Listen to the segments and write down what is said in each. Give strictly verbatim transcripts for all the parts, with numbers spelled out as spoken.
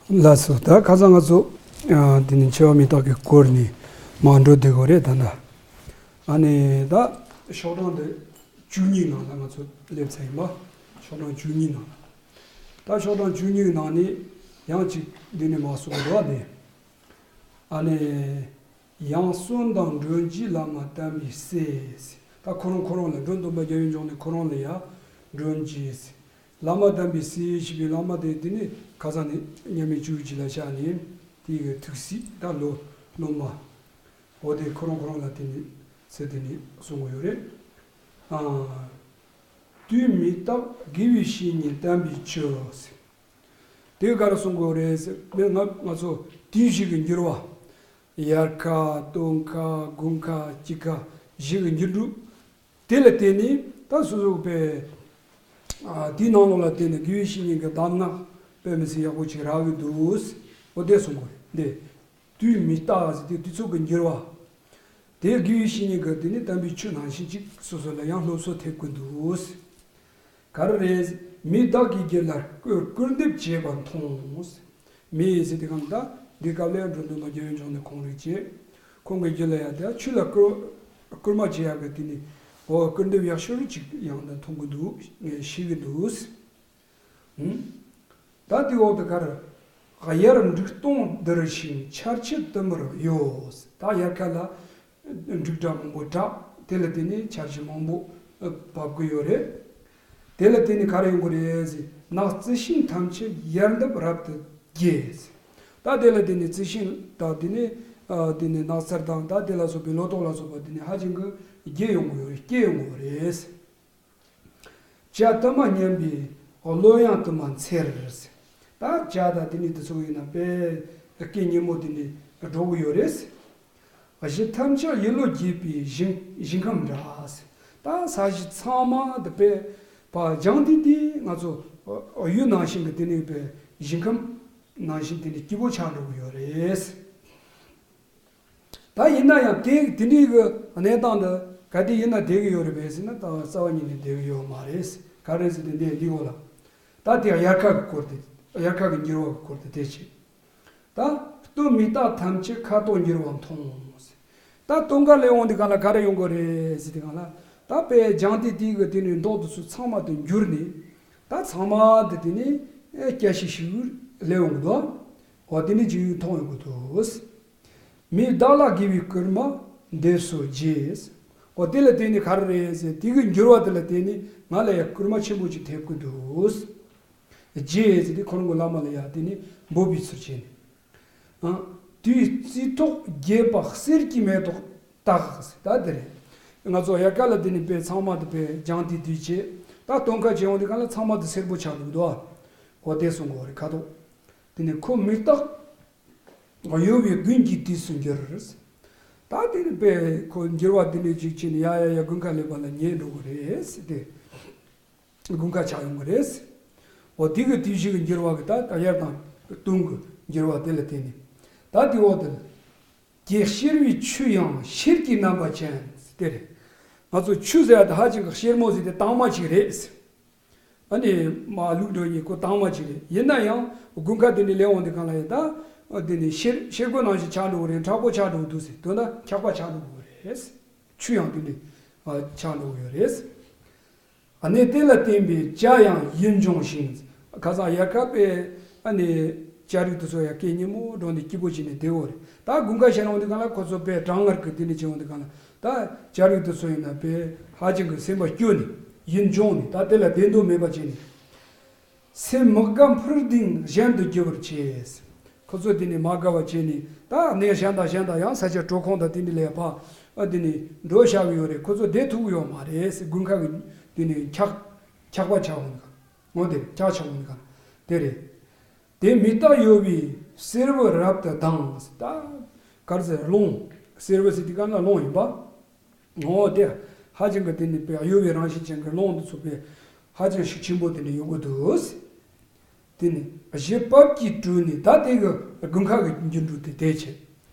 ལགས་སོ། ད་ཁ་སང་ང་ཚོ་ཨ་དེ་ནི་འཆི་བ་མི་རྟག་གི་སྐོར་ནས་མར་འགྲོ་བསྡད་དགོས་རེད། ད་ལྟ་ཨ་ནི་ད་ཤོག་གྲངས་འདི་བཅུ་གཉིས་ནང་ལ་ང་ཚོ་སླེབས་ཚར་ཡིན་པ། ཤོག་གྲངས་བཅུ་གཉིས་ནང་ལ། ད་ཤོག་གྲངས་བཅུ་གཉིས་ནང་ནས་ཡང་ཅིག་འདི་ནས་མར་གསུངས་འདུག་ཨ་ནི། ཨ་ནི། ཡང་གསོན་དང་མགྲོན་གྱིས་བླ་མ་དམ་པའི་སྲས། ད་ཁོ་རང་ཁོ་རང་ལ་མགྲོན་སྟོན་པ་རྒྱལ་བའི་འབྱུང་གནས་ཁོ་རང་ལ་ཡང་མགྲོན་གྱིས། བླ་མ་དམ་པའི་སྲས་ཞེས་པའི་བླ་མ་དེ་དེ་ནི་ཁ་སང་ནས་མཉམ་མེད་བཅུ་གཅིག་ལ་བཞག་ནས་དེ་གི་ཐུགས་སྲས་ད་སློབ་སློབ་མ། འོ་དེ་ཁོ་རང་ཁོ་རང་ལ་དེ་ནི་ཚེ་དེ་ནི་གསུང་གི་ཡོད་རེད། ཨ། དུས་མི་རྟག་དགེ་བའི་བཤེས་གཉེན་དམ་པའི་ཆོས། དེ་ག་རེ་གསུང་དགོས་རེད་ཟེར་ན། ང་ང་ཚོ་དུས་བཞི་གི་འགྱུར་བ། དབྱར་ཁ། སྟོན་ཁ། དགུན་ཁ། དཔྱིད་ཁ། བཞི་གི་འགྱུར་འགྲོས། དེ་ལ་བརྟེན་ནས་ད་སོ་སོ་པའི་ཨ་དེའི་ནང་ལོགས་ལ་བརྟེན་ནས་དགེ་བའི་བཤེས་གཉེན་གྱི་གདམས་ངག་དཔེ་མི་སྲིད་ཡག་པོ་ཅིག་རག་གི་འདུག་འོ་དེ་གསུང་དགོས་རེད། འདི་དུས་མི་རྟག་ཟེར་དུས་དུས་ཚོད་ཀྱི་འགྱུར་བ། དེ་དགེ་བའི་བཤེས་གཉེན་གྱི་དེ་ནི་དམ་པའི་ཆོས་ནང་བཞིན་ཅིག་སོ་སོ་ལ་ཡང་སློབ་གསོ་ཐེབས་ཀྱི་འདུག་ག་རེ་རེད། མིས་བདག་གི་རྒྱུད་ལ་སྐུར་སྐུར་འདེབས་བྱེད་པ་མཐོང་། མིས་ཟེར་དེ་གང་ལྟར་འདི་སྐབས་ལ་མགྲོན་སྟོན་པ་རྒྱལ་བའི་འབྱུང་གནས་ཁོང་རེད་ཅེས། ཁོང་གི་རྒྱུད་ལ་ཡང་དེ་ཆོས་ལ་སྐུར་སྐུར་མ་བྱེད་ཡག་གི་དེ་ནི་འོ་སྐུར་འདེབས་ཡག་ཤོས་ཅིག་ཡང་ད་མཐོང་གི་འདུག་ངས་ཤེས་ཀྱི་འདུག་ད་དེའི་འོག་ཏུ་ག་རེ། དབྱར་འབྲུག་སྟོང་ལྡིར་ཞིང་ཆར་ཆུ་དུ་མར་གཡོ། ད་དབྱར་ཁ་ལ་འབྲུག་སྒྲ་མང་པོ་གྲགས། དེ་ལ་བརྟེན་ནས་ཆར་ཆུ་མང་པོ་བབས་ཀྱི་ཡོད་རེད། དེ་ལ་བརྟེན་ནས་ག་རེ་ཡོང་གི་རེད་ཟེར་ན། རྩི་ཤིང་ཐམས་ཅད་ཡལ་འདབ་རབ་ཏུ་རྒྱས། ད་དེ་ལ་བརྟེན་ནས་རྩི་ཤིང་དང་དེ་ནས་ཨ་དེ་ནས་ནགས་ཚལ་དང་ད་དེ་ལ་སོགས་པའི་ལོ་ཏོག་ལ་སོགས་པ་དེ་ནས་ཧ་ཅང་གི་རྒྱས་ཡོང་གི་ཡོད་རེད། སྐྱེ་ཡོང་གི་ཡོད་རེད། བྱ་དུ་མ་ཉམས་པའི་བློ་ཡང་དུ་མ་འཚེར། ད་བྱ་དང་དེ་ནི་དེ་ཚོ་ཡིན་ན་དཔེ་སྐད་སྙན་མོ་དེ་ནི་སྒྲོག་གི་ཡོད་རེད། གཞི་ཐམས་ཅད་ཡིད་བློ་རྒྱས་པའི་ཞིང་ཞིང་ཁམས་འདྲ། ད་ས་གཞི་ཚང་མ་དེ་དཔེ་ཕར་སྦྱངས་ཏེ་དེ་ང་ཚོ་ཡུལ་ནང་བཞིན་གྱི་དེ་ནི་དཔེ་ཞིང་ཁམས་ནང་བཞིན་དེ་ནི་སྐྱིད་པོ་ཆགས་འགྲོ་གི་ཡོད་རེད། ད་ཡིན་ན་ཡང་དེ་དེ་འདྲའི་གི་གནས་སྟངས་འདི་ག་དུས་ཡིན་ན་བསྡད་ཀྱི་ཡོད་རེད་པས་ཟེར་ན། ད་རྩ་བ་ཉིད་ནས་བསྡད་ཀྱི་ཡོད་མ་རེད། ག་རེ་ཟེར་ན་འདི་འདི་འོག་ལ། ད་དེ་དབྱར་ཁ་གི་སྐོར་དེ། དབྱར་ཁ་གི་འགྱུར་བ་གི་སྐོར་དེ་དེ་བྱས། ད་སྟོན་མི་རྟག་ཐམས་ཅད་ཁ་དོག་འགྱུར་བ་མཐོང་། ད་སྟོན་ཁ་སླེབས་འོང་དུས་སྒང་ལ་ག་རེ་ཡོང་གི་རེད་ཟེར་དུས་སྒང་ལ། ད་དཔེ་སྦྱངས་ཏེ་དེ་གི་དེ་ནས་མདོག་དེ་ཚོ་ཚང་མ་དེ་འགྱུར་ནས། ད་ཚང་མ་དེ་དེ་ནས་སྐྱ་ཤིག་ཤིག་སླེབས་འོང་གི་འདུག་འོ་དེ་ནས་ཅིག་མཐོང་ཡོང་གི་འདུག་མིས་བདག་ལ་དགེ་བའི་སྐུལ་མ་འདེབས་སོ་རྗེས། འོ་དེ་ལ་བརྟེན་ནས་ག་རེ་རེད་ཟེར། དེ་གི་འགྱུར་བ་དེ་ལ་བརྟེན་ནས་ང་ལ་ཡང་སྐུལ་མ་ཆེན་པོ་ཅིག་ཐེབས་ཀྱི་འདུག་རྗེས་ཟེར་དེ་ཁོ་རང་གི་བླ་མ་ལ་ཡང་དེ་ནི་འབོད་པའི་ཚུལ་བྱས་ནས། ཨ། དུས་རྩི་ཐོག་རྒྱས་པ་གསེར་གྱི་མེ་ཏོག་དག་ད་དེ་རེད། ང་ཚོ་དབྱར་ཁ་ལ་དེ་ནི་དཔེ་ཚང་མ་དེ་དཔེ་སྦྱངས་ཏེ་དུས་བྱས། ད་སྟོན་ཁ་བྱེད་འོང་དུས་སྒང་ལ་ཚང་མ་དེ་སེར་པོ་ཆགས་འདུག་འདུག་འོ་དེ་གསུང་གི་ཡོད་རེད། ཁ་དོག་དེ་ནི་ཁོ་མི་རྟག་གཡོ་བའི་དགུན་གྱི་དུས་སུ་འགྱུར། ད་དེ་ནི་དཔེ་ཁོ་འགྱུར་བ་དེ་འདྲ་ཅིག་བྱས་ནས་ཡ་ཡ་ཡ་དགུན་ཁ་སླེབས་པ་ལ་ཉལ་འགྲོ་གི་རེད་ཟེར་ཏེ། དགུན་ཁ་ཆགས་ཡོང་གི་རེད། འོ་དེ་གི་དུས་བཞི་གི་འགྱུར་བ་གི་ད་དབྱར་དང་སྟོན་གི་འགྱུར་བ་དེ་ལ་བརྟེན་ནས། ད་དེ་འོག་དེ་ལ། ཀྱེ་གཤེར་བའི་ཆུ་ཡང་གཤེར་གྱི་རྣམ་པ་ཅན་དེ་རེད། ང་ཚོ་ཆུ་ཟེར་ཡ་དེ་ཧ་ཅང་གི་གཤེར་མོ་ཟེར་དེ་དྭངས་མ་ཅིག་རེད། ཨ་ནི་མ་ལུག་འགྲོ་ཡིན་ཁོ་དྭངས་མ་ཅིག་རེད། ཡིན་ན་ཡང་དགུན་ཁ་དེ་ནས་སླེབས་འོང་དུས་སྒང་ལ་ཡིན་ད། དེ་ནས་གཤེར་གཤེར་ཁུ་ནང་བཞིན་ཆགས་འགྲོ་གི་རེད། མཁྲེགས་པོ་ཆགས་འགྲོ་གི་འདུག་ཟེར། དོན་དག་འཁྱག་པ་ཆགས་འགྲོ་གི་རེད། ཆུ་ཡང་དེ་འདྲ་ཆགས་འགྲོ་གི་ཡོད་རེད། ཨ་ནི་དེ་ལ་བརྟེན་པའི་བྱ་ཡང་ཡིད་འབྱུང་ཞིང་། ཁ་སང་དབྱར་ཁ་པའི་ཨ་ནི་བྱ་རིགས་དེ་ཚོ་ཡང་སྐད་སྙན་མོ་སྒྲོག་ནས་སྐྱིད་པོ་བྱས་ནས་བསྡད་ཡོད་རེད། ད་དགུན་ཁ་ཤར་འོང་དུས་སྒང་ལ་ཁོ་ཚོ་དཔེ་གྲང་ངར་གྱི་དེ་ནས་བྱེད་འོང་དུས་སྒང་ལ། ད་བྱ་རིགས་དེ་ཚོ་ཡིན་ན་དཔེ་ཧ་ཅང་གི་སེམས་པ་སྐྱོ་ནས་ཡིད་འབྱུང་ནས་ད་དེ་ལ་བདེ་འདོད་མེད་པ་བྱས་ནས། སེམས་མི་དགའ་འཕུར་ལྡིང་གཞན་དུ་རྒྱུ་བར་བྱེད། ཁོ་ཚོ་དེ་ནས་མ་དགའ་བ་བྱས་ནས་ད་གནས་གཞན་དང་གཞན་དང་ཡང་ས་ཆ་གྲོད་ཁོག་དང་དེ་འདྲ་ལ་ཕར་ཨ་དེ་ནས་འགྲོ་བཞག་གི་ཡོད་རེད། ཁོ་ཚོ་བསྡད་ཐུབ་ཀྱི་ཡོད་མ་རེད། དགུན་ཁ་གི་དེ་ནས་འཁྱག་འཁྱག་པ་ཆགས་འོང་ག་འོ་དེ་འཁྱག་ཆགས་འོང་ག་དེ་རེད། དེ་མི་རྟག་གཡོ་བའི་སེར་བུ་རབ་ཏུ་ལྡང་། ད་ག་རེ་ཟེར། རླུང་། སེར་བུ་ཟེར་དུས་སྒང་ལ་རླུང་ཡིན་པ། འོ་དེ་ཧ་ཅང་གི་དེ་ནི་དཔེ་གཡོ་བའི་རང་བཞིན་ཅན་གྱི་རླུང་དེ་ཚོ་དཔེ་ཧ་ཅང་ཤུགས་ཆེན་པོ་དེ་འདྲ་ཡོང་གི་འདུག་དེ་ནི་གཞི་བབས་ཀྱིས་དྲུད་ནས། ད་དེ་གི་དགུན་ཁ་གི་འགྱུར་འགྲོས་དེ་དེ་བྱས།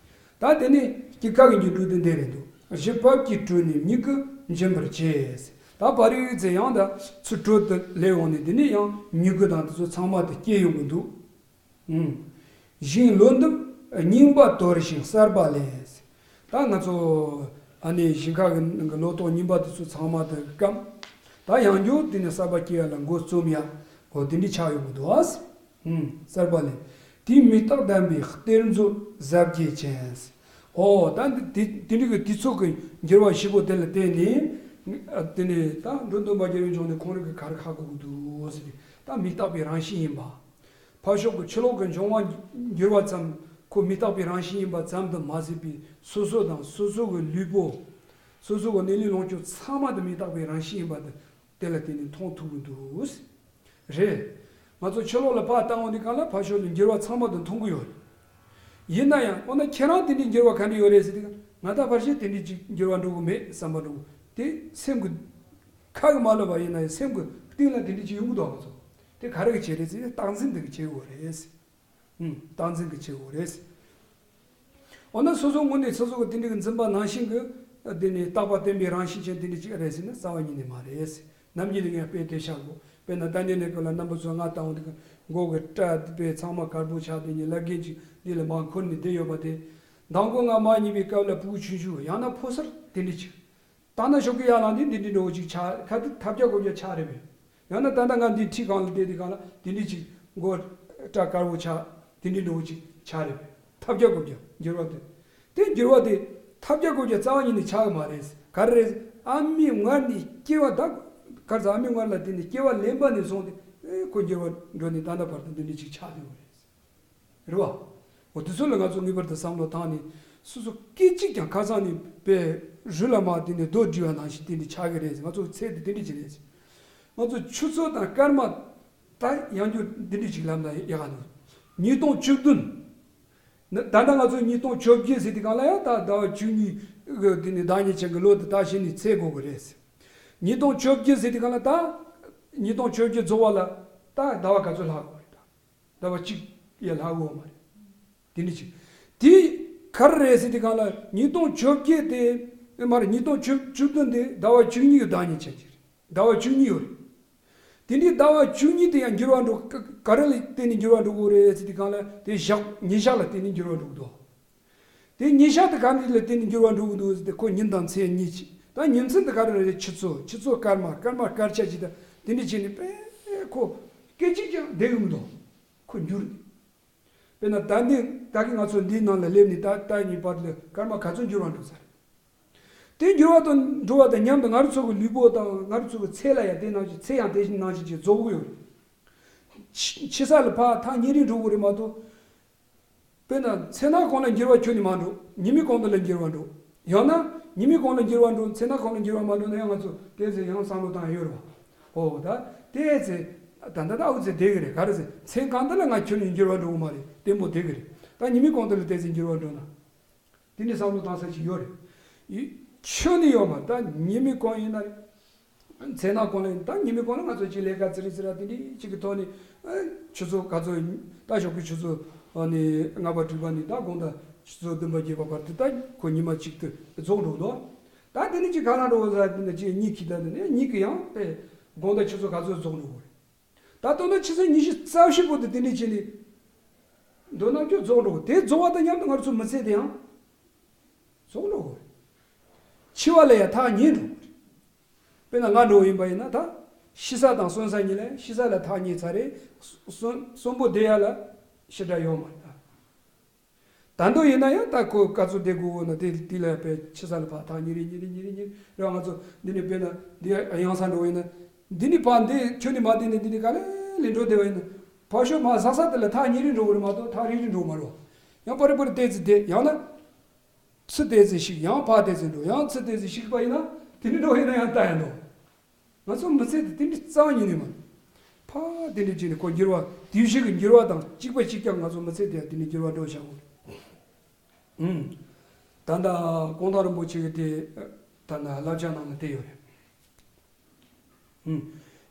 ད་དེ་ནི་དཔྱིད་ཁ་གི་འགྱུར་འགྲོས་དེ་འདི་རེད་འདུག་གཞི་བབས་ཀྱིས་དྲུད་ནས་མྱུ་གུ་འབྱིན་པར་བྱེད། ད་བར་ཡུལ་ཚེ་ཡང་ད་ཚུར་དྲུད་དུ་སླེབས་འོང་ནས་དེ་ནི་ཡང་མྱུ་གུ་དང་དེ་ཚོ་ཚང་མ་དེ་སྐྱེ་ཡོང་གི་འདུག་ཨུམ། ཞིང་ལོ་འདབ་རྙིང་པ་དོར་ཞིང་གསར་པ་ལེན། ད་ང་ཚོ་ཨ་ནི་ཞིང་ཁ་གི་ནང་གི་ལོ་ཏོག་རྙིང་པ་དེ་ཚོ་ཚང་མ་དེ་སྐམ། ད་ཡང་བསྐྱར་དེ་ནས་གསར་པ་སྐྱེ་ཡ་ལ་འགོ་རྩོམ་ཡ། འོ་དེ་འདྲ་ཆགས་ཡོང་གི་འདུག་ཨ། ཧུམ། གསར་པ་ལེན། དེའི་མི་རྟག་བདེན་པའི་གཏེར་མཛོད་གཟབ་རྒྱས་ཅན། འོ་ད་འདི་དེ་དེ་འདྲ་གི་དུས་ཚོད་ཀྱི་འགྱུར་བ་ཞིབ་པོ་དེ་ལ་བརྟེན་ནས། དེ་ནས་ད་འགྲོ་འདུན་པ་རྒྱལ་བའི་འབྱུང་གནས་ཁོང་རང་གིས་ག་རེ་ཧ་གོ་གི་འདུག་ཟེར་ཏེ། ད་མི་རྟག་པའི་རང་བཞིན་ཡིན་པ། ཕར་ཕྱོགས་ཀྱི་ཕྱི་ལོགས་ཀྱི་འབྱུང་བ་འགྱུར་བ་ཙམ། ཁོ་མི་རྟག་པའི་རང་བཞིན་ཡིན་པ་ཙམ་དུ་མ་ཟད་པའི་སོ་སོ་དང་སོ་སོ་གི་ལུས་པོ། སོ་སོ་གི་གནས་ལུས་ལོངས་སྤྱོད་ཚང་མ་དེ་མི་རྟག་པའི་རང་བཞིན་ཡིན་པ་དེ་དེ་ལ་བརྟེན་ནས་མཐོང་ཐུབ་ཀྱི་འདུག། རེད། ང་ཚོ་ཕྱི་ལོགས་ལ་ཕར་བལྟ་འོང་དུས་སྒང་ལ་ཕར་ཕྱོགས་ལ་འགྱུར་བ་ཚང་མ་དེ་མཐོང་གི་ཡོད་རེད། ཡིན་ན་ཡང་འོ་ན་ཁྱེད་རང་དེ་འདྲའི་འགྱུར་བ་ག་འདྲ་ཡོད་རེད་ཟེར་དུས་སྒང་ང་ད་ཕལ་ཆེར་དེ་འདྲའི་ཅིག་འགྱུར་བ་འགྲོ་གི་མེད་བསམ་པ་འགྲོ་གི། དེ་སེམས་ཀྱི་ཁ་གིས་མ་ལབ་པ་ཡིན་ན་ཡང་སེམས་ཀྱི་གཏིང་ལ་དེ་འདྲ་ཅིག་ཡོང་གི་འདུག་ང་ཚོ། དེ་ག་རེ་གིས་བྱས་རེད་ཟེར་ན་རྟག་འཛིན་དེ་གིས་བྱེད་དགོས་རེད། ཧུམ། རྟག་འཛིན་གྱིས་བྱེད་དགོས་རེད། འོ་ན་སོ་སོའི་ངོས་ནས་སོ་སོ་གི་དེ་འདྲའི་གི་འཛིན་པ་ནང་བཞིན་གྱི་དེ་ནི་རྟག་པ་བརྟན་པའི་རང་བཞིན་ཅན་དེ་འདྲ་ཅིག་རེད་ཟེར་ན་རྩ་བ་ཉིད་ནས་མ་རེད། ནམ་རྒྱུན་ནས་ངས་དཔེ་དེ་བཞག་གོ། དཔེར་ན་ད་ནི་ནས་ཀོ་ལ་རྣམ་པ་ཚོ་ང་ལྟ་འོང་དུས་སྒང་མགོ་གི་སྐྲ་དེ་དཔེ་ཚང་མ་དཀར་པོ་ཆགས། དེ་ནི་ལབ་མཁན་ཅིག་འདི་ལ་མར་འཁོར་ནས་བསྡད་ཡོད་པ་དེ། མདང་དགོང་ང་མར་ཉལ་བའི་སྐབས་ལ་ཕྲུ་གུ་ཆུང་ཆུང་ཡང་ན་ཕོ་གསར་དེ་འདྲ་ཅིག་ད་ནི་ཞོགས་ཀས་ཡར་ལངས་དུས་འདི་འདྲའི་འདྲ་བོ་ཅིག་ཆགས། ཁ་ཐུག་ཐབས་ཀྱག་གོ་ཀྱག་ཆགས་རེད་པས། ཡང་ན་ད་ལྟ་ང་འདི་ཁྲིའི་སྒང་ལ་བསྡད་དུས་སྒང་ལ་འདི་འདྲའི་ཅིག་མགོ་སྐྲ་དཀར་པོ་ཆགས། འདི་འདྲའི་འདྲ་བོ་ཅིག་ཆགས་རེད་པས། ཐབས་ཀྱག་གོ་ཀྱག་འགྱུར་བ་དེ། དེ་འགྱུར་བ་དེ་ཐབས་ཀྱག་གོ་ཀྱག་རྩ་བ་ཉིད་ནས་ཆགས་ཀྱི་མ་རེད། ག་རེ་རེད། ཨ་མའི་མངལ་ནས་སྐྱེ་བ་ད་ག་རེ་ཟེར། ཨ་མའི་མངལ་ལ་དེ་ནས་སྐྱེ་བ་ལེན་པ་ནས་བཟུང་སྟེ་ཨེ་ཁོ་འགྱུར་བ་འགྲོ་ནས་ད་ལྟ་བར་དུ་འདི་འདྲའི་ཅིག་ཆགས་བསྡད་ཡོད་རེད། རེད་བ། འོ་དེ་ཚོ་ལ་ང་ཚོ་ངེས་པར་དུ་བསམ་བློ་བཏང་ནས་སོ་སོ་སྐད་ཅིག་ཀྱང་ཁ་སང་ནས་དཔེ་རུལ་ལ་མར་དེ་ནས་རྡོ་སྒྲིལ་བ་ནང་བཞིན་དེ་འདྲ་ཆགས་ཀྱི་རེད། ང་ཚོ་ཚེ་འདི་དེ་འདྲ་ཅིག་རེད། ང་ཚོ་ཆུ་ཚོད་དང་སྐར་མ་ད་ཡང་བསྐྱར་འདི་འདྲ་ཅིག་ལབ་ན་ཡག་ག་འདུག། ཉིས་སྟོང་བཅུ་བདུན། ད་ལྟ་ང་ཚོ་ཉིས་སྟོང་བཅོ་བརྒྱད་ཟེར་དུས་སྒང་ལ་ཡང་ད་ཟླ་བ་བཅུ་གཉིས་གི་དེ་ནས་ཟླ་ཉེར་གཅིག་གི་ལོ་དེ་ད་གཞི་ནས་ཚེས་འགོ་གི་རེད། ཉིས་སྟོང་བཅོ་བརྒྱད་ཟེར་དུས་སྒང་ལ་ད་ཉིས་སྟོང་བཅོ་བརྒྱད་རྫོགས་པ་ལ་ད་ཟླ་བ་ག་ཚོད་ལྷག་གི་རེད་ད། ཟླ་བ་གཅིག་ཡང་ལྷག་ཡོད་མ་རེད། དེ་འདྲ་ཅིག། དེ་ག་རེ་རེད་ཟེར་དུས་སྒང་ལ་ཉིས་སྟོང་བཅོ་བརྒྱད་དེ་མ་རེད། ཉིས་སྟོང་བཅུ་བཅུ་བདུན་དེ་ཟླ་བ་བཅུ་གཉིས་ཀྱི་ཟླ་ཉེར་གཅིག་རེད། ཟླ་བ་བཅུ་གཉིས་ཡོད་རེད། དེ་འདྲའི་ཟླ་བ་བཅུ་གཉིས་དེ་ཡང་འགྱུར་བ་འགྲོ་ག་ག་རེ་ལ་བརྟེན་ནས་འགྱུར་བ་འགྲོ་གི་རེད་ཟེར་དུས་སྒང་ལ་དེ་ཞག་ཉིན་ཞག་ལ་བརྟེན་ནས་འགྱུར་བ་འགྲོ་གི་འདུག། དེ་ཉིན་ཞག་དེ་ག་འདྲ་ལ་བརྟེན་ནས་འགྱུར་བ་འགྲོ་གི་འདུག་ཟེར་ཏེ་ཁོ་ཉིན་དང་མཚན་གཉིས་ཅིག། ད་ཉིན་མཚན་དེ་ག་རེ་རེད། ཆུ་ཚོད་ཆུ་ཚོད་སྐར་མ་སྐར་མ་སྐར་ཆ་ཅིག་ད་དེ་འདྲ་བྱས་ནས་དཔེ་ཁོ་སྐད་ཅིག་ཀྱང་བསྡད་ཡོང་གི་འདུག། ཁོ་འགྱུར་ནས། དཔེར་ན་ད་འདི་ད་གིན་ང་ཚོ་འདིའི་ནང་ལ་སླེབས་ནས་ད་ལྟ་གཉིས་བར་ལ་སྐར་མ་ག་ཚོད་འགྱུར་བ་འགྲོ་ས་རེད། དེ་འགྱུར་བ་དང་འགྲོ་བ་དང་མཉམ་དུ་ང་རང་ཚོ་གི་ལུས་པོ་དང་ང་རང་ཚོ་གི་ཚེ་ལ་ཡང་དེ་ནང་བཞིན་ཚེ་ཡང་དེ་ནང་བཞིན་གྱི་རྫོགས་ཀྱི་ཡོད་རེད། ཕྱི་ཕྱི་ས་ལ་ཕར་ཐག་ཉེ་རིང་འགྲོ་གི་རེད་མ་གཏོགས། དཔེར་ན་མཚན་ནག་གོང་ལ་འགྱུར་བ་ཁྱོན་ནས་མ་འགྲོ། ཉི་མའི་གོང་དུ་ལ་འགྱུར་བ་འགྲོ། ཡང་ན་ཉི་མའི་གོང་ལ་འགྱུར་བ་འགྲོ། མཚན་ནག་གོང་ལ་འགྱུར་བ་མ་འགྲོ་ན་ཡང་ང་ཚོ་དེ་ཚོ་ཡང་བསམ་བློ་བཏང་ཡོད་རེད་བ། ཨོ་ད་དེ་ཚེ་ད་ད་ད་ཨུ་ཚེ་བསྡད་ཀྱི་རེད། ག་རེ་ཟེར་མཚན་གང་དུ་ལ་ང་ཁྱོན་ནས་འགྱུར་བ་འགྲོ་གི་མ་རེད། བརྟན་པོ་བསྡད་ཀྱི་རེད། ད་ཉི་མའི་གོང་དུ་ལ་དེ་ཚེ་འགྱུར་བ་འགྲོ་ན། དེ་འདྲའི་བསམ་བློ་བཏང་ས་ཅིག་ཡོད་རེད། ཡི་ཁྱོན་ནས་ཡོད་མ་རེད། ད་ཉི་མའི་གོང་ཡིན་ན་རེད། མཚན་ནག་གོང་ལ་ཡིན། ད་ཉི་མའི་གོང་ལ་ང་ཚོ་ཅིག་ལས་ཀ་ཙི་རི་ཙི་ར་དེ་འདྲའི་ཅིག་གི་ཐོག་ནས་ཨ་ཆུ་ཚོད་ག་ཚོད་ཡིན། ད་ཞོགས་ཀའི་ཆུ་ཚོད་ཨ་ནི་ལྔ་པ་དྲུག་པ་ནས་ད་དགོང་དག་ཆུ་ཚོད་བདུན་པ་བརྒྱད་པ་བར་དུ་ད་ཁོ་ཉི་མ་གཅིག་ཏུ་རྫོགས་འགྲོ་འདུག། ད་དེ་ནས་ཅིག་ག་ལ་འགྲོ་ཟེར་དེ་འདྲ་ཅིག་གཉིད་ཁུག་ད་དེ་ནས་གཉིད་ཀྱི་ཡང་དེ་དགོང་དག་ཆུ་ཚོད་ག་ཚོད་རྫོགས་འགྲོ་གི་རེད། ད་ལྟ་ན་ཆུ་ཚོད་ཉི་ཤུ་རྩ་བཞི་བར་དུ་དེ་འདྲ་བྱས་ནས་འགྲོ་ན་ཁྱོད་རྫོགས་འགྲོ་གི། དེ་རྫོགས་པ་དང་མཉམ་དུ་ང་ཚོ་མི་ཚེ་དེ་ཡང་རྫོགས་འགྲོ་གི། འཆི་བ་ལ་ཡང་ཐག་ཉེ་འགྲོ་གི། དཔེར་ན་ང་འདྲ་བོ་ཡིན་པ་ཡིན་ན་ད་ཤི་ས་དང་གསོན་ས་གཉིས་ལ། ཤི་ས་ལ་ཐག་ཉེ་ཚར་རེད། གསོན་གསོན་པོ་བསྡད་ཡ་ལ་ཞེ་དྲག་ཡོད་མ་རེད་ད། ད་དུང་ཡིན་ན་ཡང་ད་ཁོ་ག་ཚོད་བསྡད་དགོས་འོ་ན་དེ་དེ་ལ་དཔེ་ཆུ་ས་ལ་ཕར་ཐག་ཉེ་རེ་ཉེ་རེ་ཉེ་རེ་ཉེ་རེ་རེད་བ། ང་ཚོ་འདི་ནས་དཔེར་ན་འདི་གཡང་ས་འགྲོ་བ་ཡིན་ན་འདི་ནས་ཕར་འདི་ཁྱོན་ནས་མར་འདི་ནས་འདི་ནས་ག་ལེ་ལེ་འགྲོ་བསྡད་པ་ཡིན་ན་ཕར་ཕྱོགས་མར་ཟག་ས་དེ་ལ་ཐག་ཉེ་རེ་འགྲོ་གི་རེད་མ་གཏོགས་ཐག་རིང་རིང་འགྲོ་མ་རེད་བ། ཡང་པ་རེ་པ་རེ་བལྟས་ཚེ་བསྡད། ཡང་ན་ཚུར་བལྟས་ཚེ་ཞིག། ཡང་ཕར་བལྟས་ཚེ་འགྲོ། ཡང་ཚུར་བལྟས་ཚེ་ཞིག་པ་ཡིན་ན་དེ་ནས་འགྲོ་ཡིན་ན་ཡང་ལྟ་ཡ་འདུག། ང་ཚོ་མི་ཚེ་དེ་དེ་འདྲའི་རྩ་བ་ཉིད་ནས་མ་རེད། ཕར་དེ་འདྲའི་བྱས་ནས་ཁོ་འགྱུར་བ་དུས་བཞི་གི་འགྱུར་བ་དང་གཅིག་པ་གཅིག་རྐྱང་ང་ཚོ་མི་ཚེ་དེ་དེ་འདྲའི་འགྱུར་བ་འགྲོ་བཞག་གོ། ཨུམ། ད་ལྟ་གུང་ཐང་རིན་པོ་ཆེ་གི་དེ་ད་ལྟ་བསླབ་བྱ་ནང་ལ་དེ་ཡོད་རེད། ཨུམ།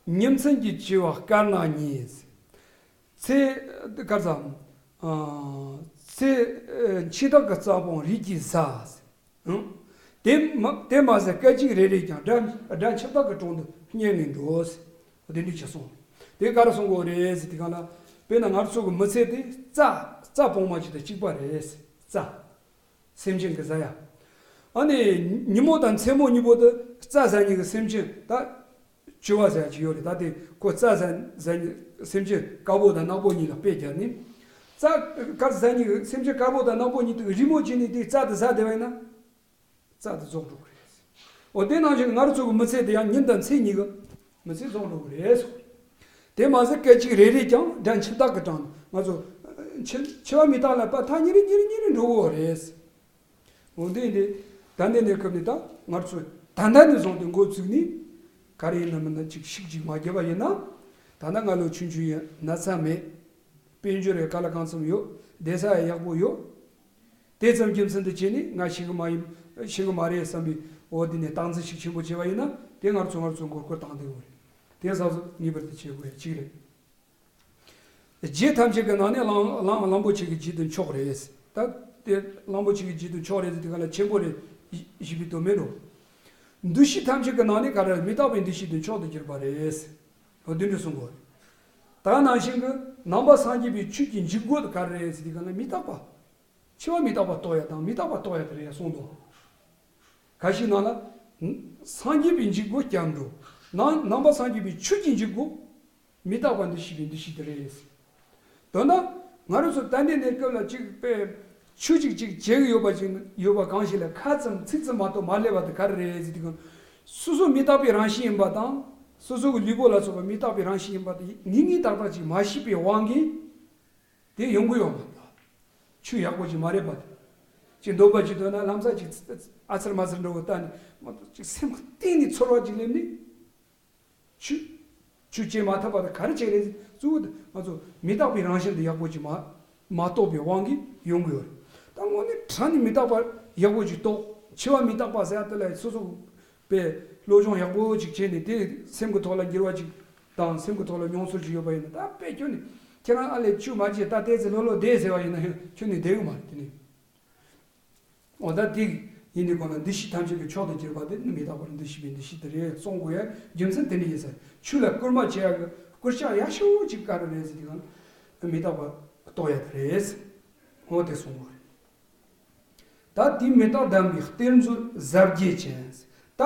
ཉིན་མཚན་གྱི་བྱེ་བ་དཀར་ནག་གཉིས། ཚེ་དཀར་ཙམ། ཚེ་འཆི་བདག་གི་རྩ་དཔུང་རིགས་ཀྱི་གཟའ། དེ་མ་དེ་མ་ཟད་སྐད་ཅིག་རེ་རེས་ཀྱང་དགྲ་དགྲ་འཆི་བདག་གི་དྲུང་དུ་བསྙེན་ནས་འགྲོ། དེ་འདྲ་ཅིག་གསུངས། དེ་ག་རེ་གསུང་གི་ཡོད་རེད་ཟེར་དུས་སྒང་ལ། དཔེར་ན་ང་ཚོ་གི་མི་ཚེ་དེ་རྩ་ རྩྭ་སྤོང་མ་གཅིག་དང་གཅིག་པ་རེད། རྩྭ། སེམས་ཅན་གྱི་ཟ་ཡ། ཨ་ནི་ཉིན་མོ་དང་མཚན་མོ་གཉིས་པོ་དེ་རྩྭ་ཟ་མཁན་གྱི་སེམས་ཅན་ད་བྱི་བ་ཟ་ཡ་ཅིག་ཡོད་རེད། ད་དེ་ཁོ་རྩྭ་ཟ་ཟ་མཁན་སེམས་ཅན་དཀར་པོ་དང་ནག་པོ་གཉིས་ལ་དཔེ་བརྒྱབ་ནས། རྩྭ་དཀར་ཟ་མཁན་གྱི་སེམས་ཅན་དཀར་པོ་དང་ནག་པོ་གཉིས་དེ་རི་མོ་བྱས་ནས་དེ་རྩྭ་དེ་ཟ་བསྡད་པ་ཡིན་ན། རྩྭ་དེ་རྫོགས་འགྲོ་གི་རེད། འོ་དེ་ནང་བཞིན་ང་རང་ཚོ་གི་མི་ཚེ་དེ་ཡང་ཉིན་དང་མཚན་གཉིས་ཀྱི་མི་ཚེ་རྫོགས་འགྲོ་གི་རེད། དེ་མ་ཟད་སྐད་ཅིག་རེ་རེས་ཀྱང་དགྲ་འཆི་བདག་གི་གྲངས། ང་ཚོ་འཆི་འཆི་བ་མི་རྟག་ལ་ཕར་ཉིན་རེ་ཉིན་རེ་ཉིན་རེ་འགྲོ་གི་རེད། འོ་དེ་འདི་ད་ལྟའི་གནས་སྐབས་ནས་ད་ང་ཚོ་ད་ལྟ་ནས་བཟུང་སྟེ་འགོ་བཙུགས་ནས་ག་རེ་ཡིན་ན་མིན་ན་ཅིག་ཤིག་ཅིག་མ་བརྒྱབ་པ་ཡིན་ན། ད་ལྟ་ང་ལོ་ཆུང་ཆུང་ཡིན། ན་ཚ་མེད། དཔལ་འབྱོར་ཡང་ག་ལ་གང་འཚམ་ཡོད། བསྡད་ས་ཡང་ཡག་པོ་ཡོད། དེ་ཙམ་རྒྱུ་མཚན་དུ་བྱས་ནས་ང་ཤི་གི་མ་ཡིན། ཤི་གི་མ་རེད་བསམ་པའི་འོ་དེ་ནས་སྟངས་འཛིན་ཤུགས་ཆེན་པོ་བྱས་པ་ཡིན་ན། དེ་ང་ཚོ་ང་ཚོ་མགོ་སྐོར་བཏང་བསྡད་ཡོད་རེད། དེ་ས་སོ་ངེས་པར་དུ་བྱེད་དགོས་ཡ་གཅིག་རེད། རྗེ་ཐམས་ཅད་ཀྱི་ནང་ནས་གླང་གླང་གླང་པོ་ཆེ་གི་རྗེ་བདུན་མཆོག་རེད། ད་དེ་གླང་པོ་ཆེ་གི་རྗེ་བདུན་མཆོག་རེད་ཟེར་དུས་ག་ལ་ཆེན་པོ་རེད་ཞེས་པའི་དོན་མེད་འགྲོ། འདུ་ཤེས་ཐམས་ཅད་ཀྱི་ནང་ནས་ག་རེ་མི་རྟག་པའི་འདུ་ཤེས་དེ་མཆོག་ཏུ་གྱུར་པ་རེད། འོ་དེ་འདྲ་གསུང་གོ། ད་ནང་བཞིན་གྱི་ནང་པ་སངས་རྒྱས་པའི་ཆོས་ཀྱི་འཇུག་སྒོ་དེ་ག་རེ་རེད་ཟེར་དུས་ག་ལ་མི་རྟག་པ། འཆི་བ་མི་རྟག་པ་རྟོགས་ཡ་དང་མི་རྟག་པ་རྟོགས་ཡ་དེ་རེད་གསུངས་འདུག། ག་ཞིག་ནང་ལ། སངས་རྒྱས་པའི་འཇུག་སྒོ་སྐྱབས་འགྲོ། ནང་ནང་པ་སངས་རྒྱས་པའི་ཆོས་ཀྱི་འཇུག་སྒོ། མི་རྟག་པ་འདུ་ཤེས་པའི་འདུ་ཤེས་དེ་རེད། དོན་དག་ང་རང་ཚོ་ད་ལྟའི་གནས་སྐབས་ལ་གཅིག་པའི་ཆོས་ཅིག་ཅིག་བྱེད་ཀྱི་ཡོད་པ་ཅིག་ཡོད་པ་གང་ཞིག་ལ་ཁ་ཙམ་ཚིག་ཙམ་མ་གཏོགས་མ་སླེབས་པ་དེ་ག་རེ་རེད་ཟེར་དུས་གང་། སོ་སོ་མི་རྟག་པའི་རང་བཞིན་ཡིན་པ་དང་། སོ་སོ་གི་ལུས་པོ་ལ་སོགས་པ་མི་རྟག་པའི་རང་བཞིན་ཡིན་པ་དེ་ངེས་ངེས་ཏག་ཏག་ཅིག་མ་ཤེས་པའི་དབང་གིས། དེ་ཡོང་གི་ཡོད་མ་རེད། ཆོས་ཡག་པོ་ཅིག་མ་རེད་པ། ཅིག་འདོད་པ་ཅིག་འདོད་ན་ལམ་སང་ཅིག་ཨ་ཚར་མ་ཚར་འདྲ་བོ་ལྟ་ནས་མ་གཏོགས་ཅིག་སེམས་གཏིང་ནས་ཚོར་བ་ཅིག་སླེབས་ནས། ཆོས་ཆོས་བྱེད་མ་ཐུབ་པ་དེ་ག་རེ་བྱས་རེད། གཙོ་བོ་དེ་ང་ཚོ་མི་རྟག་པའི་རང་བཞིན་དེ་ཡག་པོ་ཅིག་མ་མ་རྟོགས་པའི་དབང་གིས་ཡོང་གི་ཡོད་རེད། ད་དངོས་གནས་དྲང་ནས་མི་རྟག་པ་ཡག་པོ་ཅིག་རྟོགས། འཆི་བ་མི་རྟག་པ་ཟེར་ཡ་དེ་ལ་སོ་སོ་པའི་སློབ་སྦྱོང་ཡག་པོ་ཅིག་བྱས་ནས་དེ་སེམས་ཀྱི་ཐོག་ལ་འགྱུར་བ་ཅིག་དང་སེམས་ཀྱི་ཐོག་ལ་མྱོང་ཚོར་ཅིག་ཡོད་པ་ཡིན་ན། ད་དཔེ་ཁྱོན་ནས་ཁྱེད་རང་ཨ་ལས་ཆོས་མ་བྱེད་ད་ལྟའི་ཚེ་ལོ་ལོ་བསྡད་ཟེར་བ་ཡིན་ན་ཡང་ཁྱོན་ནས་བསྡད་གི་མ་རེད། དེ་ནི་འོ་ད་དེ་ཡིན་དུས་གང་ལ་འདུ་ཤེས་ཐམས་ཅད་ཀྱི་མཆོག་ཏུ་གྱུར་པ་དེ་ནི་མི་རྟག་པར་འདུ་ཤེས་པའི་འདུ་ཤེས་དེ་རེད་གསུང་དགོས་ཡ་རྒྱུ་མཚན་དེ་ནི་ཡིན་ས་རེད། ཆོས་ལ་སྐུལ་མ་བྱེད་ཡ་གི་སྐུལ་ལྕག་ཡག་ཤོས་ཅིག་ག་རེ་རེད་ཟེར་དུས་གང་ལ་མི་རྟག་པ་རྟོགས་ཡ་དེ་རེད། འོ་དེ་གསུང་དགོས་རེད། ད་དེ་མི་རྟག་གདམས་པའི་གཏེར་མཛོད་ཟབ་རྒྱས་ཅན། ད་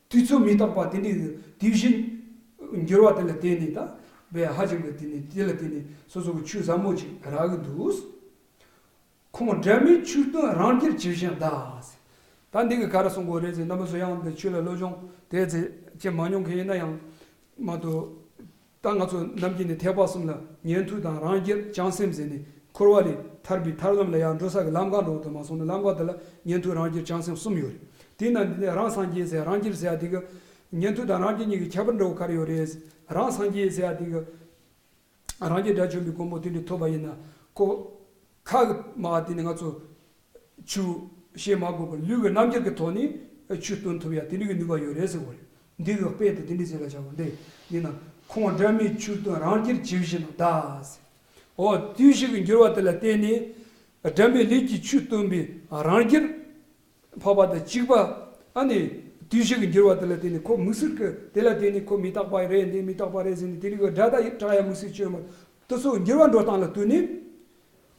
དུས་ཚོད་མི་རྟག་པ་དེ་འདྲའི་དུས་བཞི་འགྱུར་བ་དེ་ལ་བརྟེན་ནས་ད་བས་ཧ་ཅང་གི་དེ་ནས་དེ་ལ་བརྟེན་ནས་སོ་སོ་གི་ཆོས་ཟབ་མོ་ཅིག་རག་གི་འདུག། ཁོང་སྒྲ་མེད་ཆོས་སྟོན་རང་རྒྱལ་ཇི་བཞིན་གདའ། ད་འདི་གི་ག་རེ་གསུང་དགོས་རེད་ཟེར། རྣམ་པ་ཚོ་ཡང་འདི་ཆོས་ལ་སློབ་སྦྱོང་དེ་ཚེ་ཅེས་མ་མྱོང་མཁན་ཡིན་ན་ཡང་མ་གཏོགས། ད་ང་ཚོ་ནམ་རྒྱུན་ནས་ཐེག་པ་གསུམ་ལ་ཉན་ཐོས་དང་རང་རྒྱལ་བྱང་སེམས་ཟེར་ནས་འཁོར་བ་ལས་ཐར་པའི་ཐར་ལམ་ལ་ཡང་འགྲོ་ས་གི་ལམ་ཁ་འགྲོ་བ་དུ་མ་སོང་ན་ལམ་ཁ་དེ་ལ་ཉན་ཐོས་རང་རྒྱལ་བྱང་སེམས་གསུམ་ཡོད་རེད། དེའི་ནང་འདི་ནས་རང་སངས་རྒྱས་ཟེར་རང་རྒྱལ་ཟེར་ཡ་དེ་གི་ཉན་ཐོས་དང་རང་རྒྱལ་གཉིས་ཀྱི་ཁྱད་པར་འདྲ་བོ་ག་རེ་ཡོད་རེད། རང་སངས་རྒྱས་ཟེར་ཡ་དེ་གི་རང་རྒྱལ་དགྲ་བཅོམ་པའི་གོ་འཕང་དེ་འདྲ་ཐོབ་པ་ཡིན་ན་ཁོ་ཁ་གི་མ་དེ་ནི་ང་ཚོ་ཆོས་བཤད་མ་དགོས་པར་ལུས་ཀྱི་རྣམ་འགྱུར་གྱི་ཐོག་ནས་ཆོས་སྟོན་ཐུབ་ཡ་དེ་འདྲ་གི་ནུས་པ་ཡོད་རེད་ཟེར་བ་རེད། འདི་གི་དཔེ་དེ་དེ་འདྲ་ཟེར་ལ་བྱ་བ་འདི་ཡིན་ན། ཁོང་སྒྲ་མེད་ཆོས་སྟོན་རང་རྒྱལ་ཇི་བཞིན་གདའ་ཟེར། འོ་དུས་བཞི་གི་འགྱུར་བ་དེ་ལ་བརྟེན་ནས་སྒྲ་མེད་ལས་ཀྱི་ཆོས་སྟོན་པའི་རང་རྒྱལ་འཕགས་པ་དང་གཅིག་པ། ཨ་ནི་དུས་བཞི་གི་འགྱུར་བ་དེ་ལ་བརྟེན་ནས་ཁོ་མི་སྲིད་ཀི་དེ་ལ་བརྟེན་ནས་ཁོ་མི་རྟག་པ་རེད། འདི་མི་རྟག་པ་རེད་ཟེར་ནས་དེ་རིགས་ཀྱི་སྒྲ་དག་ཡིག་བྲག་ཡ་མི་སྲིད་བཅོས་མ་དེ་ཚོ་འགྱུར་བ་འགྲོ་སྟངས་ལ་ལྟོས་ནས།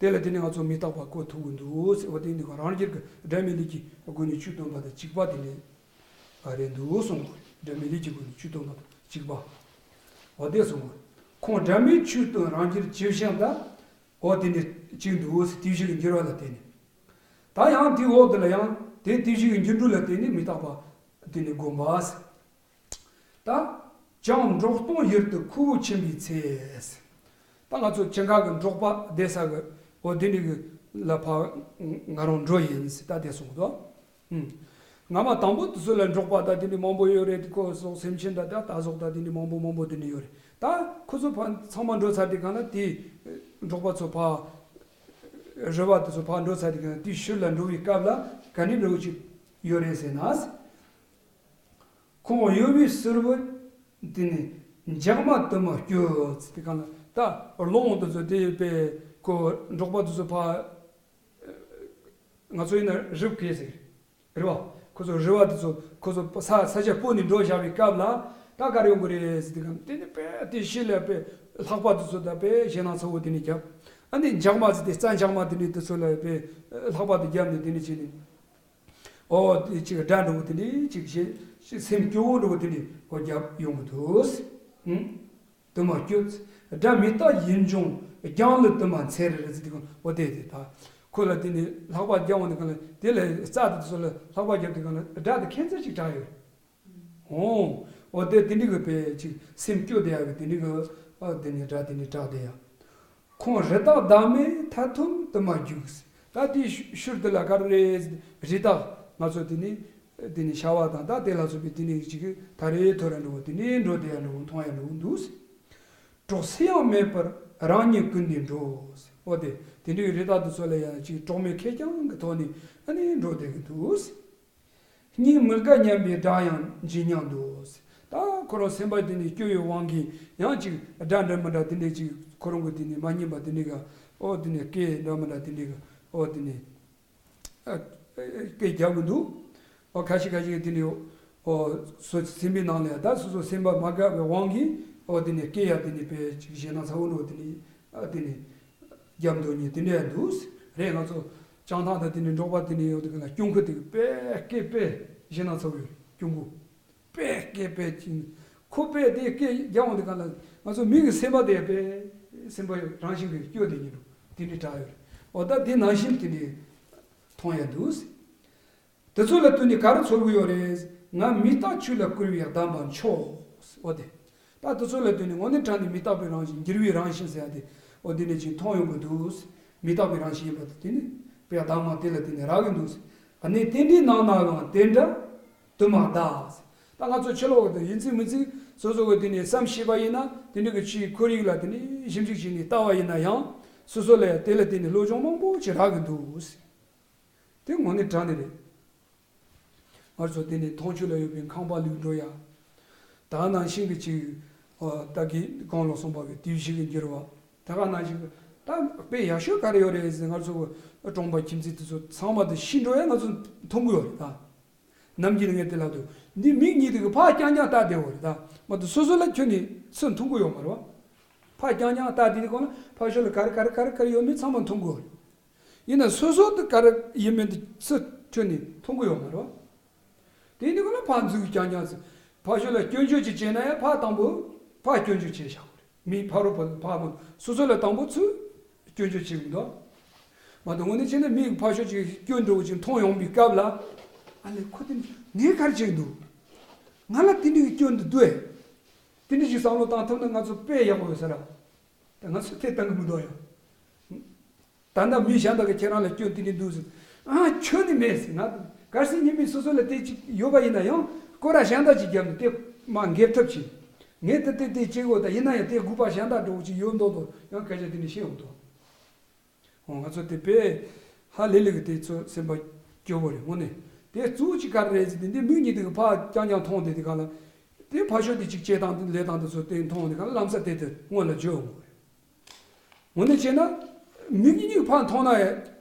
དེ་ལ་བརྟེན་ནས་ང་ཚོ་མི་རྟག་པ་གོ་ཐུབ་ཀྱི་འདུག་ཟེར་བ་དེ་འདི་ག་རང་རྒྱལ་གྱི་སྒྲ་མེད་ལས་ཀྱི་སྒོ་ནས་ཆོས་སྟོན་པ་དང་གཅིག་པ་དེ་ནས་རེད་འདུག་གསུངས། སྒྲ་མེད་ལས་ཀྱི་སྒོ་ནས་ཆོས་སྟོན་པ་དང་གཅིག་པ། འོ་དེ་གསུངས། ཁོང་སྒྲ་མེད་ཆོས་སྟོན་རང་རྒྱལ་ཇི་བཞིན་གདའ། འོ་དེ་ནས་གཅིག་འདུག་ཟེར། དུས་བཞི་གི་འགྱུར་བ་ལ་བརྟེན་ནས། ད་ཡང་དེའི་འོག་དེ་ལ་ཡང་དེ་དུས་བཞི་གི་འགྱུར་འགྲོས་ལ་བརྟེན་ནས་མི་རྟག་པ་དེ་ནས་བསྒོམ་པ་ཟེར། ད་བྱང་འབྲོག་སྟོང་ཡུལ་དུ་ཁོ་བོ་ཕྱིན་པའི་ཚེ། ད་ང་ཚོ་ཅི་འགའ་གི་འབྲོག་པ་བསྡད་ས་གི་འོ་དེ་འདྲ་གི་ལ་ཕ་ང་རང་འགྲོ་ཡིན་ཟེར་ད་དེ་གསུངས་འདུག། ཨུམ། སྔ་མ་དང་པོ་དེ་ཚོ་ལ་འབྲོག་པ་ད་དེ་འདྲ་མང་པོ་ཡོད་རེད། དེ་ཁོ་སོགས་སེམས་ཅན་ད་ད་ད་སོགས་ད་དེ་འདྲ་མང་པོ་མང་པོ་དེ་འདྲ་ཡོད་རེད། ད་ཁོ་ཚོ་ཕ་ཚང་མ་འགྲོ་ཚར་དུས་གང་ན་དེ་འབྲོག་པ་ཚོ་ཕ་རི་བ་དེ་ཚོ་ཕ་འགྲོ་ཚར་དུས་གང་ན་དེའི་ཤུལ་ལ་འགྲོ་བའི་སྐབས་ལ་ག་ནས་འགྲོ་གི་ཡོད་རེད་ཟེར་ན། ཁོང་གཡོ་བའི་སིལ་བུ་དེ་ནས་འཇག་མ་དུ་མ་སྐྱོ་ཚེ་དེ་གང་ལ་ད་རླུང་དེ་ཚོ་དེ་པས་ཁོ་འབྲོག་པ་དེ་ཚོ་ཕ་ང་ཚོ་ཡིན་ན་རིབ་གས་ཟེར་རེད་བ། ཁོ་ཚོ་རི་བ་དེ་ཚོ་ཁོ་ཚོ་ས་ས་ཆ་སྤོ་ནས་འགྲོ་བཞག་པའི་སྐབས་ལ་ད་ག་རེ་ཡོང་གི་རེད་ཟེར་དུས་གང་དེ་ནི་པས་དེ་ཤི་ལ་པས་ལྷགས་པ་དེ་ཚོ་ད་པས་ཞེད་སྣང་ཚ་བོ་དེ་ནས་རྒྱབ། ཨ་ནི་འཇག་མ་ཟེར་ཏེ་རྩྭ་འཇག་མ་དེ་འདྲའི་དེ་ཚོ་ལ་དཔེ་ལྷགས་པ་དེ་བརྒྱབ་ནས་དེ་འདྲ་བྱས་ནས། ཨོ་དེ་ཅིག་སྒྲ་འདྲ་བོ་དེ་འདྲའི་ཅིག་བྱས་ཅིག་སེམས་སྐྱོ་བོ་འདྲ་བོ་དེ་འདྲའི་ཨོ་བརྒྱབ་ཡོང་གི་འདུག་ཨུ། དུ་མ་སྐྱོ། སྒྲ་མི་རྟག་ཡིད་འབྱུང་རྒྱང་ལ་དུ་མ་འཚེར་རེ་ཟེར་དེ་གོ་ཨོ་དེ་དེ་ད། ཁོ་ལ་དེ་ནི་ལྷགས་པ་རྒྱག་འོང་དེ་གང་ལ་དེ་ལ་རྩྭ་དེ་ཚོ་ལ་ལྷགས་པ་རྒྱབ་དེ་གང་ལ་སྒྲ་དེ་ཁྱད་མཚར་ཅིག་གྲགས་ཡོད། ཨོ། ཨོ་དེ་དེ་འདྲི་གི་པའི་ཅིག་སེམས་སྐྱོ་དེ་ཡག་གི་དེ་འདྲི་གི་ཨོ་དེ་ནི་སྒྲ་དེ་ནི་གྲགས་དེ་ཡག་ཁོང་རི་དྭགས་བདག་མེད་མཐའ་ཐུམ་དུ་མ་རྒྱུག་ད་དེའི་ཤུ་ཤུར་དེ་ལ་ག་རེ་རེད། རི་དྭགས་ང་ཚོ་དེ་ནི་དེ་ནི་ཤ་བ་དང་ད་དེ་ལ་སོགས་པའི་དེ་ནི་ཅིག་ད་རེས་ཐོ་ར་འགྲོ་བ་དེ་ནི་འགྲོ་དེ་ཡག་འགྲོ་མཐོང་ཡག་འགྲོ་འདུག་གྲོགས་སུ་ཡང་མེད་པར་རང་ཉིད་ཀུན་ནས་འགྲོ། འོ་དེ་དེ་འདྲའི་རི་དྭགས་དེ་ཚོ་ལ་ཡང་ཅིག་གྲོགས་མེད་ཁེར་རྐྱང་གི་ཐོག་ནས་ཨ་ནི་འགྲོ་བསྡད་ཀྱི་འདུག་སྙིང་མི་དགའ་སྙམ་པའི་སྒྲ་ཡང་ཇི་སྙམ་དུ། ད་ཁོ་རང་སེམས་པ་དེ་ནས་སྐྱོ་བའི་དབང་གིས་ཡང་ཅིག་སྒྲ་འདྲ་མི་འདྲ་དེ་འདྲས་ཅིག་ཁོ་རང་གི་དེ་ནས་མ་སྙན་པ་དེ་འདྲས་ག་ཨོ་དེ་ནས་སྐད་འདྲ་མི་འདྲ་དེ་འདྲས་ག་ཨོ་དེ་ནས། ཨ། སྐད་རྒྱག་གི་འདུག་ཨོ་ཁ་ཤས་ཁ་ཤས་ཀྱིས་དེ་ནི་ཨོ་སོ་སེམས་པའི་ནང་ལ་ཡང་ད་སོ་སོ་སེམས་པ་མ་དགའ་བའི་དབང་གིས་ཨོ་དེ་ནི་སྐད་ཡང་དེ་ནི་དཔེ་ཅིག་ཞེ་ན་ཚ་བོ་འགྲོ་དེ་ནི་ཨ་དེ་ནི་རྒྱབ་འདོན་ཉིན་དེ་འདྲ་ཡང་འདུག་རེད། ང་ཚོ་བྱང་ཐང་དང་དེ་ནི་འབྲོག་པ་དེ་ནི་ཡོད་དེ་ག་ལ་སྐྱོན་ཁུ་དེ་གི་དཔེ་སྐད་དཔེ་ཞེ་ན་ཚ་བོ་ཡོད་རེད་སྐྱོན་ཁུ། པས་སྐད་པས་ཅིང་། ཁོ་པས་དེ་སྐད་རྒྱག་འོང་དེ་ག་ལ་ང་ཚོ་མི་གི་སེམས་པ་དེ་པས་སེམས་པ་རང་བཞིན་གྱིས་སྐྱོ་དེ་ཉིད་དུ་དེ་འདྲའི་གྲགས་ཡོད་རེད། འོ་ད་དེ་ནང་བཞིན་དེ་འདྲའི་མཐོང་ཡ་འདུག་དེ་ཚོ་ལ་བསྟུན་ནས་ག་རེ་ཚོར་གི་ཡོད་རེད། ང་མི་རྟག་ཆོས་ལ་བསྐུལ་བའི་གདམས་པ་མཆོག་འོ་དེ། ད་དེ་ཚོ་ལ་བསྟུན་ནས་དངོས་གནས་དྲང་ནས་མི་རྟག་པའི་རང་བཞིན་འགྱུར་བའི་རང་བཞིན་ཟེར་ཡ་དེ་འོ་དེ་འདྲ་ཅིག་མཐོང་ཡོང་གི་འདུག་མི་རྟག་པའི་རང་བཞིན་ཡིན་པ་དེ་དེ་ནི་པས་གདམས་ངག་དེ་ལ་བསྟུན་ནས་རག་གི་འདུག་ཨ་ནི་དེ་འདྲའི་ནང་ན་ཡང་དེ་འདྲ། དུ་མ་ད། ད་ང་ཚོ་ཕྱི་ལོགས་དུ་ཡིན་ཚིག་མིན་ཚིག་སོ་སོ་གི་དེ་ནས་བསམ་ཤེས་པ་ཡིན་ན་དེ་འདྲ་གི་ཕྱིའི་ཁོར་ཡུག་ལ་དེ་ནས་ཞིབ་འཇུག་བྱས་ནས་ལྟ་བ་ཡིན་ན་ཡང་སོ་སོ་ལ་ཡང་དེ་ལ་བརྟེན་ནས་བློ་སྦྱོང་མང་པོ་ཅིག་རག་གི་འདུག་དེ་དངོས་གནས་དྲང་གནས་རེད། ང་ཚོ་དེ་ནས་མཐོང་ཆོས་ལ་ཡོད་པའི་ཁང་པ་ལུག་འགྲོ་ཡ། ད་ནང་བཞིན་གྱི་ཅིག་ད་གི་གང་ལ་སོང་བ་གི་དུས་བཞི་གི་འགྱུར་བ། ད་ག་ནང་བཞིན་གྱི་ད་དཔེ་ཡག་ཤོས་ག་རེ་ཡོད་རེད་ཟེར་ང་ཚོ་གྲོང་པ་ཁྱིམ་མཚེས་དེ་ཚོ་ཚང་མ་དེ་ཤི་འགྲོ་ཡ་ང་ཚོ་མཐོང་གི་ཡོད་རེད་ད། ནམ་རྒྱུན་ངས་དེ་ལབ་འདུག་འདི་མིག་གཉིས་དེ་གི་ཕར་རྐྱང་རྐྱང་ལྟ་བསྡད་ཡོད་རེད་ད། མ་གཏོགས་སོ་སོ་ལ་ཁྱོན་ནས་ཚུར་མཐོང་གི་ཡོད་མ་རེད་བ། ཕར་རྐྱང་རྐྱང་ལྟ་བསྡད་དེ་གོང་ལ་ཕར་ཕྱོགས་ལ་ག་རེ་ག་རེ་ག་རེ་ག་རེ་ཡོད་མེད་ཚང་མ་མཐོང་གི་ཡོད་རེད། ཡིན་ན་སོ་སོ་དེ་ག་རེ་ཡིན་མིན་དེ་ཚུར་ཁྱོན་ནས་མཐོང་གི་ཡོད་མ་རེད་བ། དེ་ནི་གོང་ལ་ཕར་འཛུལ་རྐྱང་རྐྱང་ཚུར་ཕར་ཕྱོགས་ལ་སྐྱོན་བརྗོད་ཅིག་བྱས་ན་ཡང་ཕར་དང་པོ་ཕར་སྐྱོན་བརྗོད་བྱས་བཞག་གི་རེད། མི་ཕ་རོལ་པོ་ཕ་བོ་སོ་སོ་ལ་དང་པོ་ཚུར་སྐྱོན་བརྗོད་བྱེད་ཀྱི་འདུག་མ་གཏོགས་དངོས་གནས་བྱས་ན་མིའི་ཕར་ཕྱོགས་ཀྱི་སྐྱོན་འདྲ་བོ་ཅིག་མཐོང་ཡོང་པའི་སྐབས་ལ། ཨ་ལས་ཁོ་དེ་ངས་ག་རེ་བྱེད་ཀྱི་འདུག་ང་ལ་དེ་འདྲའི་སྐྱོན་འདི་འདུག་ཨེ། དེ་འདྲ་ཞིག་བསམ་བློ་བཏང་ཐུབ་ན་ང་ཚོ་དཔེ་ཡག་པོ་ཡོད་ས་རེད། ད་ང་ཚོ་དེ་བཏང་གི་མི་འདུག་ཡང་། ད་ལྟ་མི་གཞན་དག་གིས་ཁྱེད་རང་ལ་སྐྱོན་དེ་འདྲ་འདུག་ཟེར། ཨ་ཁྱོན་ནས་མེད་ཟེར་ང་དང་གལ་སྲིད་ཉི་མའི་སོ་སོ་ལ་དེ་ཅིག་ཡོད་པ་ཡིན་ན་ཡང་སྐོར་ར་གཞན་དག་ཅིག་བརྒྱབ་ནས་དེ་མ་འགེབས་ཐབས་བྱེད། ངས་དེ་དེ་དེ་བྱེད་དགོས་ད་ཡིན་ན་ཡང་དེ་དགོས་པ་གཞན་དག་འདྲ་བོ་ཅིག་ཡོད་མདོག་མདོག་ཡང་སྐད་ཆ་དེ་འདྲ་བཤད་འོང་དོ། འོ་ང་ཚོ་དེ་དཔེ་ཧ་ལས་ལས་ཀྱི་དེ་ཚོ་སེམས་པ་སྐྱོ་བོ་རེད་དངོས་གནས། དེ་གཙོ་བོ་ཅིག་ག་རེ་རེད་ཟེར་དེ་འདི་མིག་གཉིས་དེ་གི་ཕར་རྐྱང་རྐྱང་མཐོང་དེ་དེ་ག་ལ། དེ་ཕར་ཕྱོགས་དེ་ཅིག་བྱེད་སྟངས་དེ་ལས་སྟངས་དེ་ཚོ་དེ་མཐོང་དེ་ག་ལ་ལམ་སང་དེ་དེ་སྔོན་ལ་བརྗོད་འོང་གི་རེད། དངོས་གནས་བྱས་ན། མིག་གཉིས་ཕར་མཐོང་ན་ཡང་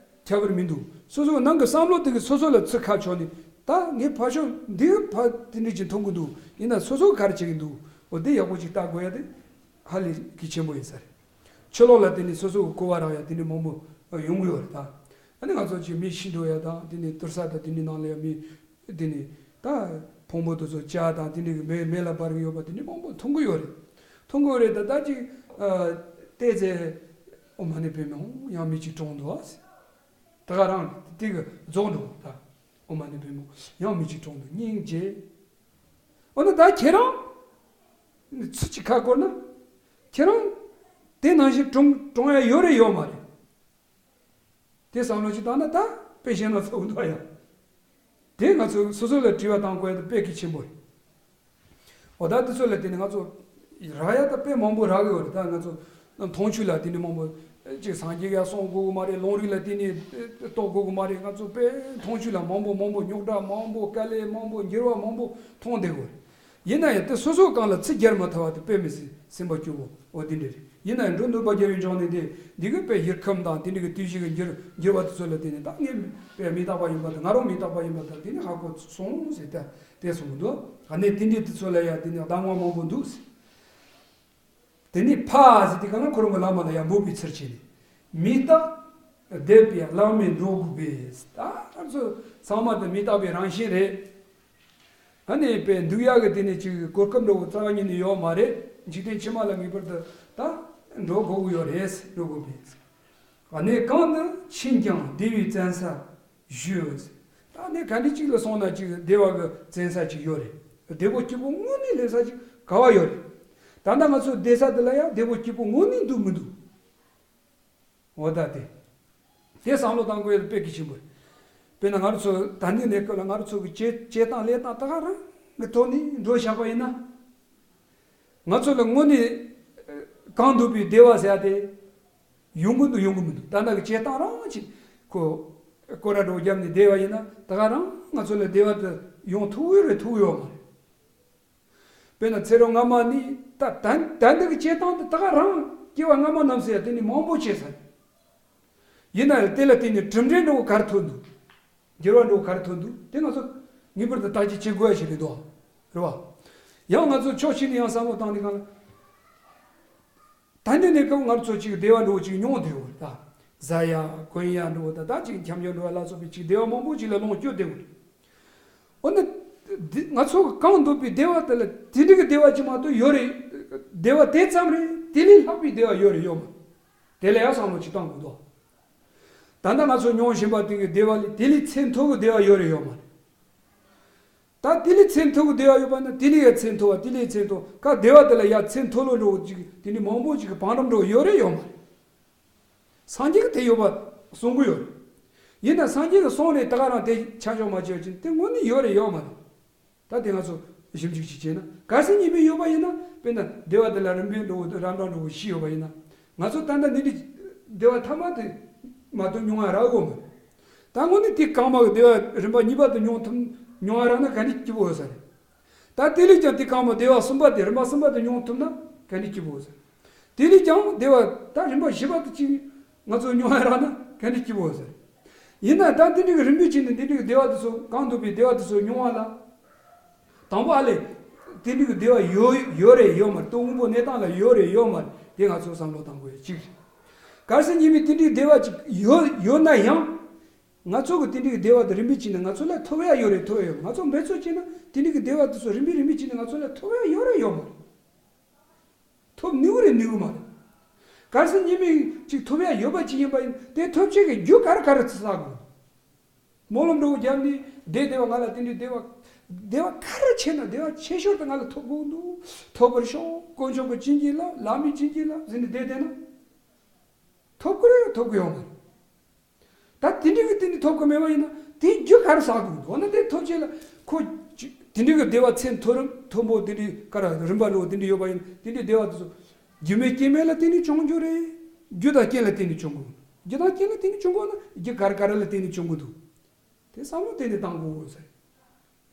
ཁྱད་པར་མི་འདུག་སོ་སོ་ནང་གི་བསམ་བློ་དེ་གི་སོ་སོ་ལ་ཚུར་ཁ་ཕྱོགས་ནས་ད་ངས་ཕར་ཕྱོགས་འདི་གི་ཕར་དེ་འདྲ་ཅིག་མཐོང་གི་འདུག་ཡིན་ན་སོ་སོ་ག་རེ་བྱེད་ཀྱི་འདུག་འོ་དེ་ཡག་པོ་ཅིག་ལྟ་དགོས་ཡ་དེ་ཧ་ལས་གལ་ཆེན་པོ་ཡིན་ས་རེད། ཕྱི་ལོགས་ལ་དེ་ནས་སོ་སོ་གི་གོ་བ་རག་ཡ་དེ་འདྲ་མང་པོ་ཡོང་གི་ཡོད་རེད་ད། ཨ་ནི་ང་ཚོ་ཅིག་མི་ཤི་འགྲོ་ཡ་དང་དེ་ནས་དུར་ས་དང་དེ་འདྲའི་ནང་ལ་ཡ་མི། དེ་ནི་ད་ཕུང་པོ་དེ་ཚོ་བཅག་དང་དེ་འདྲའི་གི་མེ་མེ་ལ་འབར་གི་ཡོད་པ་དེ་འདྲའི་མང་པོ་མཐོང་གི་ཡོད་རེད། མཐོང་གི་ཡོད་རེད་ད་ད་ཅིག་ཨ། བལྟས་ཚེ། ཨོཾ་མ་ཎི་པདྨེ་ཧཱུྃ་ཡང་མི་གཅིག་གྲོངས་འདུག་ཨ། ད་ག་རང་དེ་གི་རྫོགས་འགྲོ་ད། ཨོཾ་མ་ཎི་པདྨེ་ཧཱུྃ་ཡང་མི་གཅིག་གྲོངས་འདུག་སྙིང་རྗེ། འོ་ན་ད་ཁྱེད་རང་། ཚུར་ཅིག་ཁ་བསྐོར་ན། ཁྱེད་རང་། དེ་ནང་བཞིན་གྲོངས་གྲོངས་ཡ་ཡོད་རེད་ཡོད་མ་རེད། དེ་བསམ་བློ་ཅིག་བཏང་ན་ད་དཔེ་བཤད་ན་ཚ་བོ་འདུག་ཡ། དེ་ང་ཚོ་སོ་སོ་ལ་དྲི་བ་བཏང་དགོས་ཡ་དེ་དཔེ་གལ་ཆེན་པོ་རེད། འོ་ད་དེ་ཚོ་ལ་བརྟེན་ནས་ང་ཚོ་རག་ཡ་ད་དཔེ་མང་པོ་རག་གི་ཡོད་རེད་ད་ང་ཚོ་མཐོང་ཆོས་ལ་དེ་འདྲ་མང་པོ་ཅིག་སངས་རྒྱས་ཀྱིས་གསུང་དགོས་ཀྱི་མ་རེད། ལུང་རིགས་ལ་བརྟེན་ནས་རྟོགས་དགོས་ཀྱི་མ་རེད། ང་ཚོ་དཔེ་མཐོང་ཆོས་ལ་མང་པོ་མང་པོ་རྙོག་དྲ་མང་པོ་དཀའ་ལས་མང་པོ་འགྱུར་བ་མང་པོ་མཐོང་བསྡད་ཡོད་རེད། ཡིན་ན་ཡང་དེ་སོ་སོ་གང་ལ་ཚིག་སྦྱར་མ་ཐུབ་པ་དེ་དཔེ་མི་སྲིད་སེམས་པ་སྐྱོ་བོ་འོ་དེ་འདྲ་རེད། ཡིན་ན་ཡང་འགྲོ་འདུག་པ་རྒྱལ་བའི་འབྱུང་གནས་དེ་འདི་གི་དཔེ་ཡུལ་ཁམས་དང་དེ་འདྲ་གི་དུས་བཞི་གི་འགྱུར་འགྱུར་བ་དེ་ཚོ་ལ་བརྟེན་ནས་ད་ངས་དཔེ་མི་རྟག་པ་ཡིན་པ་དང་ང་རང་མི་རྟག་པ་ཡིན་པ་དང་དེ་ནི་ཧ་གོ་སོང་ཟེར་ད་དེ་གསུང་གི་འདུག་ཨ་ནི་དེ་འདྲའི་དེ་ཚོ་ལ་ཡང་དེ་ནི་གདམས་ངག་མང་པོ་འདུག་དེ་ནི་ཕ་ཟེར་དེ་ག་ན་ཁོ་རང་གི་བླ་མ་ལ་ཡང་འབོད་པའི་ཚུལ་བྱས་ནས། མི་རྟག་བསྡད་པའི་བླ་མེད་འགྲོ་དགོས་པས། ད་ང་ཚོ་ཚང་མ་དེ་མི་རྟག་པའི་རང་བཞིན་རེད། ཨ་ནི་དཔེ་འདུག་ཡག་གི་དེ་ནས་ཅིག་གོ་སྐབས་འགྲོ་རྩ་བ་ཉིད་ནས་ཡོད་མ་རེད། འཇིག་རྟེན་ཕྱི་མ་ལ་ངེས་པར་དུ་ད་འགྲོ་དགོས་ཀྱི་ཡོད་རེད། འགྲོ་དགོས་པས། གནས་གང་དུ་ཕྱིན་ཀྱང་བདེ་བའི་བཙན་ས་བཞུགས། ད་གནས་ག་འདྲ་ཅིག་ལ་སོང་ན་ཅིག་བདེ་བ་གི་བཙན་ས་ཅིག་ཡོད་རེད། བདེ་པོ་སྐྱིད་པོ་དངོས་གནས་སླེབས་ས་ཅིག་ག་བ་ཡོད་རེད། ད་ལྟ་ང་ཚོ་བསྡད་ས་དེ་ལ་ཡང་བདེ་པོ་སྐྱིད་པོ་དངོས་གནས་འདུག་མི་འདུག་འོ་ད་དེ། དེ་བསམ་བློ་བཏང་དགོས་ཡ་དཔེ་གལ་ཆེན་པོ་རེད། དཔེར་ན་ང་རང་ཚོ་ད་ནི་གནས་སྐབས་ལ་ང་རང་ཚོ་གི་བྱེད་བྱེད་སྟངས་ལས་སྟངས་ད་ག་རང་གི་ཐོག་ནས་འགྲོ་བཞག་པ་ཡིན་ན། ང་ཚོ་ལ་དངོས་གནས་གང་འདུག་པའི་བདེ་བ་ཟེར་ཡ་དེ་ཡོང་གི་འདུག་ཡོང་གི་མི་འདུག་ད་ལྟ་གི་བྱེད་སྟངས་རང་ཅིག་ཁོ་སྐོར་ར་འགྲོ་བརྒྱབ་ནས་བསྡད་པ་ཡིན་ན་ད་ག་རང་ང་ཚོ་ལ་བདེ་བ་དེ་ཡོང་ཐུབ་ཡོད་རེད་ཐུབ་ཡོད་མ་རེད། དཔེར་ན་ཚེ་རབས་སྔ་མ་ནས་ད་ད་ད་འདི་གི་བྱེད་སྟངས་དེ་ད་ག་རང་སྐྱེ་བ་སྔ་མ་རྣམས་སུ་ཡང་དེ་ནི་མང་པོ་བྱས་ས་རེད། ཡིན་ན་ཡང་དེ་ལ་བརྟེན་ནས་གྲུབ་འབྲས་འགྲོ་ག་རེ་ཐོན་འདུག་འགྱུར་བ་འགྲོ་ག་རེ་ཐོན་འདུག་དེ་ང་ཚོ་ངེས་པར་དུ་བརྟག་དཔྱད་བྱེད་དགོས་ཡ་ཞིག་རེད་དོ། རེད་བ། ཡང་ང་ཚོ་ཕྱོགས་གཅིག་ནས་ཡང་བསམ་བློ་བཏང་ནས་གང་ལ། ད་འདི་ནས་སྐབས་ང་ཚོ་ཅིག་བདེ་བ་འགྲོ་ཅིག་མྱོང་བསྡད་ཡོད་ད། བཟའ་ཡ་གོན་ཡ་འགྲོ་ད་ད་ཅིག་འཁྱམ་ཡ་འགྲོ་ལ་སོགས་པའི་ཅིག་བདེ་བ་མང་པོ་ཅིག་ལ་ལོངས་སྤྱོད་བསྡད་ཡོད། འོ་ན། འདི་ང་ཚོ་གི་གང་འདོད་པའི་བདེ་བ་དེ་ལ་དེ་འདྲ་གི་བདེ་བ་ཅིག་མ་གཏོགས་ཡོད་རེད། བདེ་བ་དེ་ཙམ་རེད། དེ་ལས་ལྷག་པའི་བདེ་བ་ཡོད་རེད་ཡོད་མ་རེད། དེ་ལ་ཡང་བསམ་བློ་ཅིག་བཏང་དགོས་དོ། ད་ལྟ་ང་ཚོ་མྱོང་བཞིན་པ་དེ་གི་བདེ་བ་ལས་དེ་ལས་ཚད་མཐོ་བའི་བདེ་བ་ཡོད་རེད་ཡོད་མ་རེད། ད་དེ་ལས་ཚད་མཐོ་བའི་བདེ་བ་ཡོད་པ་ན་དེ་ལས་ཡང་ཚད་མཐོ་བ་དེ་ལས་ཚད་མཐོ་ཁ་བདེ་བ་དེ་ལ་ཡང་ཚད་མཐོ་ལོ་འགྲོ་ཅིག་དེ་འདྲ་མང་པོ་ཅིག་གི་བང་རིམ་འགྲོ་ཡོད་རེད་ཡོད་མ་རེད། སངས་རྒྱས་ཀྱིས་དེ་ཡོད་པ་གསུང་གི་ཡོད་རེད། ཡིན་ན་སངས་རྒྱས་ཀྱིས་གསུང་རེད་ད་ག་རང་དེ་ཆ་འཇོག་མ་བྱས་པ་ཅིན་དེ་དངོས་གནས་ཡོད་རེད་ཡོད་མ་རེད། ད་དེ་ང་ཚོ་ཞིབ་འཇུག་ཅིག་བྱས་ན་གལ་སྲིད་ཉེས་པའི་ཡོད་པ་ཡིན་ན་དཔེར་ན་བདེ་བ་དེ་ལ་རིམ་པས་འགྲོ་འོ་དེ་རབ་འབྲིང་འགྲོ་འོ་བཞི་ཡོད་པ་ཡིན་ན་ང་ཚོ་ད་ལྟ་འདི་འདྲའི་བདེ་བ་ཐ་མ་དེ་མ་གཏོགས་མྱོང་བ་རག་གོ་མ་རེད། ད་དངོས་གནས་དེ་གང་མ་གི་བདེ་བ་རིམ་པ་གཉིས་པ་དེ་མྱོང་ཐུབ་མྱོང་བ་རག་ན་ག་འདྲ་སྐྱིད་པོ་ཡོད་ས་རེད། ད་དེ་ལས་ཀྱང་དེ་གང་མ་བདེ་བ་གསུམ་པ་དེ་རིམ་པ་གསུམ་པ་དེ་མྱོང་ཐུབ་ན་ག་འདྲ་སྐྱིད་པོ་ཡོད་ས་རེད། དེ་ལས་ཀྱང་བདེ་བ་ད་རིམ་པ་བཞི་པ་དེ་གཅིག་ང་ཚོ་མྱོང་བ་རག་ན་ག་འདྲ་སྐྱིད་པོ་ཡོད་ས་རེད། ཡིན་ན་ད་དེ་འདྲའི་རིམ་པས་བྱས་ནས་དེ་འདྲའི་བདེ་བ་དེ་ཚོ་གང་འདོད་པའི་བདེ་བ་དེ་ཚོ་མྱོང་བ་ལ། དང་པོ་ཨ་ལས། དེ་འདྲའི་བདེ་བ་ཡོད་ཡོད་རེད་ཡོད་མ་རེད་དོ་དངོས་པོ་གནས་སྟངས་ལ་ཡོད་རེད་ཡོད་མ་རེད་དེ་ང་ཚོ་བསམ་བློ་བཏང་དགོས་ཡ་གཅིག་རེད། གལ་སྲིད་ཉེས་པའི་དེ་འདྲའི་བདེ་བ་ཅིག་ཡོད་ཡོད་ན་ཡང་། ང་ཚོ་གི་དེ་འདྲའི་བདེ་བ་དེ་རིམ་པས་བྱས་ནས་ང་ཚོ་ལ་ཐོབ་ཡ་ཡོད་རེད་ཐོབ་ཡ་ཡོད་མ་རེད་ང་ཚོ་འབད་རྩོལ་བྱས་ན་དེ་འདྲའི་བདེ་བ་དེ་ཚོ་རིམ་པས་རིམ་པས་བྱས་ནས་ང་ཚོ་ལ་ཐོབ་ཡ་ཡོད་རེད་ཡོད་མ་རེད། ཐོབ་ནུས་རེད་ནུས་མ་རེད། གལ་སྲིད་ཉེས་པའི་ཅིག་ཐོབ་ཡ་ཡོད་པ་ཅིག་ཡིན་པ་ཡིན་དེ་ཐོབ་ཆེད་ཀྱི་རྒྱུ་ག་རེ་ག་རེ་བསགས་དགོས། སྨོན་ལམ་འགྲོ་བརྒྱབ་ནས་བསྡད་བསྡད་པ་ང་ལ་དེ་འདྲའི་བདེ་བ། བདེ་བ་ག་རེ་ཆེ་ན་བདེ་བ་ཆེ་ཤོས་དེ་ང་ལ་ཐོབ་དགོས་འདུག་ཐོབ་པར་ཤོག་དཀོན་མཆོག་གི་བྱིན་གྱིས་བརླབས་བླ་མའི་བྱིན་གྱིས་བརླབས་ཟེར་ནས་བསྡད་བསྡད་ན། ཐོབ་ཀྱི་རེད་ཐོབ་ཀྱི་ཡོད་མ་རེད། ད་དེ་འདྲའི་གི་དེ་འདྲའི་ཐོབ་ཀྱི་མེད་པ་ཡིན་ན་དེའི་རྒྱུ་ག་རེ་བསགས་དགོས་འདུག་འོ་ན་དེ་ཐོབ་ཆེད་ལ་ཁོ་ཅི་དེ་འདྲའི་གི་བདེ་བ་ཚད་མཐོ་རིམ་མཐོན་པོ་དེ་འདྲའི་ག་རེ་རིམ་པ་འགྲོ་དེ་འདྲའི་ཡོད་པ་ཡིན་ན་དེ་འདྲའི་བདེ་བ་དེ་ཚོ་རྒྱུ་མེད་རྐྱེན་མེད་ལ་བརྟེན་ནས་བྱུང་རྒྱུ་རེད། རྒྱུ་དང་རྐྱེན་ལ་བརྟེན་ནས་བྱུང་དགོས། རྒྱུ་དང་རྐྱེན་ལ་བརྟེན་ནས་བྱུང་དགོས་ན་རྒྱུ་ག་རེ་ག་རེ་ལ་བརྟེན་ནས་བྱུང་གི་འདུག་དེ་བསམ་བློ་གཏན་ནས་བཏང་དགོས་ཟེར།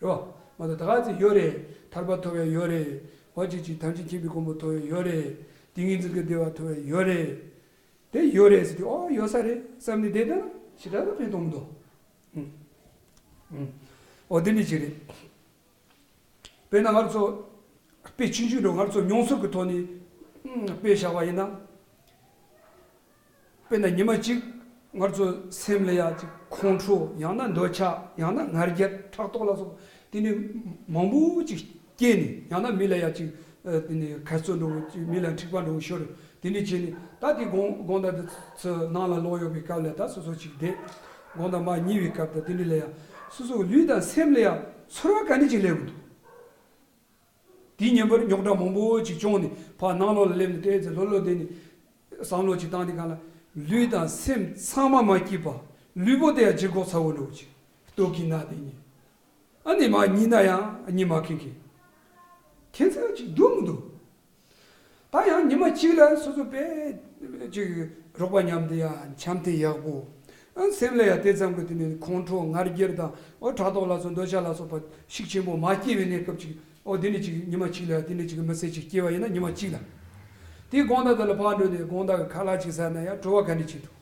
རེད་བ། མ་གཏོགས་ད་ག་ཚོད་ཡོད་རེད། ཐར་པ་ཐོབ་ཡ་ཡོད་རེད། འོ་ཅིག་ཅིག་ཐམས་ཅད་མཁྱེན་པའི་གོ་འཕང་ཐོབ་ཡ་ཡོད་རེད། ཏིང་ངེ་འཛིན་གྱི་བདེ་བ་ཐོབ་ཡ་ཡོད་རེད། དེ་ཡོད་རེད་ཟེར་དུས་ཨོ་ཡོད་ས་རེད་བསམ་ནས་བསྡད་ན་ཞེ་དྲག་ཏུ་ཕན་ཐོགས་མི་འདུག་ཨུ། ཨུ། ཨོ་དེ་འདྲ་ཅིག་རེད། དཔེར་ན་ང་ཚོ་དཔེ་ཆུང་ཆུང་འགྲོ་ང་ཚོ་མྱོང་ཚོར་གྱི་ཐོག་ནས་ཨུ་དཔེ་བཞག་པ་ཡིན་ན། དཔེར་ན་ཉི་མ་གཅིག་ང་ཚོ་སེམས་ལ་ཡ་གཅིག་ཁོང་ཁྲོ་ཡང་ན་འདོད་ཆགས་ཡང་ན་ང་རྒྱལ་ཕྲག་དོག་ལ་སོགས་དེ་ནི་མང་པོ་གཅིག་སྐྱེས་ནས་ཡང་ན་མི་ལ་ཡ་གཅིག་དེ་ནི་ཁ་རྩོད་འགྲོ་གཅིག་མི་ལ་འཁྲིག་པ་འགྲོ་ཤོར་དེ་འདྲ་བྱས་ནས་ད་དེ་དགོང་དགོང་དག་དེ་ཚོ་ནང་ལ་ལོག་ཡོད་པའི་སྐབས་ལ་ད་སོ་སོ་གཅིག་བསྡད་དགོང་དག་མ་ཉལ་བའི་སྐབས་དང་དེ་འདྲ་ལ་ཡ་སོ་སོ་ལུས་དང་སེམས་ལ་ཡ་ཚོར་བ་ག་འདྲ་གཅིག་སླེབས་ཀྱི་འདུག་དེའི་ཉིན་པར་རྙོག་དྲ་མང་པོ་ཅིག་བྱུང་ནས་ཕར་ནང་ལོགས་ལ་སླེབས་ནས་བལྟས་ཚེ་ལྷོད་ལྷོད་བསྡད་ནས་བསམ་བློ་ཅིག་བཏང་དེ་གང་ལ་ལུས་དང་སེམས་ཚང་མ་མ་སྐྱིད་པ་ལུས་པོ་དེ་ཡང་ལྗིད་ཁོག་ཚ་བོ་འགྲོ་ཅིག་ལྟོགས་ཀྱི་ན་དེ་ཉིན་ཨ་ནི་མ་གཉིད་ན་ཡང་གཉིད་མ་ཁེངས་ཁེངས་ཁྱད་མཚར་ཅིག་འདུག་མི་འདུག་ད་ཡང་ཉི་མ་གཅིག་ལ་སོ་སོ་དཔེ་ཅིག་རོགས་པ་མཉམ་དུ་ཡང་འཆམ་མཐུན་ཡག་པོ། ཨ་སེམས་ལ་ཡང་དེ་ཙམ་གྱི་དེ་ནས་ཁོང་ཁྲོ་ང་རྒྱལ་དང་ཨོ་ཕྲག་དོག་ལ་སོགས་འདོད་ཆགས་ལ་སོགས་པ་ཤུགས་ཆེན་པོ་མ་སྐྱེས་པའི་གནས་སྐབས་ཅིག་ཨོ་དེ་ནས་ཅིག་ཉི་མ་གཅིག་ལ་ཡང་དེ་ནས་ཅིག་མི་ཚེ་ཅིག་སྐྱེལ་བ་ཡིན་ན་ཉི་མ་གཅིག་ལ། དེའི་དགོང་དག་དེ་ལ་ཕར་འགྲོ་ནས་དགོང་དག་གི་ཁ་ལག་ཅིག་ཟ་ན་ཡང་བྲོ་བ་ག་འདྲ་ཅིག་འདུག་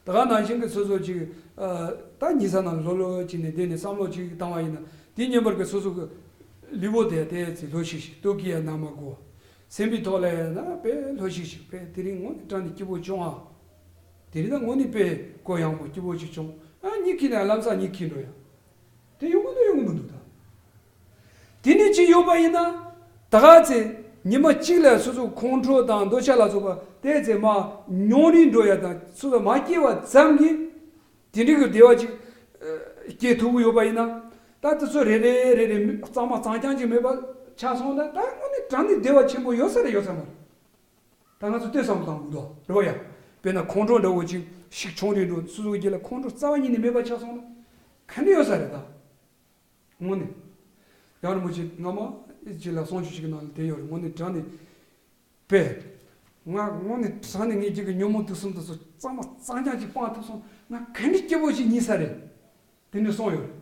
ད་ག་ནང་བཞིན་གྱི་སོ་སོ་ཅིག་ཨ་ད་ཉལ་ས་ནང་ལྷོད་ལྷོད་བྱས་ནས་བསྡད་ནས་བསམ་བློ་ཅིག་བཏང་བ་ཡིན་ན་དེའི་ཉིན་པར་གྱི་སོ་སོ་གི་ལུས་པོ་དེ་དེ་ཚེ་ལྷོད་ཤིག་ཤིག་ལྟོགས་ཀྱི་ཡ་ན་མ་གོ། སེམས་པའི་ཐོག་ལ་ཡ་ན་དཔེ་ལྷོད་ཤིག་ཤིག་དཔེ་དེ་རིང་ངོ་ནས་སྐྲག་ནས་སྐྱིད་པོ་བྱུང་ཨ། དེ་རིང་ད་དངོས་གནས་དཔེ་གུ་ཡངས་པོ་སྐྱིད་པོ་ཅིག་བྱུང་། ཨ་གཉིད་ཁུག་ནས་ལམ་སང་གཉིད་ཁུག་འགྲོ་ཡ། དེ་ཡོང་གི་འདུག་ཡོང་གི་མི་འདུག་ད། དེ་ནས་ཅིག་ཡོད་པ་ཡིན་ན། ད་ག་ཚེ་ཉི་མ་གཅིག་ལ་སོ་སོ་ཁོང་ཁྲོ་དང་འདོད་ཆགས་ལ་སོགས་པ་དེ་ཚེ་མར་ཉུང་རུ་འགྲོ་ཡ་དང་སོ་སོ་མ་སྐྱེ་བ་ཙམ་གྱིས། དེ་འདྲའི་གི་བདེ་བ་ཅིག་ཨ་སྐྱེ་ཐུབ་ཀྱི་ཡོད་པ་ཡིན་ན། ད་དེ་ཚོ་རེ་རེ་རེ་རེ་གཙང་མ་གཙང་རྐྱང་ཅིག་མེད་པ་ཆགས་སོང་ན། ད་དངོས་གནས་དྲང་གནས་བདེ་བ་ཆེན་པོ་ཡོད་ས་རེད་ཡོད་ས་མ་རེད། ད་ང་ཚོ་ལྟོས་བསམ་བློ་བཏང་དགོས་འདུག་རེད་བ་ཡ། དཔེར་ན་ཁོང་ཁྲོ་འདྲ་བོ་ཅིག་ཤུགས་ཆུང་རུ་འགྲོ། སོ་སོའི་རྒྱུད་ལ་ཁོང་ཁྲོ་རྩ་བ་ཉིད་ནས་མེད་པ་ཆགས་སོང་ན། ག་འདྲ་ཡོད་ས་རེད་ད། དངོས་གནས། རྒྱལ་བ་རིན་པོ་ཆེ་སྔ་མ་ཅིག་ལ་གསུང་ཆོས་ཤིག་གི་ནང་ལ་དེ་ཡོད་རེད། དངོས་གནས་དྲང་གནས། དཔེ། ང་དངོས་གནས་དྲང་གནས་ངའི་རྒྱུད་ཀྱི་ཉོན་མོངས་དུག་གསུམ་དེ་ཚོ་གཙང་མ་གཙང་རྐྱང་ཅིག་སྤང་ཐུབ་སོང་ན་ང་ག་འདྲ་སྐྱིད་པོ་ཞིག་རྙེད་ས་རེད། དེ་འདྲ་གསུངས་ཡོད་རེད།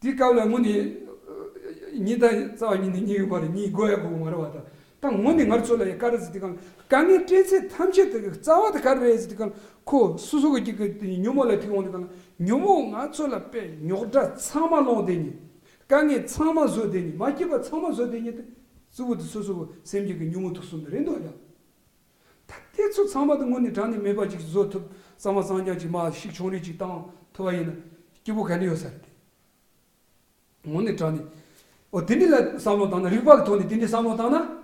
དེའི་སྐབས་ལ་དངོས་གནས་ཉི་ཟླ་རྩ་བ་ཉིད་ནས་རྙེད་ཡོད་པ་རེད། རྙེད་དགོས་ཡ་དགོས་མ་རེད་བ་ད། ད་དངོས་གནས་ང་ཚོ་ལ་ཡ་ག་རེ་ཟེར་དུས་སྒང་དཀའ་ངལ་འཕྲད་ཚད་ཐམས་ཅད་དེ་རྩ་བ་དེ་ག་རེ་རེད་ཟེར་དུས་སྒང་ཁོ་སོ་སོ་གི་རྒྱུད་ཀྱི་ཉོན་མོངས་ལ་ཐུག་འོང་དུས་སྒང་ཉོན་མོངས་ང་ཚོ་ལ་དཔེ་རྙོག་དྲ་ཚང་མ་སློང་བསྡད་མཁན། དཀའ་ངལ་ཚང་མ་བཟོ་བསྡད་མཁན། མ་སྐྱིད་པ་ཚང་མ་བཟོ་བསྡད་མཁན་དེ་གཙོ་བོ་དེ་སོ་སོ་གི་སེམས་རྒྱུད་ཀྱི་ཉོན་མོངས་དུག་གསུམ་དེ་རེད་འདུག་ཡ། ད་དེ་ཚོ་ཚང་མ་དེ་དངོས་གནས་དྲང་གནས་མེད་པ་ཅིག་བཟོ་ཐུབ། གཙང་མ་གཙང་རྐྱང་ཅིག་མར་ཤུགས་ཆུང་རུ་ཅིག་བཏང་ཐུབ་པ་ཡིན་ན་སྐྱིད་པོ་ག་འདྲ་ཡོད་ས་རེད་དེ། དངོས་གནས་དྲང་གནས། འོ་དེ་འདྲ་ལ་བསམ་བློ་བཏང་ན། རིགས་པ་གི་ཐོག་ནས་དེ་འདྲ་བསམ་བློ་བཏང་ན།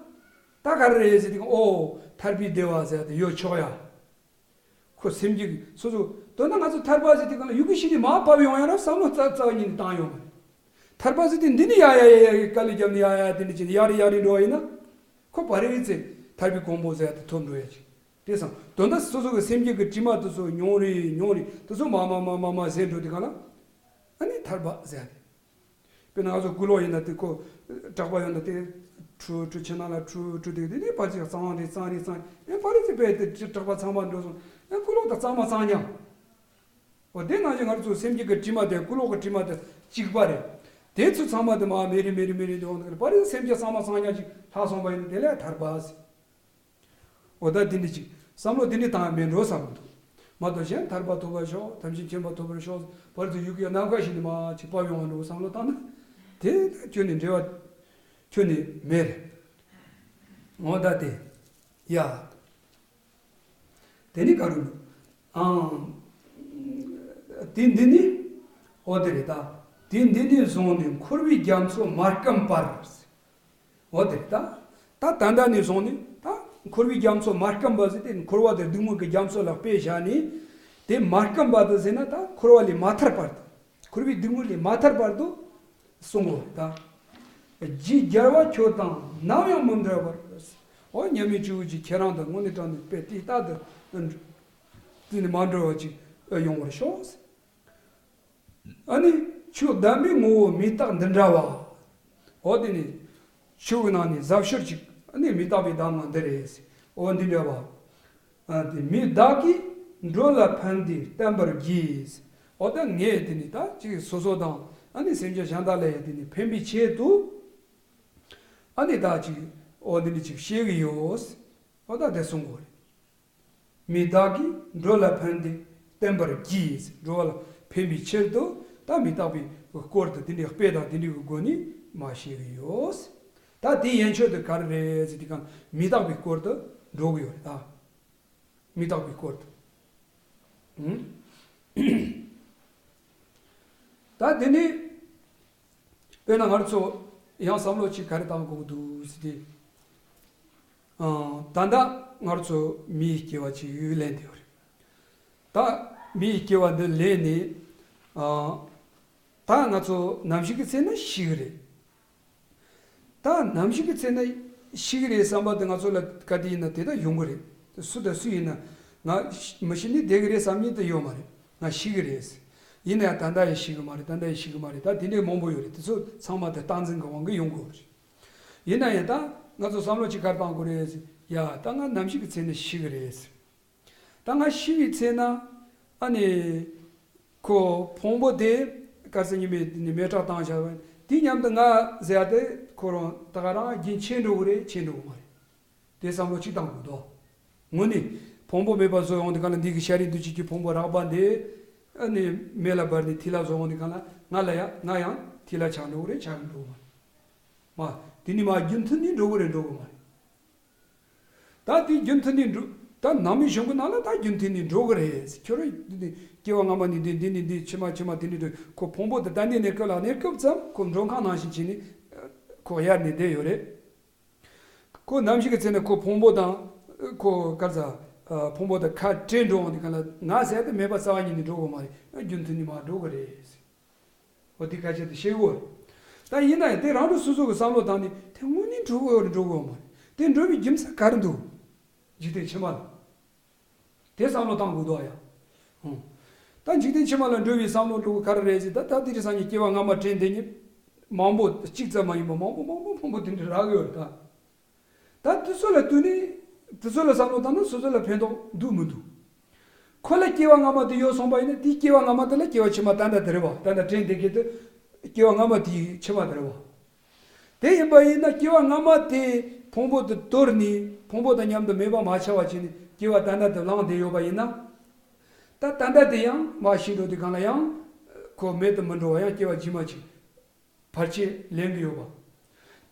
ད་ག་རེ་རེད་ཟེར་དུས་སྒང་ཨོ་ཐར་པའི་བདེ་བ་ཟེར་ཡ་དེ་ཡོད་ཆོག་ཡ། ཁོ་སེམས་རྒྱུད་ཀྱི་སོ་སོ་དོན་དག་ང་ཚོ་ཐར་པ་ཟེར་དུས་སྒང་ལ་ཡུལ་གྱི་ཤིན་ཏུ་མར་བབས་ཡོང་ཡ་ར་བསམ་བློ་རྩ་རྩ་བ་ཉིད་ནས་བཏང་ཡོང་མ་རེད། ཐར་པ་ཟེར་དུས་འདི་ནས་ཡ་ཡ་ཡ་ཡ་གི་དཀའ་ལས་བརྒྱབ་ནས་ཡ་ཡ་དེ་འདྲ་བྱས་ནས་ཡར་རེ་ཡར་རེ་འགྲོ་བ་ཡིན་ན། ཁོ་བར་རེ་ཚེ་ཐར་པའི་གོ་འཕང་ཟེར་ཡ་དེ་ཐོབ་འགྲོ་ཡ་ཅིག་དེ་སང་དོན་དག་སོ་སོ་གི་སེམས་རྒྱུད་ཀྱི་དྲི་མ་དེ་ཚོ་ཉུང་རེ་ཉུང་རེ་དེ་ཚོ་མར་མར་མར་མར་མར་ཟད་འགྲོ་དུས་སྒང་ལ། ཨ་ནི་ཐར་པ་ཟེར་ཡ་དེ། དཔེར་ན་ང་ཚོ་ཀུ་ལོག་ཡིན་ན་དེ་ཁོ་གྲགས་པ་ཡོད་ན་དེ་ཁྲུ་ཁྲུ་ཕྱི་ནང་ལ་ཁྲུ་ཁྲུ་དེ་དེ་ནས་ཕར་ཚུར་གཙང་རེ་གཙང་རེ་གཙང་རེ་ཕར་རེ་ཚེ་དཔེ་དེ་གྲགས་པ་ཚང་མ་འགྲོ་སོང་། ཨེ་ཀུ་ལོག་དང་གཙང་མ་གཙང་མཉམ། འོ་དེ་ནང་བཞིན་ང་ཚོ་སེམས་རྒྱུད་ཀྱི་དྲི་མ་དེ་ཀུ་ལོག་གི་དྲི་མ་དེ་གཅིག་པ་རེད། དེ་ཚོ་ཚང་མ་དེ་མར་མེད་རེ་མེད་རེ་མེད་རེ་འགྲོ་འདུག་ཕར་རེ་སེམས་རྒྱུད་གཙང་མ་གཙང་མཉམ་ཅིག་ལྷག་སོང་བ་ཡིན་ན་དེ་ལ་ཐར་པ་ཟེར། འོ་ད་དེ་འདྲ་ཅིག་བསམ་བློ་དེ་འདྲ་བཏང་ཡ་མེད་འགྲོ་བསམ་གྱི་འདུག་མ་གཏོགས་གཞན་ཐར་པ་ཐོབ་པར་ཤོག་ཐམས་ཅད་མཁྱེན་པ་ཐོབ་པར་ཤོག་ཕར་ཚུར་ཡུལ་གྱི་ནམ་མཁའ་ཞིག་ནས་མར་ཅིག་བབས་ཡོང་བ་འདྲ་བོ་བསམ་བློ་བཏང་ན། དེ་ད་ཁྱོན་ནས་འབྲེལ་བ་ཁྱོན་ནས་མེད་རེད། འོ་ད་དེ་ཡ། དེ་ནི་ག་རུ། ཨང་། དེ་འདི་ནི། འོ་དེ་རེད་ད། དེ་འདི་ནས་བཟུང་ནས་འཁོར་བའི་རྒྱ་མཚོ་མ་སྐམ་བར། འོ་དེ་རེད་ད། ད་ད་ལྟ་ནས་བཟུང་ནས་ད་འཁོར་བའི་རྒྱ་མཚོ་མ་སྐམ་པ་ཟེར་ཏེ་འཁོར་བ་དེ་སྡུག་བསྔལ་གྱི་རྒྱ་མཚོ་ལ་དཔེ་བཞག་ནས། དེ་མ་སྐམ་པ་དེ་ཟེར་ན་ད་འཁོར་བ་ལས་མ་ཐར་བར་དུ། འཁོར་བའི་སྡུག་བསྔལ་ལས་མ་ཐར་བར་དུ། གསུང་གོ་ད། རྗེ་རྒྱལ་བ་ཁྱོད་དང་ནམ་ཡང་མི་འབྲལ་བར། འོ་མཉམ་མེད་སྤྱི་བོ་རྗེ་ཁྱེད་རང་དང་དངོས་གནས་དྲང་གནས་དཔེ་དེ་ལྟ་དུ། དེ་ནི་མ་འབྲལ་བ་ཅིག་ཡོང་བར་ཤོག་ཨ་ནི་ཆོས་གདམས་པའི་ངོ་བོ་མི་རྟག་འདི་འདྲ་བ། འོ་དེ་ནི་ཆོས་ཀྱི་ནང་ནས་ཟབ་ཤོས་ཅིག་ཨ་ནི་མི་རྟག་པའི་གདམས་ངག་འདི་རེད། འོ་འདི་འདྲ་བ། ཨ་དེ་མི་བདག་གིས་འགྲོ་ལ་ཕན་བདེ་བསྟན་པར་བགྱི། འོ་ད་ངས་དེ་ནི་ད་ཅིག་སོ་སོ་དང་ཨ་ནི་སེམས་ཅན་གཞན་དག་ལ་ཡང་དེ་ནི་ཕན་པའི་ཆེད་དུ། ཨ་ནི་ད་ཅིག་འོ་འདི་ནི་ཅིག་བཤད་གི་ཡོད། འོ་ད་དེ་གསུང་གོ་རེད། མི་བདག་གིས་འགྲོ་ལ་ཕན་བདེ་བསྟན་པར་བགྱི། འགྲོ་བ་ལ་ཕན་པའི་ཕྱིར་དུ་ད་མི་རྟག་པའི་སྐོར་དུ་དེ་འདྲའི་དཔེ་དང་དེ་འདྲའི་སྒོ་ནས་མར་བཤད་ཀྱི་ཡོད། ད་དེའི་ཡན་ཆོད་དེ་ག་རེ་རེད་ཟེར་དུས་སྒང་མི་རྟག་པའི་སྐོར་དུ་འགྲོ་གི་ཡོད་རེད་ད། མི་རྟག་པའི་སྐོར་དུ། ཨང་། ད་དེ་ནས། དཔེར་ན་ང་རང་ཚོ་ཡང་བསམ་བློ་ཅིག་ག་རེ་བཏང་དགོས་ཀྱི་འདུག་ཟེར་ཏེ། ཨང་། ད་ལྟ་ང་རང་ཚོ་མིའི་སྐྱེ་བ་ཅིག་ལེན་བསྡད་ཡོད་རེད། ད་མིའི་སྐྱེ་བ་འདི་ལེན་ནས། ཨང་། ད་ང་ཚོ་ནམ་ཞིག་གི་ཚེ་ན་ཤི་གི་རེད། ད་ནམ་ཞིག་གི་ཚེ་ན་ཤི་གི་རེད་བསམ་པ་དེ་ང་ཚོ་ལ་ག་དུས་ཡིན་ན་དེ་ལྟར་ཡོང་གི་རེད། སུ་དང་སུ་ཡིན་ན་ང་ཤི་མི་ཤི་ནས་བསྡད་གི་རེད་བསམ་མཁན་དེ་ཡོད་མ་རེད། ང་ཤི་གི་རེད། ཡིན་ན་ཡང་ད་ལྟ་ཡང་ཤི་གི་མ་རེད། ད་ལྟ་ཡང་ཤི་གི་མ་རེད། ད་དེ་འདྲའི་མང་པོ་ཡོད་རེད། དེ་ཚོ་ཚང་མ་དེ་རྟག་འཛིན་གི་དབང་གིས་ཡོང་གི་ཡོད་རེད། ཡིན་ན་ཡང་ད་ང་ཚོ་བསམ་བློ་ཅིག་ག་རེ་བཏང་དགོས་རེད། ཡ་ད་ང་ནམ་ཞིག་གི་ཚེ་ན་ཤི་གི་རེད། ད་ང་ཤི་བའི་ཚེ་ན་ཨ་ནི། ཁོ་ཕུང་པོ་དེ་དཀར་གསལ་ཉི་མས་ནི་མེ་སྲེག་བཏང་བཞག་པ་དེ་མཉམ་དུ་ང་ཟེར་ཡ་དེ་ཁོ་རང་ད་ག་རང་རྒྱུན་ཆད་འགྲོ་གི་རེད། ཆད་འགྲོ་གི་མ་རེད། དེ་བསམ་བློ་གཅིག་བཏང་དགོས་འདུག་དངོས་གནས་ཕུང་པོ་མེད་པ་བཟོ་ཡོང་དུས་སྒང་ལ་འདི་གི་ཤ་རུས་འདུ་བྱེད་ཀྱི་ཕུང་པོ་རགས་པ་འདི་ཨ་ནི་མེ་ལ་སྦར་ནས་ཐལ་ལ་བཟོ་ཡོང་དུས་སྒང་ལ་ང་ལ་ཡང་ང་ཡང་ཐལ་ལ་ཆགས་འགྲོ་གི་རེད། ཆགས་འགྲོ་གི་མ་རེད། མ་དེ་ནི་མ་རྒྱུན་མཐུད་ནས་འགྲོ་གི་རེད། འགྲོ་གི་མ་རེད། ད་དེ་རྒྱུན་མཐུད་ནས་འགྲོ་ ད་ནང་མི་གཞུང་གི་ནང་ལ་ད་རྒྱུན་མཐུད་ནས་འགྲོ་གི་རེད། ཁྱོད་རང་འདི་འདི་སྐྱེ་བ་སྔ་མ་ནས་འདི་འདི་ནས་འདི་ཕྱི་མ་ཕྱི་མ་དེ་འདྲ་འགྲོ། ཁོ་ཕུང་པོ་དེ་ད་འདི་ནས་སྐབས་ལ་གནས་སྐབས་ཙམ་ཁོ་མགྲོན་ཁང་ནང་བཞིན་བྱས་ནས་ཁོ་ཡར་ནས་བསྡད་ཡོད་རེད། ཁོ་ནམ་ཞིག་གི་ཚེ་ནས་ཁོ་ཕུང་པོ་དང་ཁོ་ག་རེ་ཟ། ཕུང་པོ་དང་ཁ་བྲལ་འགྲོ་འོང་དུས་གང་ལ་ང་ཟེར་དེ་མེད་པ་རྩ་བ་ཉིད་ནས་འགྲོ་དགོས་མ་རེད། རྒྱུན་མཐུད་ནས་མར་འགྲོ་གི་རེད། འོ་དེ་ཁ་ཆེ་དེ་ཤེས་དགོས། ད་ཡིན་ན་ཡང་དེ་རང་རང་སོ་སོ་གི་བསམ་བློ་བཏང་ནས་དེ་དངོས་གནས་འགྲོ་དགོས་རེད་འགྲོ་དགོས་མ་རེད། དེ་འགྲོ་བའི་རྒྱུ་མཚན་ག་རེ་འདུག་འཇིག་རྟེན་ཕྱི་མ་ལ། དེ་བསམ་བློ་བཏང་དགོས་འདུག་ཡ། ཧུང་། ད་འཇིག་རྟེན་ཕྱི་མ་ལ་འགྲོ་བའི་བསམ་བློ་འགྲོ་གི་ག་རེ་རེད་ཟེར། ད་ད་དེ་རིང་སང་ཉིན་སྐྱེ་བ་སྔ་མ་དྲན་བསྡད་མཁན་མང་པོ་གཅིག་ཙམ་མ་ཡིན་པ་མང་པོ་མང་པོ་མང་པོ་དེ་འདྲ་རག་གི་ཡོད་རེད་ད། ད་དེ་ཚོ་ལ་བསྟུན་ནས་དེ་ཚོ་ལ་བསམ་བློ་བཏང་ན་སོ་སོ་ལ་ཕན་ཐོགས་འདུག་མི་འདུག་ཁོ་ལ་སྐྱེ་བ་སྔ་མ་དེ་ཡོད་སོང་པ་ཡིན་ན་དེའི་སྐྱེ་བ་སྔ་མ་དེ་ལ་སྐྱེ་བ་ཕྱི་མ་ད་ལྟ་དེ་རེད་བ། ད་ལྟ་དྲན་བསྡད་མཁན་དེ་སྐྱེ་བ་སྔ་མ་དེའི་ཕྱི་མ་དེ་རེད་བ། དེ་ཡིན་པ་ཡིན་ན་སྐྱེ་བ་སྔ་མ་དེ་ཕུང་པོ་དེ་དོར་ནས་ཕུང་པོ་དང་མཉམ་དུ་མེད་པ་མ་ཆགས་པ་བྱས་ནས་སྐྱེ་བ་ད་ལྟ་དེ་བླངས་བསྡད་ཡོད་པ་ཡིན་ན། ད་ད་ལྟ་དེ་ཡང་མར་ཤི་འགྲོ་དུས་གང་ལ་ཡང་ཁོ་མེད་དུ་མི་འགྲོ་བ་ཡང་སྐྱེ་བ་རྗེས་མ་ཅིག་བར་ཆད་ལེན་གྱི་ཡོད་པ།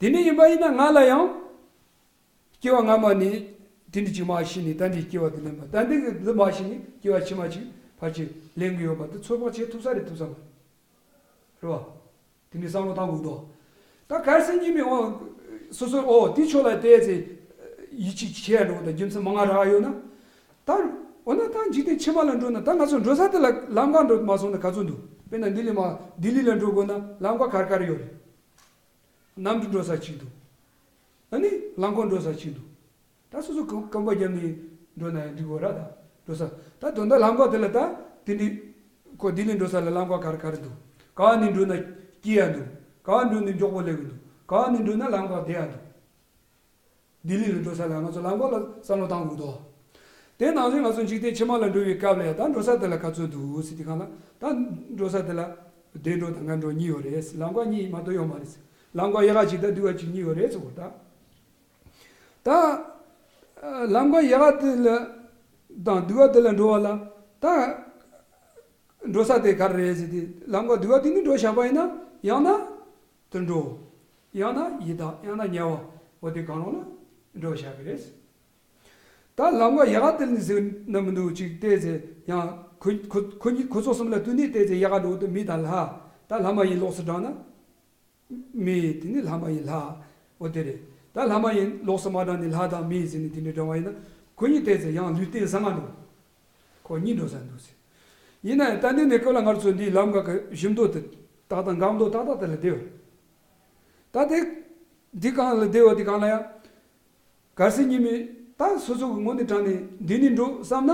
དེ་འདྲ་ཡིན་པ་ཡིན་ན་ང་ལ་ཡང་སྐྱེ་བ་སྔ་མ་ནས་དེ་འདྲ་ཅིག་མར་ཤི་ནས་ད་འདི་སྐྱེ་བ་དེ་ལེན་པ། ད་འདི་གི་འདི་མར་ཤི་ནས་སྐྱེ་བ་ཕྱི་མ་ཅིག་བར་ཆད་ལེན་གྱི་ཡོད་པ་དེ་ཚོད་དཔག་བྱེད་ཐུབ་ས་རེད་ཐུབ་ས་མ་རེད། རེད་བ། དེ་འདྲའི་བསམ་བློ་བཏང་དགོས་འདུག་ད་གལ་སྲིད་ཉིན་མོའི་འོ་སོ་སོ་འོ་དེ་ཕྱོགས་ལ་བལྟས་ཚེ་ཡིད་ཆེས་བྱེད་ཡ་འགྲོ་དང་རྒྱུ་མཚན་མང་ང་རག་ཡོད་ན། ད་འོ་ན་ད་འཇིག་རྟེན་ཕྱི་མ་ལ་འགྲོ་ན་ད་ང་ཚོ་འགྲོ་ས་དེ་ལ་ལམ་ཁ་འགྲོ་མ་སོང་ན་ག་ཚོད་འདུག་དཔེར་ན་འདི་ལས་མ་ལྡི་ལི་ལ་འགྲོ་དགོས་ན་ལམ་ཁ་ག་རེ་ག་རེ་ཡོད་རེད། གནམ་གྲུ་འགྲོ་ས་གཅིག་འདུག་ཨ་ནི་རླངས་འཁོར་འགྲོ་ས་གཅིག་འདུག་ད་སོ་སོ་རྐང་རྐང་པ་བརྒྱབ་ནས་འགྲོ་ན་ཡང་འགྲིག་གོ་ར། ད་འགྲོ་ས་ད་དོན་དག་ལམ་ཁ་དེ་ལ་ད་དེ་འདྲི་ཁོ་ལྡི་ལི་འགྲོ་ས་ལ་ལམ་ཁ་ག་རེ་ག་རེ་འདུག་ག་བ་ནས་འགྲོ་ན་སྐྱིད་ཡ་འདུག་ག་བ་འགྲོ་ན་མགྱོགས་པོ་སླེབས་གི་འདུག་ག་བ་ནས་འགྲོ་ན་ལམ་ཁ་བདེ་ཡ་འདུག་ལྡི་ལི་ལ་འགྲོ་ས་ལ་ང་ཚོ་ལམ་ཁ་ལ་བསམ་བློ་བཏང་དགོས་འདུག་དེ་ནང་བཞིན་ང་ཚོ་འཇིག་རྟེན་ཕྱི་མ་ལ་འགྲོ་བའི་སྐབས་ལ་ཡང་ད་འགྲོ་ས་དེ་ལ་ག་ཚོད་འདུག་ཟེར་དུས་སྒང་ལ་ད་འགྲོ་ས་དེ་ལ་བདེ་འགྲོ་དང་ངན་འགྲོ་གཉིས་ཡོད་རེད། ལམ་ཁ་གཉིས་མ་གཏོགས་ཡོད་མ་རེད། ལམ་ཁ་ཡག་ག་གཅིག་དང་སྡུག་ག་གཅིག་གཉིས་ཡོད་རེད་ཟེར་གོ་ད། ད་ལམ་ཁ་ཡག་ག་དེ་ལ་དང་སྡུག་ག་དེ་ལ་འགྲོ་བ་ལ་ད་འགྲོ་ས་དེ་ག་རེ་རེད་ཟེར་དུས་ལམ་ཁ་སྡུག་ག་དེ་ནི་འགྲོ་བཞག་པ་ཡིན་ན་ཡང་ན་དུད་འགྲོ། ཡང་ན་ཡི་དྭགས། ཡང་ན་དམྱལ་བ། འོ་དེ་གང་རུང་ལ་འགྲོ་བཞག་གི་རེད། ད་ལམ་ཁ་ཡག་ག་དེ་ནི་ཟེར་ན་མི་འདུག་ཅིག་བལྟས་ཚེ་ཡང་ཁོ་ཁོ་ཁོ་གཉིས་ཁོ་ཚོ་གསུམ་ལ་བསྟུན་ནས་བལྟས་ཚེ་ཡག་ག་འགྲོ་དུས་མི་དང་ལྷ། ད་ལྷ་མ་ཡིན་ལོགས་སུ་དྲངས་ན། མི་དེ་ནི་ལྷ་མ་ཡིན་ལྷ། འོ་དེ་རེད། ད་ལྷ་མ་ཡིན་ལོགས་སུ་མ་དྲངས་ནས་ལྷ་དང་མི་ཟེར་ནས་དེ་འདྲ་དྲངས་པ་ཡིན་ན་ཁོ་གཉིས་བལྟས་ཚེ་ཡང་ལུས་རྟེན་བཟང་ང་འགྲོ། ཁོ་གཉིས་འགྲོ་ས་འདུག་ཟེར། ཡིན་ན་ཡང་ད་འདི་ནས་སྐབས་ལ་ང་ཚོ་འདིའི་ལམ་ཁ་གི་བཞི་མདོ་དེ་ཏག་ཏག་འགག་མདོ་ཏག་ཏག་དེ་ལ་བསྡད་ཡོད། ད་དེ་འདི་གང་ལ་བསྡད་ཡོད་དེ་གང་ལ་ཡང་། གལ་སྲིད་ཉིན་མོའི་ད་སོ་སོ་གི་ངོས་ནས་དྲངས་ནས་འདི་ནས་འགྲོ་བསམ་ན།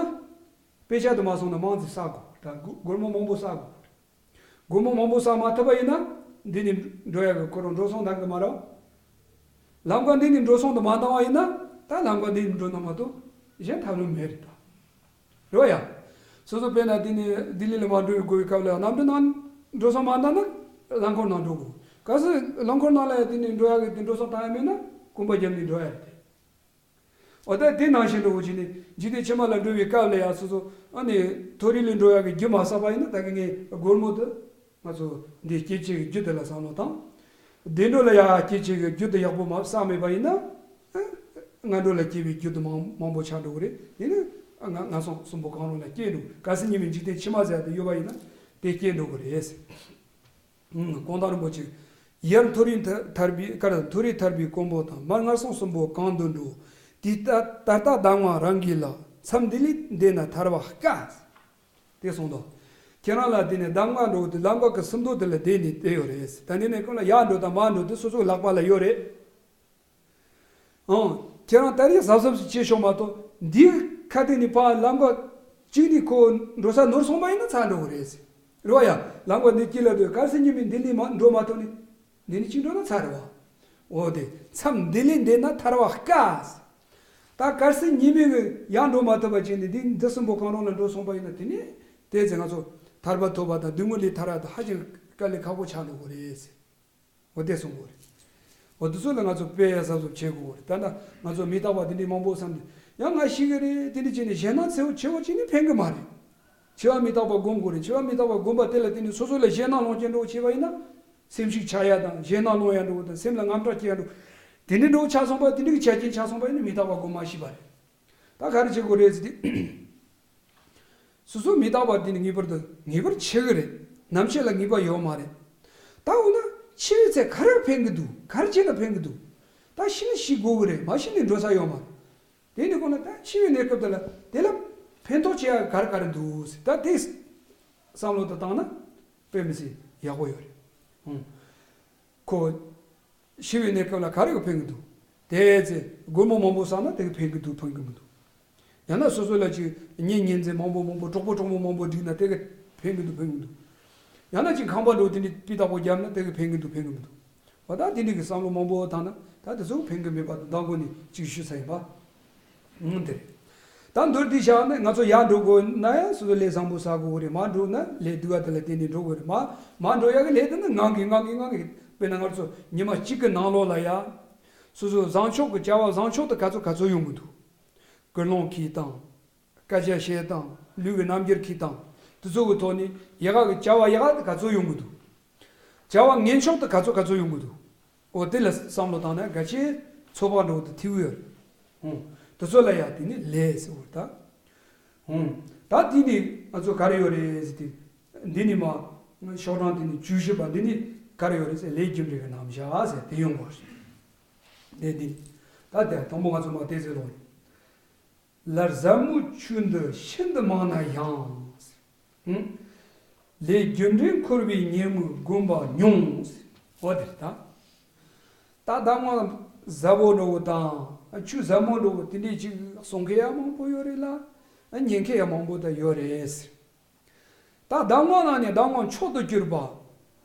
དཔེ་ཆ་དུ་མ་སོང་ན་མང་ཙམ་བསགས་དགོས། ད་སྒོར་སྒོར་མོ་མང་པོ་བསགས་དགོས། སྒོར་མོ་མང་པོ་བསགས་མ་ཐུབ་པ་ཡིན་ན་འདི་ནས་འགྲོ་ཡག་གི་ཁོ་རང་འགྲོ་སོང་འདང་གི་མ་རེད། ལམ་ཁ་འདི་ནས་འགྲོ་སོང་དུ་མ་འདང་བ་ཡིན་ན་ད་ལམ་ཁ་འདི་ནས་འགྲོ་ན་མ་གཏོགས་གཞན་ཐབས་ལམ་མེད་རེད་ད། རེད་བ་ཡ། སོ་སོ་དཔེར་ན་འདི་ནས་ལྡི་ལི་ལ་མར་འགྲོ་བའི་དགོས་པའི་སྐབས་ལ་གནམ་གྲུ་ནང་འགྲོ་སོང་མ་འདང་ན་རླངས་འཁོར་ནང་འགྲོ་དགོས། གལ་སྲིད་རླངས་འཁོར་ནང་ལ་ཡང་འདི་ནས་འགྲོ་ཡག་གི་འདི་འགྲོ་སོང་བཏང་ཡ་མེད་ན་རྐང་པ་བརྒྱབ་ནས་འགྲོ་ཡ་རེད་དེ། འོ་ད་དེ་ནང་བཞིན་འགྲོ་དགོས་བྱས་ནས་འཇིག་རྟེན་ཕྱི་མ་ལ་འགྲོ་བའི་སྐབས་ལ་ཡང་སོ་སོ་ཨ་ནི་མཐོ་རིས་ལ་འགྲོ་ཡག་གི་རྒྱུ་མ་བསགས་པ་ཡིན་ན་ད་གི་ངས་སྒོར་མོ་དེ་ང་ཚོ་འདི་སྐྱེད་བྱེད་ཀྱི་རྒྱུ་དེ་ལ་བསམ་བློ་བཏང་། བདེ་འགྲོ་ལ་ཡང་སྐྱེད་བྱེད་ཀྱི་རྒྱུ་དེ་ཡག་པོ་མ་བསགས་མེད་པ་ཡིན་ན། ཨ་ངན་འགྲོ་ལ་སྐྱེ་བའི་རྒྱུ་དེ་མང་མང་པོ་ཆགས་འགྲོ་གི་རེད། དེ་ནི་ཨ་ང་ངན་སོང་གསུམ་པོ་གང་རུང་ལ་སྐྱེ་འགྲོ། གལ་སྲིད་ཉིན་མོའི་འཇིག་རྟེན་ཕྱི་མ་ཟེར་དེ་ཡོད་པ་ཡིན་ན་དེ་སྐྱེ་འགྲོ་གི་རེད། ཨང་། གོང་ཐང་རིན་པོ་ཆེ། ཡར་མཐོ་རིས་ཐར་པའི་ཀར་མཐོ་རིས་ཐར་པའི་གོང་བུ་དང་མར་ངན་སོང་གསུམ་པོ་གང་དུ་འགྲོ། དེ་ལྟ་ད་ལྟ་གདམས་ངག་རང་གིས་ལ། མཚམས་འདི་ལས་འདས་ན་ཐར་བ་དཀའ། དེ་གསུངས་འདུག་ཁྱེད་རང་ལ་དེ་ནས་གདམས་ངག་འགྲོ་དུས་ལམ་ཁ་གི་སུམ་མདོ་དེ་ལ་བསྡད་ནས་བསྡད་ཡོད་རེད། ད་འདི་ནས་ཁོང་ལ་ཡར་འགྲོ་དང་མར་འགྲོ་དེ་སོ་སོའི་ལག་པ་ལ་ཡོད་རེད། ཨང་། ཁྱེད་རང་ད་རེས་གཟབ་གཟབ་ཞིག་བྱེད་ཤོག་མ་གཏོགས་འདིའི་ཁ་ཐུག་ནས་ཕར་ལམ་ཁ་གཅིག་ནས་ཁོ་འགྲོ་ས་ནོར་སོང་པ་ཡིན་ན་ཚར་འགྲོ་གི་རེད་ཟེར། རེད་བ་ཡ། ལམ་ཁ་འདི་དཀྱིལ་ལ་སྡོད། གལ་སྲིད་ཉིན་མོའི་འདི་ལས་མ་འགྲོ་མ་ཐུབ་ནས་འདི་ནས་གཅིག་འགྲོ་ན་ཚར་རེད་བ། འོ་དེ་མཚམས་འདི་ལས་འདས་ན་ཐར་བ་དཀའ་ཟེར། ད་གལ་སྲིད་ཉིན་མོའི་ཡར་འགྲོ་མ་ཐུབ་པ་བྱས་ནས་འདི་འདི་གསུམ་པོ་གང་རུང་ལ་འགྲོ་སོང་པ་ཡིན་ན་དེ་ནས་དེ་ཚེ་ང་ཚོ་ཐར་པ་ཐོབ་པ་དང་སྡུག་བསྔལ་ལས་ཐར་བ་དང་ཧ་ཅང་དཀའ་ལས་ཁག་པོ་ཆགས་འགྲོ་གི་རེད་ཟེར། འོ་དེ་གསུང་གི་རེད། འོ་དེ་ཚོ་ལ་ང་ཚོ་དཔེ་གཟབ་གཟབ་བྱེད་དགོས་རེད། ད་ལྟ་ང་ཚོ་མི་རྟག་པ་དེ་འདྲའི་མང་པོ་བསམ་ནས་ཡང་ང་ཤི་གི་རེད་དེ་འདྲ་བྱས་ནས་ཞེད་སྣང་ཆེ་བོ་ཆེ་བོ་བྱས་ནས་ཕན་གི་མ་རེད། འཆི་བ་མི་རྟག་པ་སྒོམ་དགོས་རེད། འཆི་བ་མི་རྟག་པ་སྒོམ་པ་དེ་ལ་བརྟེན་ནས་སོ་སོ་ལ་ཞེད་སྣང་སློང་རྐྱེན་འདྲ་བོ་བྱས་པ་ཡིན་ན། སེམས་ཤུགས་ཆག་ཡ་དང་ཞེད་སྣང་སློང་ཡ་འདྲ་བོ་དང་སེམས་ལ་དངངས་སྐྲག་སྐྱེ་ཡ་འདྲ་བོ། དེ་འདྲ་འདྲ་བོ་ཆགས་སོང་པ་དེ་འདྲ་གི་ཆ་རྐྱེན་ཆགས་སོང་པ་ཡིན་ན་མི་རྟག་པ་སྒོམ་མ་ཤེས་པ་རེད། ད་ག་རེ་བྱེད་དགོས་རེད་ཟེར་དུས། སོ་སོ་མི་རྟག་པ་དེ་ནི་ངེས་པར་དུ་ངེས་པར་འཆི་གི་རེད། ནམ་ཤི་ལ་ངེས་པ་ཡོད་མ་རེད། ད་འོ་ན་འཆི་བའི་ཚེ་ག་རེ་ཕན་གི་འདུག་ག་རེ་བྱས་ན་ཕན་གི་འདུག་ད་ཤི་ནི་ཤི་དགོས་གི་རེད། མ་ཤི་ནི་འགྲོ་ས་ཡོད་མ་རེད། དེ་ནི་ཁོ་ན་ད་འཆི་བའི་གནས་སྐབས་དེ་ལ་དེ་ལ་ཕན་ཐོགས་བྱེད་ཡ་ག་རེ་ག་རེ་འདུག་ཟེར། ད་དེ་བསམ་བློ་དུ་བཏང་ན་དཔེ་མི་སྲིད་ཡག་པོ་ཡོད་རེད། ཧུང་། ཁོ། ཤི་བའི་གནས་སྐབས་ལ་ག་རེ་གི་ཕན་གི་འདུག་དེ་ཚེ་སྒོར་མོ་མང་པོ་བསགས་ན་དེ་གི་ཕན་གི་འདུག་ཕན་གི་མི་འདུག་ཡང་ན་སོ་སོ་ལ་ཅིག་གཉེན་ཉེ་ཚན་མང་པོ་མང་པོ་གྲོགས་པོ་གྲོགས་མོ་མང་པོ་བསྒྲིགས་ན་དེ་གི་ཕན་གི་འདུག་ཕན་གི་མི་འདུག་ཡང་ན་ཅིག་ཁང་པ་འགྲོ་དེ་འདྲའི་སྤུས་དག་པོ་བརྒྱབ་ན་དེ་གི་ཕན་གི་འདུག་ཕན་གི་མི་འདུག་འོ་ད་དེ་འདྲའི་གི་བསམ་བློ་མང་པོ་བཏང་ན་ད་དེ་ཚོ་ཕན་གི་མེད་པ་དང་མདང་དགོང་ནས་ཅིག་ཞུ་ས་ཡིན་པ། ཨང་། དེ་རེད། ད་མདོར་བསྡུས་བྱས་ན་ང་ཚོ་ཡར་འགྲོ་དགོས་ན་ཡང་སོ་སོ་ལས་བཟང་པོ་བསགས་དགོས་རེད། མར་འགྲོ་ན་ལས་སྡུག་པ་དེ་ལ་བརྟེན་ནས་འགྲོ་དགོས་རེད། མར་མར་འགྲོ་ཡག་གི་ལས་དེ་ནི་ངང་གིས་ངང་གིས་ངང་གིས། དཔེར་ན་ང་ཚོ་ཉི་མ་གཅིག་གི་ནང་ལོགས་ལ་ཡ། སོ་སོ་བཟང་ཕྱོགས་ཀྱི་བྱ་བ་བཟང་ཕྱོགས་དེ་ག་ཚོད་ག་ཚོད་ཡོང་གི་འདུག་ཀུན་སློང་གིས་དང་། སྐད་ཆ་བཤད་སྟངས། ལུས་ཀྱི་རྣམ་འགྱུར་གྱིས་དང་། དེ་ཚོ་གི་ཐོག་ནས་ཡག་ག་གི་བྱ་བ་ཡག་ག་དེ་ག་ཚོད་ཡོང་གི་འདུག་བྱ་བ་ངན་ཕྱོགས་དེ་ག་ཚོད་ག་ཚོད་ཡོང་གི་འདུག་འོ་དེ་ལ་བསམ་བློ་བཏང་ན་གལ་ཆེ་ཚོད་དཔག་འགྲོ་དུ་ཐིག་ཡོད་རེད། ཧུང་། དེ་ཚོ་ལ་ཡ་དེ་ནི་ལས་ཟེར་བར་ད། ཧུང་། ད་དེ་ནི་ང་ཚོ་ག་རེ་ཡོད་རེད་ཟེར་དུས། འདི་ནི་མ། ཤོག་གྲངས་དེ་ནི་བཅུ་བཞི་པ་འདི་ནི་ག་རེ་ཡོད་རེད་ཟེར་ལས་རྒྱུ་འབྲས་ཀྱི་རྣམ་གཞག་ཟེར་དེ་ཡོང་བ་རེད། དེ་འདི། ད་དེ་དང་པོ་ང་ཚོ་མ་དེ་ཟེར་ལོ། ལར་ཟབ་མོའི་ཆོས་འདི་ཤིན་ཏུ་མང་ན་ཡང་། ཧུང་། ལས་རྒྱུ་འབྲས་འཁོར་བའི་ཉེས་དམིགས་བསྒོམ་པ་ཉུང་། འོ་དེ་ད། ད་གདམས་ངག་ཟབ་པོ་འགྲོ་བོ་དང་ཆོས་ཟབ་མོ་འགྲོ་བོ་དེ་འདྲའི་ཅིག་གསུང་མཁན་ཡང་མང་པོ་ཡོད་རེད་ལ། ཉན་མཁན་ཡང་མང་པོ་ད་ཡོད་རེད། ད་གདམས་ངག་ནང་ནས་གདམས་ངག་མཆོག་ཏུ་གྱུར་པ།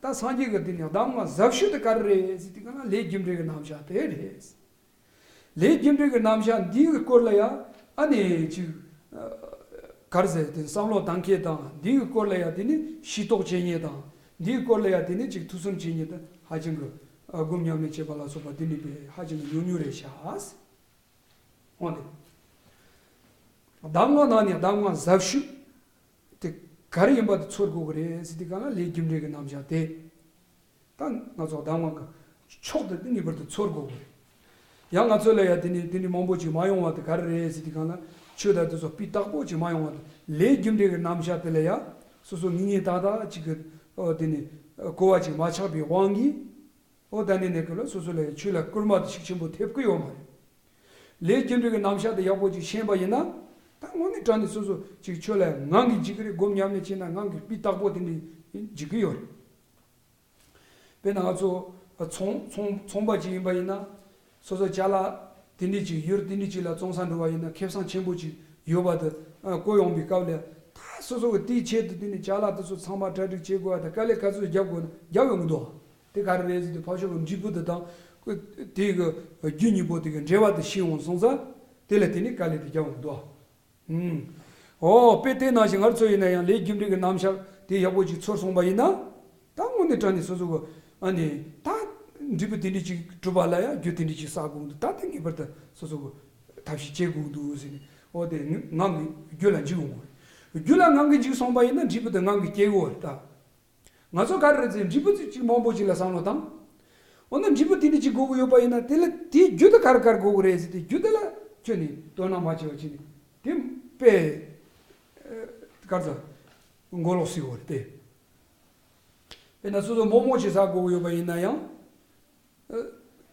ད་སངས་རྒྱས་ཀྱི་དེ་ནས་གདམས་ངག་ཟབ་ཤོས་དེ་ག་རེ་རེད་ཟེར་དུས་ག་ན་ལས་རྒྱུ་འབྲས་ཀྱི་རྣམ་གཞག་དེ་རེད། ལས་རྒྱུ་འབྲས་ཀྱི་རྣམ་གཞག་འདིའི་སྐོར་ལ་ཡང་ཨ་ནི་ཅིག་ག་རེ་ཟེར་དེ་བསམ་བློ་གཏང་མཁན་དང་འདིའི་སྐོར་ལ་ཡང་དེ་ནི་ཤེས་རྟོགས་བྱེད་མཁན་དང་འདིའི་སྐོར་ལ་ཡང་དེ་ནི་ཅིག་ཐུགས་བསམ་བྱེད་མཁན་དེ་ཧ་ཅང་གི་སྒོམ་ཉམས་ལེན་བྱེད་པ་ལ་སོགས་པ་དེ་ནི་དཔེ་ཧ་ཅང་གི་ཉུང་ཉུང་རེད་ཤག་འོ་དེ། གདམས་ངག་ནང་ནས་གདམས་ངག་ཟབ་ཤོས་དེ་ག་རེ་ཡིན་པ་དེ་ཚོར་དགོས་ཀྱི་རེད་ཟེར་དུས་ག་ན་ལས་རྒྱུ་འབྲས་ཀྱི་རྣམ་གཞག་དེ། ད་ང་ཚོ་གདམས་ངག་གི་མཆོག་དེ་དེ་ངེས་པར་དུ་ཚོར་དགོས་ཀྱི་རེད། ཡང་ང་ཚོ་ལ་ཡ་དེ་ནི་དེ་ནི་མང་པོ་ཅིག་མ་ཡོང་བ་དེ་ག་རེ་རེད་ཟེར་དུས་ག་ན་ཆོས་དང་དེ་ཚོ་སྤུས་དག་པོ་ཅིག་མ་ཡོང་བ་དེ་ལས་རྒྱུ་འབྲས་ཀྱི་རྣམ་གཞག་དེ་ལ་ཡ་སོ་སོ་ངེས་ངེས་ཏག་ཏག་ཅིག་གི་ཨོ་དེ་ནི་གོ་བ་ཅིག་མ་ཆགས་པའི་དབང་གིས། ཨོ་ད་ནི་གནས་སྐབས་ལ་སོ་སོ་ལ་ཡ་ཆོས་ལ་སྐུལ་མ་དེ་ཤུགས་ཆེན་པོ་ཐེབས་ཀྱི་ཡོད་མ་རེད། ལས་རྒྱུ་འབྲས་ཀྱི་རྣམ་གཞག་དེ་ཡག་པོ་ཅིག་ཤེས་པ་ཡིན་ན། ད་དངོས་གནས་དྲང་ནས་སོ་སོ་ཅིག་ཆོས་ལ་ངང་གིས་འཇིག་གི་རེད། སྒོམ་ཉམས་ལེན་བྱས་ན་ངང་གིས་སྤུས་དག་པོ་དེ་འདྲ་འཇིག་གི་ཡོད་རེད། དཔེར་ན་ང་ཚོ་ཚོང་ཚོང་ཚོང་པ་ཅིག་ཡིན་པ་ཡིན་ན། སོ་སོ་ཅ་ལག་དེ་འདྲ་ཅིག་ཡུལ་དེ་འདྲ་ཅིག་ལ་བཙོང་ས་འགྲོ་བ་ཡིན་ན་ཁེ་བཟང་ཆེན་པོ་ཅིག་ཡོད་པ་དེ་བཀོད་ཡོང་པའི་སྐབས་ལ། ད་སོ་སོ་གི་དེའི་ཆེད་དུ་དེ་ནས་ཅ་ལག་དེ་ཚོ་ཚང་མ་གྲ་སྒྲིག་བྱེད་དགོས་པ་དང་དཀའ་ལས་ག་ཚོད་རྒྱབ་དགོས་ན་རྒྱབ་ཡོང་གི་འདུག་དེ་ག་རེ་རེད་ཟེར་དུས་ཕར་ཕྱོགས་ཀྱི་འབྲས་བུ་དེ་དང་དེ་གི་རྒྱུ་གཉིས་པོ་དེ་གི་འབྲེལ་བ་དེ་ཤེས་འོང་སོང་ཙང་དེ་ལ་དེ་ནས་དཀའ་ལས་དེ་རྒྱབ་འོང་འདུག་ཨུམ། ཨོ་དཔེ་དེ་ནང་བཞིན་ང་ཚོ་ཡིན་ན་ཡང་ལས་རྒྱུ་འབྲས་ཀྱི་རྣམ་གཞག་དེ་ཡག་པོ་ཅིག་ཚོར་སོང་པ་ཡིན་ན། ད་དངོས་གནས་དྲང་ནས་སོ་སོ་གི་ཨ་ནི་ད་འབྲས་བུ་དེ་འདྲ་ཅིག་གྲུབ་པ་ལ་ཡང་རྒྱུ་དེ་འདྲ་ཅིག་བསགས་དགོས་འདུག་ད་དེ་ངེས་པར་དུ་སོ་སོ་གི་ཐབས་ཤེས་བྱེད་དགོས་འདུག་ཟེར་ནས་ཨོ་དེ་ངང་གིས་རྒྱུ་ལ་འཇིགས་འོང་བ་རེད། རྒྱུ་ལ་ངང་གིས་འཇིགས་སོང་པ་ཡིན་ན་འབྲས་བུ་དེ་ངང་གིས་སྐྱེ་གི་ཡོད་རེད་ད། ང་ཚོ་ག་རེ་རེད་ཟེར་འབྲས་བུ་ཅིག་མང་པོ་ཅིག་ལ་བསམ་བློ་བཏང་། འོ་ན་འབྲས་བུ་དེ་འདྲ་ཅིག་དགོས་ཀྱི་ཡོད་པ་ཡིན་ན་དེ་ལ་དེའི་རྒྱུ་དེ་ག་རེ་ག་རེ་དགོས་ཀྱི་རེད་ཟེར་དེ་རྒྱུ་དེ་ལ་ཁྱོད་ནི་དོ་སྣང་མ་བྱས་པ་བྱས་ནས་དེ་དཔེ་ག་རེ་ཟེར་མགོ་ལོག་སྲིད་འོ་རེད་དེ། དཔེར་ན་སོ་སོ་མོག་མོག་ཅིག་ཟ་དགོས་ཀྱི་ཡོད་པ་ཡིན་ན་ཡང་།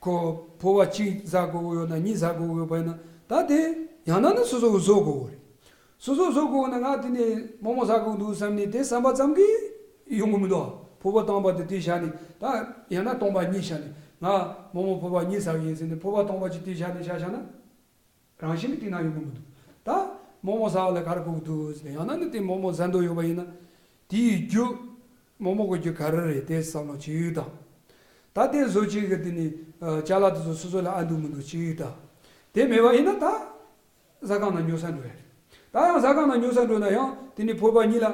ཁོ་ཕོར་པ་གཅིག་ཟ་དགོས་ཀྱི་ཡོད་ན་གཉིས་ཟ་དགོས་ཀྱི་ཡོད་པ་ཡིན་ན་ད་དེ་ཡང་ན་ནི་སོ་སོ་གི་བཟོ་དགོས་ཀྱི་རེད། སོ་སོ་བཟོ་དགོས་ན་ང་དེ་ནས་མོག་མོག་ཟ་དགོས་འདུག་བསམ་ནས་དེ་བསམ་པ་ཙམ་གྱིས་ཡོང་གི་མི་འདུག་ཕོར་པ་སྟོང་པ་དེ་དེ་བཞག་ནས་ད་ཡང་ན་སྟོང་པ་གཉིས་བཞག་ནས་ང་མོག་མོག་ཕོར་པ་གཉིས་ཟ་གི་ཡིན་ཟེར་ནས་ཕོར་པ་སྟོང་པ་ཅིག་དེ་བཞག་ནས་བཞག་བཞག་ན། རང་བཞིན་གྱིས་དེ་ན་ཡོང་གི་མི་འདུག་ད་མོག་མོག་ཟ་བ་ལ་ག་རེ་དགོས་ཀྱི་འདུག་ཟེར་ན་ཡང་ན་ནི་དེ་མོག་མོག་ཟ་འདོད་ཡོད་པ་ཡིན་ན། དེའི་རྒྱུ། མོག་མོག་གི་རྒྱུ་ག་རེ་རེད་དེ་བསམ་བློ་ཅིག་དང་། ད་དེ་བཟོ་བྱེད་ཀྱི་དེ་ནི་ཅ་ལག་དེ་ཚོ་སོ་སོ་ལ་ཨ་འདུག་མི་འདུག་ཅིག་དང་། དེ་མེད་པ་ཡིན་ན་ད་ཟ་ཁང་ནང་ཉོ་ས་འགྲོ་ཡ་རེད། ད་ཡང་ཟ་ཁང་ནང་ཉོ་ས་འགྲོ་ན་ཡང་དེ་ནི་ཕོར་པ་གཉིས་ལ་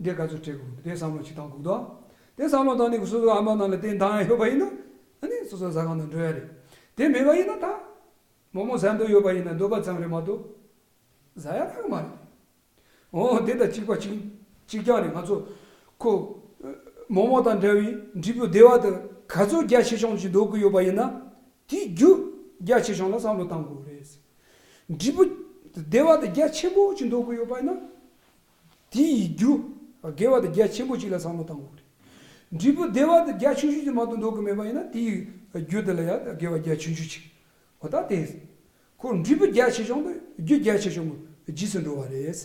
འདི་ག་ཚོད་སྤྲད་དགོས་འདུག་དེ་བསམ་བློ་ཅིག་བཏང་དགོས་འདུག་དེ་བསམ་བློ་བཏང་ནས་སོ་སོ་ཨ་མ་ནང་ལ་དེ་འདང་ཡ་ཡོད་པ་ཡིན་ན་ཨ་ནི་སོ་སོ་ཟ་ཁང་ནང་འགྲོ་ཡ་རེད། དེ་མེད་པ་ཡིན་ན་ད་མོག་མོག་ཟ་འདོད་ཡོད་པ་ཡིན་ན་འདོད་པ་ཙམ་རེད་མ་གཏོགས་ཟ་ཡ་རག་མ་རེད། འོ་དེ་དང་གཅིག་པ་གཅིག་གཅིག་རྐྱང་རེད། ང་ཚོ་ཁོ་མོག་མོག་དང་འདྲ་བའི་འབྲས་བུ་བདེ་བ་དེ་ག་ཚོད་རྒྱ་ཆེ་ཆུང་ཅིག་འདོད་ཀྱི་ཡོད་པ་ཡིན་ན་དེའི་རྒྱུ་རྒྱ་ཆེ་ཆུང་ལ་བསམ་བློ་བཏང་དགོས་རེད། འབྲས་བུ་ བདེ་བ་དེ་རྒྱ་ཆེན་པོ་ཅིག་འདོད་ཀྱི་ཡོད་པ་ཡིན་ན། དེའི་རྒྱུ། དགེ་བ་དེ་རྒྱ་ཆེན་པོ་ཅིག་ལ་བསམ་བློ་བཏང་དགོས་རེད། འབྲས་བུ་བདེ་བ་དེ་རྒྱ་ཆུང་ཆུང་ཅིག་མ་གཏོགས་འདོད་ཀྱི་མེད་པ་ཡིན་ན། དེའི་རྒྱུ་དེ་ལ་ཡང་དགེ་བ་རྒྱ་ཆུང་ཆུང་ཅིག་འོ་ད་དེ། ཁོ་འབྲས་བུ་རྒྱ་ཆེ་ཆུང་དང་རྒྱུ་རྒྱ་ཆེ་ཆུང་གི་རྗེས་སུ་འགྲོ་བ་རེད།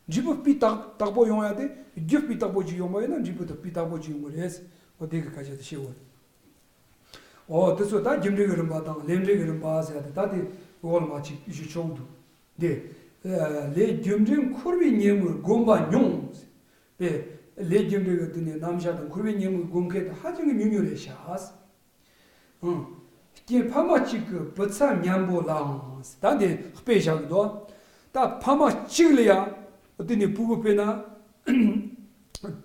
འབྲས་བུ་སྤུས་དག་དག་པོ་ཡོང་ཡ་དེ་རྒྱུ་སྤུས་དག་པོ་ཅིག་ཡོང་བ་ཡིན་ན་འབྲས་བུ་དེ་སྤུས་དག་པོ་ཅིག་ཡོང་གི་རེད། འོ་དེ་གི་སྐད་ཆ་དེ་བཤད་དགོས་རེད། འོ་དེ་ཚོ་ད་རྒྱུ་འབྲས་ཀྱི་རིམ་པ་དང་ལས་འབྲས་ཀྱི་རིམ་པ་ཟེར་ཡ་དེ་ད་དེ་འོག་ལ་མ་ཅིག་ཞུ་ཆོག་འདུག་དེ། ལས་རྒྱུ་འབྲས་འཁོར་བའི་ཉེས་དམིགས་བསྒོམ་པ་ཉུང་། པས། ལས་རྒྱུ་འབྲས་ཀྱི་དེ་ནས་རྣམ་གཞག་དང་འཁོར་བའི་ཉེས་དམིགས་བསྒོམ་མཁན་དེ་ཧ་ཅང་གི་ཉུང་ཉུང་རེད་ཤག་ཨང་། རྐྱེན་ཕ་མ་གཅིག་གི་བུ་ཚ་མཉམ་པོ་ལའང་། ད་འདི་དཔེ་བཞག་གི་འདུག་ད་ཕ་མ་གཅིག་ལ་ཡང་དེ་ནས་ཕྲུ་གུ་དཔེར་ན་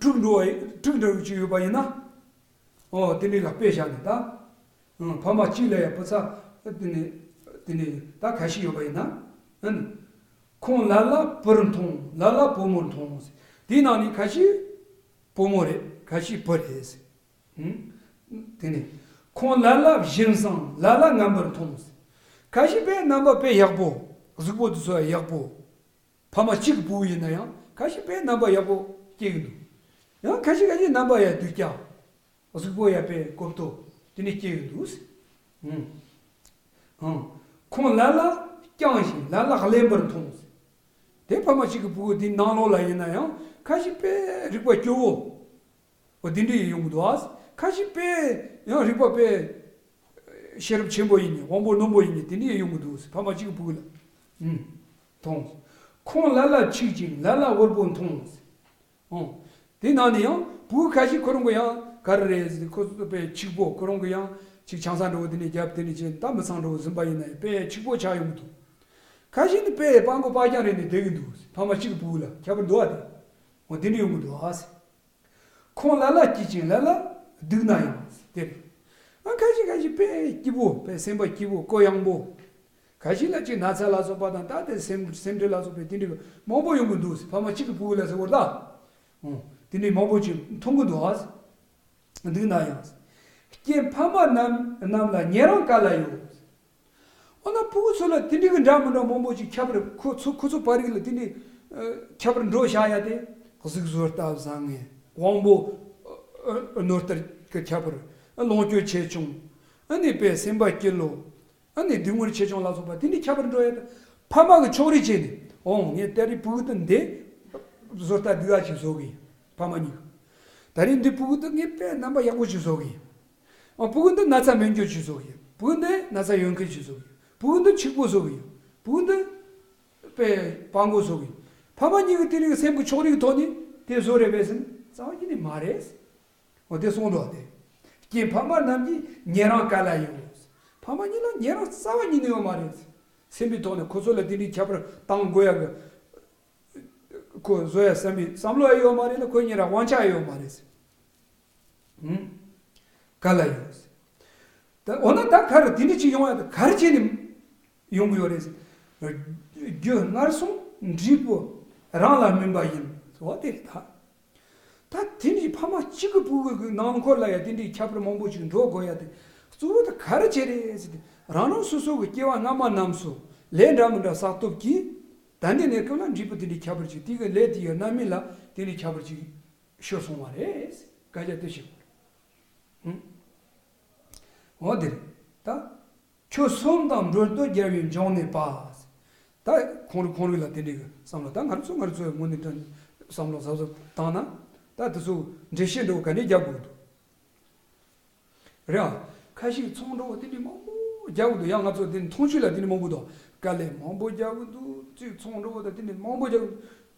དྲུག་འགྲོ་བ་དྲུག་འདྲ་བོ་ཅིག་ཡོད་པ་ཡིན་ན། ཨོ་དེ་འདྲའི་ལ་དཔེ་བཞག་ནས་ད། ཨང་། ཕ་མ་གཅིག་ལ་ཡང་བུ་ཚ་དེ་ནས་དེ་ནས་ད་ཁ་ཤས་ཡོད་པ་ཡིན་ན། ཨང་། ཁོང་ལ་ལ་བུར་མཐོང་། ལ་ལ་བུ་མོར་མཐོང་། དེའི་ནང་ནས་ཁ་ཤས་བུ་མོ་རེད། ཁ་ཤས་བུ་རེད། ཨང་། དེ་ནས་ཁོང་ལ་ལ་བཞིན་བཟང་། ལ་ལ་ངན་པར་མཐོང་། ཁ་ཤས་དཔེ་རྣམ་པ་དཔེ་ཡག་པོ། གཟུགས་པོ་དེ་ཚོ་ཡག་པོ། ཕ་མ་གཅིག་གི་ཕྲུ་གུ་ཡིན་ན་ཡང་ཁ་ཤས་དཔེ་རྣམ་པ་ཡག་པོ་སྐྱེ་གི་འདུག་ཡང་ཁ་ཤས་ཁ་ཤས་རྣམ་པ་ཡང་སྡུག་ཀྱང་། གཟུགས་པོ་ཡང་དཔེ་གོ་བཏོ་དེ་ནས་སྐྱེ་གི་འདུག་ཨང་། ཨང་། ཁོང་ལ་ལ་བརྐྱངས་ཤིང་ལ་ལ་གླེན་པར་མཐོང་། དེ་ཕ་མ་གཅིག་གི་ཕྲུ་གུ་དེ་ནང་ལོགས་ལ་ཡིན་ན་ཡང་ཁ་ཤས་དཔེ་རིག་པ་སྐྱོ་བོ། འོ་དེ་འདྲ་ཡི་ཡོང་གི་འདུག་ཨ། ཁ་ཤས་དཔེ་ཡང་རིག་པ་དཔེ་ཤེས་རབ་ཆེན་པོ་ཡིན་ནི་དབང་པོ་རྣོན་པོ་ཡིན་ནི་དེ་འདྲ་ཡི་ཡོང་གི་འདུག་ཕ་མ་གཅིག་གི་ཕྲུ་གུ་ལ། ཨུམ། མཐོང་། ཁོང་ལ་ལ་འཕྱུགས་ཅིང་ལ་ལ་འུར་པོ་མཐོང་། ཨོ། དེ་ནང་ནས་ཡང་ཕྲུ་གུ་ཁ་ཤས་ཁོ་རང་གི་ཡང་ག་རེ་རེད་ཟེར་ཁོ་ཚོ་དཔེ་འཕྱུགས་པོ་ཁོ་རང་གི་ཡང་ཅིག་ཆང་ས་འདྲ་བོ་དེ་ནས་རྒྱབ་དེ་ནས་བྱས་ད་མི་ཚང་འདྲ་བོ་ཟིན་པ་ཡིན་ན་ཡང་དཔེ་འཕྱུགས་པོ་ཆགས་ཡོང་གི་འདུག་ཁ་ཤས་ནི་དཔེ་སྤྲང་པོ་སྤྲང་རྐྱང་རེད་ནས་བསྡད་ཀྱི་འདུག་ཕ་མ་གཅིག་གི་ཕྲུ་གུ་ལ་ཁྱད་པར་འདུག་ཨ་དེ། འོ་དེ་འདྲ་ཡོང་གི་འདུག་ཨ། ཁོང་ལ་ལ་སྐྱིད་ཅིང་ལ་ལ་སྡུག་ན་ཡང་དེ་རེད། ཨ་ཁ་ཤས་ཁ་ཤས་དཔེ་སྐྱིད་པོ་དཔེ་སེམས་པ་སྐྱིད་པོ་གུ་ཡངས་པོ། ཁ་ཤས་ལ་ཅིག་ན་ཚ་ལ་སོགས་པ་དང་ད་ལྟའི་སེམས་སེམས་ཁྲལ་ལ་སོགས་པའི་དེ་འདྲ་མང་པོ་ཡོང་གི་འདུག་ཕ་མ་གཅིག་གི་ཕྲུ་གུ་ལ་ཟེར་བར་ལ། ཨོ། དེ་འདྲའི་མང་པོ་ཅིག་མཐོང་གི་འདུག་ཨ། འདུག་ན་ཡང་། རྐྱེན་ཕ་མ་རྣམས་རྣམས་ལ་ཉེ་རིང་ག་ལ་ཡོད། འོ་ན་ཕྲུ་གུ་ཚོ་ལ་དེ་འདྲའི་གི་འདྲ་མི་འདྲ་མང་པོ་ཅིག་ཁྱད་པར་ཁོ་ཚོ་ཁོ་ཚོ་བར་རིགས་ལ་དེ་འདྲའི་ཁྱད་པར་འགྲོ་བཞག་ཡ་དེ། གཟུགས་བཟོ་ལྟ་བཟང་ངན་དབང་པོ་རྣོ་ལྟར་གྱི་ཁྱད་པར། ལོངས་སྤྱོད་ཆེ་ཆུང་། ཨ་ནི་དཔེ་སེམས་པ་སྐྱིད་ལོ། ཨ་ནི་སྡུག་བསྔལ་ཆེ་ཆུང་ལ་སོགས་པ་དེ་འདྲའི་ཁྱད་པར་འགྲོ་ཡ་དེ། ཕ་མ་གི་ཕྱོགས་རིས་བྱས་ནས་འོང་ངས་ད་རེས་ཕྲུ་གུ་དེ་འདི་བཟོ་ལྟ་སྡུག་ཡ་ཅིག་བཟོ་གི་ཡིན། ཕ་མ་གཉིས་ཀ་ད་རེས་འདི་ཕྲུ་གུ་དེ་ངས་དཔེ་རྣམ་པ་ཡག་པོ་ཅིག་བཟོ་གི་ཡིན། ཨ་ཕྲུ་གུ་འདི་ན་ཚ་མེད་མཁན་ཅིག་བཟོ་གི་ཡིན། ཕྲུ་གུ་འདི་ན་ཚ་ཡོད་མཁན་ཅིག་བཟོ་གི་ཡིན། ཕྲུ་གུ་འདི་ཕྱུག་པོ་བཟོ་གི་ཡིན། ཕྲུ་གུ་འདི་དཔེ་སྤྲང་པོ་བཟོ་གི་ཡིན། ཕ་མ་གཉིས་ཀྱི་དེ་རིང་སེམས་ཀྱི་ཕྱོགས་རིས་ཀྱི་ཐོག་ནས་དེ་བཟོ་རེད་པས་ཟེར་ན་རྩ་བ་ཉིད་ནས་མ་རེད། འོ་དེ་གསུངས་འདུག་སྟེ། རྐྱེན་ཕ་མ་རྣམས་ཀྱི་ཉེ་རིང་ག་ལ་ཡོད། ཕ་མ་གཉིས་ལ་ཉེ་རིང་རྩ་བ་ཉིད་ནས་ཡོད་མ་རེད། སེམས་པའི་ཐོག་ནས་ཁོ་ཚོ་ལ་དེ་འདྲའི་ཁྱད་པར་གཏོང་དགོས་ཡ་གི་ཁོ་བཟོ་ཡ་བསམ་པའི་བསམ་བློ་ཡ་ཡོད་མ་རེད་ལ་ཁོ་གཉིས་ལ་དབང་ཆ་ཡོད་མ་རེད། ཧུམ། ག་ལ་ཡོད། ད་འོ་ན་ད་ག་རེ་དེ་འདྲ་ཅིག་ཡོང་ཡ་ད་ག་རེ་བྱས་ནས་ཡོང་གི་ཡོད་རེད། རྒྱུ་སྔར་སོང་འབྲས་བུ་རང་ལ་སྨིན་པ་ཡིན། འོ་དེ་རེད་ད། ད་དེ་འདྲའི་ཕ་མ་གཅིག་གི་ཕྲུ་གུ་གི་ནང་འཁོར་ལ་ཡ་དེ་འདྲའི་ཁྱད་པར་མང་པོ་ཅིག་འགྲོ་དགོས་ཡ་དེ་གཙོ་བོ་ད་ག་རེ་བྱས་རེད་ཟེར་ཏེ་རང་རང་སོ་སོ་གི་སྐྱེ་བ་སྔ་མ་རྣམས་སུ་ལས་འདྲ་མི་འདྲ་བསགས་སྟོབས་ཀྱིས་ད་འདི་ནས་སྐབས་ལ་འབྲས་བུ་དེ་འདྲའི་ཁྱད་པར་ཅིག་དེ་གི་ལས་དེ་ཡི་རྣམ་སྨིན་ལ་དེ་འདྲའི་ཁྱད་པར་ཅིག་ཤོར་སོང་བ་རེད། སྐད་ཆ་དེ་བཤད་དགོས་རེད། འོ་དེ་རེད་ད། ཁྱོད་སོམས་དང་འགྲོ་འདོད་རྒྱལ་བའི་འབྱུང་གནས་པ། ད་ཁོང་རིགས་ཁོང་རིགས་ལ་དེ་འདྲའི་བསམ་བློ་ད་ང་ཚོ་ང་ཚོའི་ངོས་ནས་དྲན་བསམ་བློ་གཟབ་གཟབ་བཏང་ན་ད་དེ་ཚོ་འགྲེལ་བཤད་འདྲ་བོ་ག་ནས་རྒྱབ་དགོས་འདུག་རེད་ཨ། ཁ་ཤས་ཚོང་འདྲ་བོ་དེ་འདྲའི་མང་པོ་རྒྱག་གི་འདུག་ཡང་ང་ཚོ་དེ་ནས་མཐོང་ཆོས་ལ་དེ་འདྲའི་མང་པོ་འདུག་དཀའ་ལས་མང་པོ་རྒྱག་གི་འདུག་གཅིག་ཚོང་འདྲ་བོ་དང་དེ་འདྲའི་མང་པོ་རྒྱག་གི་འདུག་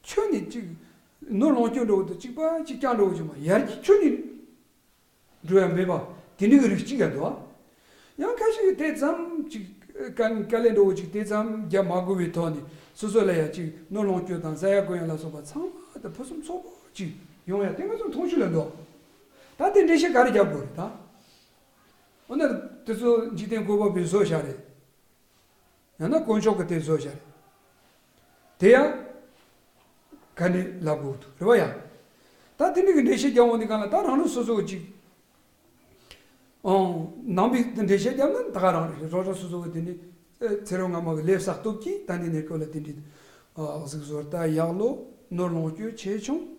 ཁྱོད་ནས་གཅིག་ནོར་ལོངས་སྤྱོད་འདྲ་བོ་དང་གཅིག་པ་གཅིག་རྐྱང་འདྲ་བོ་ཅིག་མ་ཡར་རྒྱས་ཁྱོད་ནས་འགྲོ་ཡ་མེད་པ་དེ་འདྲའི་གི་རིགས་གཅིག་ཡ་འདུག་ཡང་ཁ་ཤས་ཀྱིས་དེ་ཙམ་ཅིག་དཀའ་དཀའ་ལས་འདྲ་བོ་ཅིག་དེ་ཙམ་རྒྱག་མ་དགོས་པའི་ཐོག་ནས་སོ་སོ་ལ་ཡ་ཅིག་ནོར་ལོངས་སྤྱོད་དང་ཟ་ཡ་གོན་ཡ་ལ་སོགས་པ་ཚང་མ་དེ་ཕུན་སུམ་ཚོགས་པོ་ཅིག་ཡོང་ཡ་དེ་ང་ཚོ་མཐོང་ཆོས་ལ་འདུག་ད་དེ་འགྲེལ་བཤད་ག་རེ་རྒྱབ་དགོས་རེད་ད། འོ་ན་དེ་ཚོ་འཇིག་རྟེན་བཀོད་པ་པོས་བཟོས་བཞག་རེད། ཡང་ན་དཀོན་མཆོག་གིས་དེ་བཟོས་བཞག་རེད། དེ་ཡང་ག་ནས་ལབ་དགོས་འདུག་རེད་བ་ཡ། ད་དེ་འདྲ་གི་འགྲེལ་བཤད་རྒྱག་འོང་དུས་སྒང་ལ་ད་རང་རང་སོ་སོ་གཅིག་ཨང་། ནང་པའི་འགྲེལ་བཤད་རྒྱབ་ན་ད་ག་རང་རེད། རོ་རོ་སོ་སོ་གི་དེ་ནི་ ཚེ་རབས་སྔ་མ་གི་ལས་བསགས་སྟོབས་ཀྱིས་ད་ནི་གནས་སྐབས་ལ་དེ་འདྲའི་གཟུགས་བཟོ་ལྟ་ཡག་ལོ། ནོར་ལོངས་སྤྱོད་ཆེ་ཆུང་།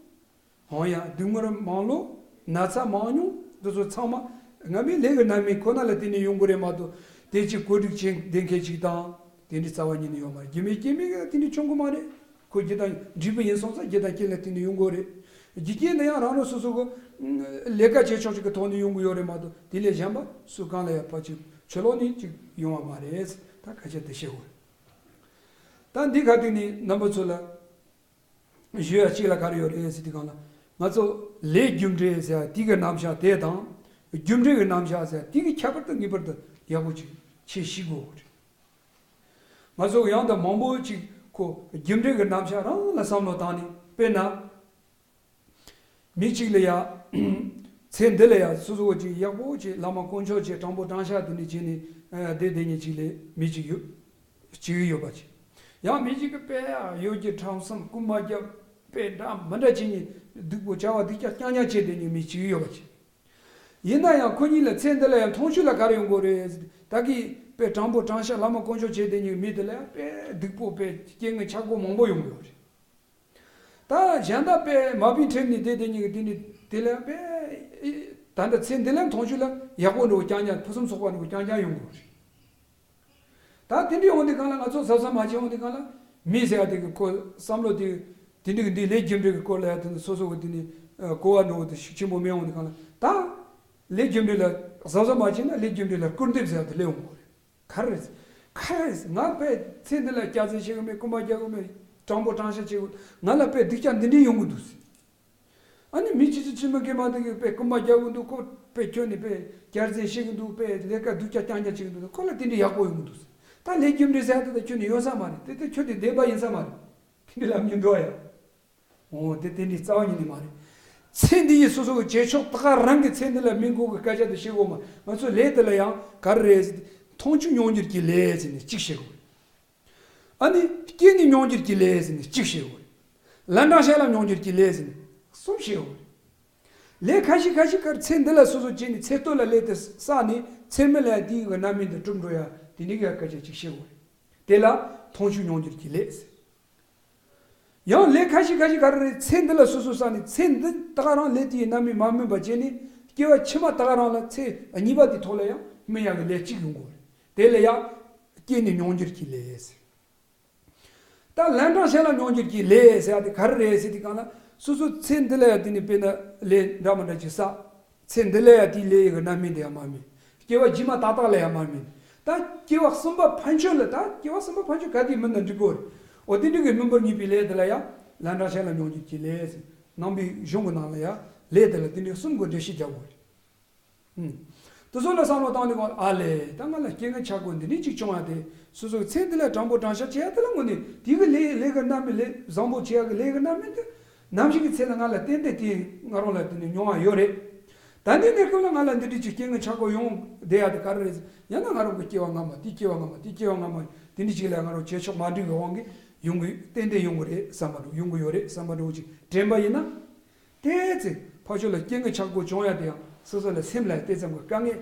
ཧང་ཡ་སྡུག་བསྔལ་མང་ལོ། ན་ཚ་མང་ཉུང་འདི་ཚོ་ཚང་མ་སྔ་མའི་ལས་ཀྱི་རྣམ་སྨིན་ཁོ་ན་ལ་བརྟེན་ནས་ཡོང་གི་རེད་མ་གཏོགས། དེ་ཅིག་གོ་སྒྲིག་བྱེད་བསྡད་མཁན་ཅིག་དང་། དེ་འདྲའི་རྩ་བ་ཉིད་ནས་ཡོད་མ་རེད། རྒྱུ་མེད་རྐྱེན་མེད་ཀྱི་དེ་འདྲའི་བྱུང་གི་མ་རེད། ཁོ་རྒྱུ་དང་འབྲས་བུ་ཡིན་སོང་ཙང་རྒྱུ་དང་རྐྱེན་ལ་བརྟེན་ནས་ཡོང་གི་རེད། རྒྱུ་རྐྱེན་འདི་ཡང་རང་རང་སོ་སོ་གི་ལས་ཀ་བྱེད་ཕྱོགས་ཅིག་གི་ཐོག་ནས་ཡོང་གི་ཡོད་རེད་མ་གཏོགས། དེ་ལས་གཞན་པ་སུ་གང་ལ་ཡང་ཕར་ཅིག་ཕྱི་ལོགས་ནས་ཅིག་ཡོང་བ་མ་རེད། ད་སྐད་ཆ་དེ་བཤད་དགོས་རེད། ད་འདི་ག་དུས་ནས་རྣམ་པ་ཚོ་ལ་ཞུ་ཡ་གཅིག་ལ་ག་རེ་ཡོད་རེད་ཟེར་དུས་སྒང་ལ། ང་ཚོ་ལས་རྒྱུ་འབྲས་ཟེར་ཡ་དེ་གི་རྣམ་གཞག་དེ་དང་། རྒྱུ་འབྲས་ཀྱི་རྣམ་གཞག་ཟེར་ཡ་དེ་གི་ཁྱད་པར་དེ་ངེས་པར་དུ་ཡག་པོ་ཅིག་ཁྱེད་ཤེས་དགོས་རེད། ང་ཚོ་ཡང་དུ་མང་པོ་ཅིག་ཁོ་རྒྱུ་འབྲས་ཀྱི་རྣམ་གཞག་རང་ལ་བསམ་བློ་བཏང་ནས། དཔེར་ན། མི་གཅིག་ལ་ཡ། ཚེ་འདི་ལ་ཡ་སོ་སོ་ཅིག་ཡག་པོ་ཅིག་བླ་མ་དཀོན་མཆོག་ཅིག་དྲང་པོ་དྲང་བཞག་དེ་འདྲ་བྱས་ནས་བསྡད་བསྡད་མཁན་ཅིག་ལ་མི་གཅིག་ཡོད། གཅིག་ཡོད་པ་ཅིག་ཡང་མི་གཅིག་གིས་དཔེ་ཡོད་ཀྱི་ཁྲམ་གསུམ་རྐུན་མ་རྒྱབ། དཔེ་འདྲ་མི་འདྲ་བྱས་ནས་སྡུག་པོ་བྱ་བ་སྡུག་ཅག་རྐྱང་རྐྱང་བྱས་བསྡད་མཁན་མི་གཅིག་ཡོད་པ་ཅིག་ཡིན་ན་ཡང་ཁོ་གཉིས་ལ་ཚེ་འདི་ལ་ཡང་མཐོང་ཆོས་ལ་ག་རེ་ཡོང་གི་རེད། ད་གི་དཔེ་དྲང་པོ་དྲང་བཞག་བླ་མ་དཀོན་མཆོག་བྱས་བསྡད་མཁན་མི་དེ་ལ་ཡང་དཔེ་སྡུག་པོ་དཔེ་རྐྱེན་ངན་ཆག་སྒོ་མང་པོ་ཡོང་གི་ཡོད་རེད། ད་གཞན་དག་དཔེ་མ་བིན་ཁྲིམས་ནས་བསྡད་བསྡད་མཁན་གྱི་དེ་ནི་དེ་ལ་དཔེ། ད་ལྟ་ཚེ་འདི་ལ་མཐོང་ཆོས་ལ་ཡག་པོ་འགྲོ་རྐྱང་རྐྱང་ཕུན་སུམ་ཚོགས་པ་འགྲོ་རྐྱང་རྐྱང་ཡོང་དགོས་རེད། ད་དེ་འདྲ་ཡོང་དུས་སྒང་ལ་ང་ཚོ་གཟབ་གཟབ་མ་བྱས་ཡོང་དུས་སྒང་ལ། མི་ཟེར་ཡ་དེ་གི་ཁོ་བསམ་བློ་དེ། དེ་འདྲ་གི་འདི་ལས་རྒྱུ་འབྲས་ཀྱི་སྐོར་ལ་ཡ་དེ་ནི་སོ་སོ་གི་དེ་ནི་གོ་བ་འགྲོ་བ་དེ་ཤུགས་ཆེན་པོ་མི་ཡོང་དུས་སྒང་ལ། ད་ལས་རྒྱུ་འབྲས་ལ་གཟབ་གཟབ་མ་བྱས་ན་ལས་རྒྱུ་འབྲས་ལ་སྐུར་འདེབས་ཟེར་ཡ་དེ་སླེབས་ཡོང་གི་རེད། ག་རེ་རེད། ག་རེ་རེད། ང་དཔེ་ཚེ་འདི་ལ་སྐྱག་རྫུན་བཤད་གི་མེད། རྐུན་མ་རྒྱག་གི་མེད། དྲང་པོ་དྲང་བཞག་བྱེད་གི། ང་ལ་དཔེ་སྡུག་ཅག་འདི་འདྲས་ཡོང་གི་འདུག་ཟེར། ཨ་ནི་མི་ཕྱི་ཕྱི་ཕྱི་མི་སྐད་མ་འདི་གི་དཔེ་རྐུན་མ་རྒྱག་གི་འདུག་ཁོ་དཔེ་ཁྱོད་ནི་དཔེ་སྐྱག་རྫུན་བཤད་གི་འདུག་དཔེ་ལས་ཀ་སྡུག་ཅག་རྐྱང་རྐྱང་བྱེད་གི་འདུག་ཁོ་ལ་དེ་འདྲས་ཡག་པོ་ཡོང་གི་འདུག་ཟེར། ད་ལས་རྒྱུ་འབྲས་ཟེར་ཡ་དེ་ད་ཁྱོད་ནི་ཡོད་ས་མ་རེད། དེ་ད་ཁྱོད་དེ་བདེན་པ་ཡིན་ས་མ་རེད། དེ་འདྲས་ལབ་མི་འདུག་ཡ། འོ་དེ་དེ་འདྲའི་རྩ་བ་ཉིད་ནས་མ་རེད། ཚེ་འདི་ཡི་སོ་སོ་གི་བྱེད་ཕྱོགས་ད་ག་རང་གི་ཚེ་འདི་ལ་སྨིན་དགོས་ཀྱི་སྐད་ཆ་དེ་བཤད་དགོས་མ། ང་ཚོ་ལས་དེ་ལ་ཡང་ག་རེ་རེད་ཟེར་ཏེ། མཐོང་ཆོས་མྱོང་འགྱུར་གྱི་ལས་ཟེར་ནས་གཅིག་བཤད་དགོས་རེད། ཨ་ནི་སྐྱེས་ནས་མྱོང་འགྱུར་གྱི་ལས་ཟེར་ནས་གཅིག་བཤད་དགོས་རེད། ལན་གྲངས་བཤད་ལ་མྱོང་འགྱུར་གྱི་ལས་ཟེར་ནས་གསུམ་བཤད་དགོས་རེད། ལས་ཁ་ཤས་ཁ་ཤས་ཀར་ཚེ་འདི་ལ་སོ་སོ་བྱས་ནས་ཚེ་སྟོད་ལ་ལས་དེ་བསགས་ནས་ཚེ་སྨད་ལ་དེའི་གི་རྣམ་སྨིན་དེ་གྲུབ་འགྲོ་ཡ་དེ་འདྲའི་གི་སྐད་ཆ་གཅིག་བཤད་དགོས་རེད། དེ་ལ་མཐོང་ཆོས་མྱོང་འགྱུར་གྱི་ལས་ཟེར། ཡང་ལས་ཁ་ཤས་ཁ་ཤས་ག་རེ་རེད། ཚེ་འདི་ལ་སོ་སོ་བསགས་ནས་ཚེ་འདི་ད་ག་རང་ལས་དེའི་རྣམ་སྨིན་མ་སྨིན་པ་བྱས་ནས་སྐྱེ་བ་ཕྱི་མ་ད་ག་རང་ལ་ཚེ་གཉིས་པ་དེའི་ཐོག་ལ་ཡང་སྨིན་ཡག་གི་ལས་གཅིག་ཡོང་དགོས་རེད། དེ་ལ་ཡང་སྐྱེས་ནས་མྱོང་འགྱུར་གྱི་ལས་ཟེར། ད་ལན་གྲངས་བཤད་ལ་མྱོང་འགྱུར་གྱི་ལས་ཟེར་ཡ་དེ་ག་རེ་རེད་ཟེར་དུས་སྒང་ལ། སོ་སོ་ཚེ་འདི་ལ་ཡང་དེ་ནི་དཔེར་ན་ལས་འདྲ་མི་འདྲ་ཅིག་བསགས། ཚེ་འདི་ལ་ཡང་དེའི་ལས་ཡི་གི་རྣམ་སྨིན་དེ་ཡང་མ་སྨིན། སྐྱེ་བ་རྗེས་མ་ཏག་ཏག་ལ་ཡང་མ་སྨིན། ད་སྐྱེ་བ་གསུམ་པ་ཕན་ཆོད་ལ། ད་སྐྱེ་བ་གསུམ་པ་ཕན་ཆོད་ག་དུས་སྨིན་ན་འགྲིག་གོ་རེད། འོ་དེ་འདྲ་གི་སྨིན་པར་ནུས་པའི་ལས་དེ་ལ་ཡང་ལན་གྲངས་བཤད་ལ་མྱོང་འགྱུར་གྱི་ལས་ཟེར། ནང་པའི་གཞུང་གི་ནང་ལ་ཡང་ལས་དེ་ལ་དེ་འདྲའི་གསུམ་གྱི་འགྲེལ་བཤད་རྒྱག་གོ་རེད། ཨུམ། དེ་ཚོ་ལ་བསམ་བློ་བཏང་ནས་གོ། ཨ་ལས། ད་ང་ལ་རྐྱེན་ངན་ཆག་སྒོ་འདི་འདྲའི་ཅིག་བྱུང་ཡ་དེ། སོ་སོའི་ཚེ་འདི་ལ་དྲང་པོ་དྲང་བཞག་བྱེད་ཡ་དེ་ལ་དངོས་གནས་དེ་གི་ལས་ལས་ཀྱི་རྣམ་སྨིན། ལས་བཟང་པོ་བྱེད་ཡ་གི་ལས་ཀྱི་རྣམ་སྨིན་དེ་ནམ་ཞིག་གི་ཚེ་ལ་ང་ལ་ཏན་ཏན་དེ་ང་རང་ལ་དེ་ནས་མྱོང་བ་ཡོད་རེད། ད་འདི་གནས་སྐབས་ལ་ང་ལ་འདི་འདྲའི་ཅིག་རྐྱེན་ངན་ཆག་སྒོ་ཡོང་བསྡད་ཡ་དེ་ག་རེ་རེད། ཡང་ན་ང་རང་གི་སྐྱེ་བ་སྔ་མ། དེའི་སྐྱེ་བ་སྔ་མ། དེའི་སྐྱེ་བ་སྔ་མ། དེ་འདྲའི་ཅིག་ལ་ང་རང་བྱེད་ཕྱོགས་མ་འགྲིག་གི་དབང་གིས་ཡོང་གི། ཏན་ཏན་ཡོང་གི་རེད་བསམ་པ་འདྲ། ཡོང་གི་ཡོད་རེད་བསམ་པ་འདྲ་བོ་ཅིག་དྲན་པ་ཡིན་ན། དེ་ཚེ་ཕར་ཕྱོགས་ལ་རྐྱེན་ངན་ཆག་སྒོ་བྱུང་ཡ་དེ་ཡང་སོ་སོ་ལ་སེམས་ལ་དེ་ཙམ་གྱི་དཀའ་ངལ་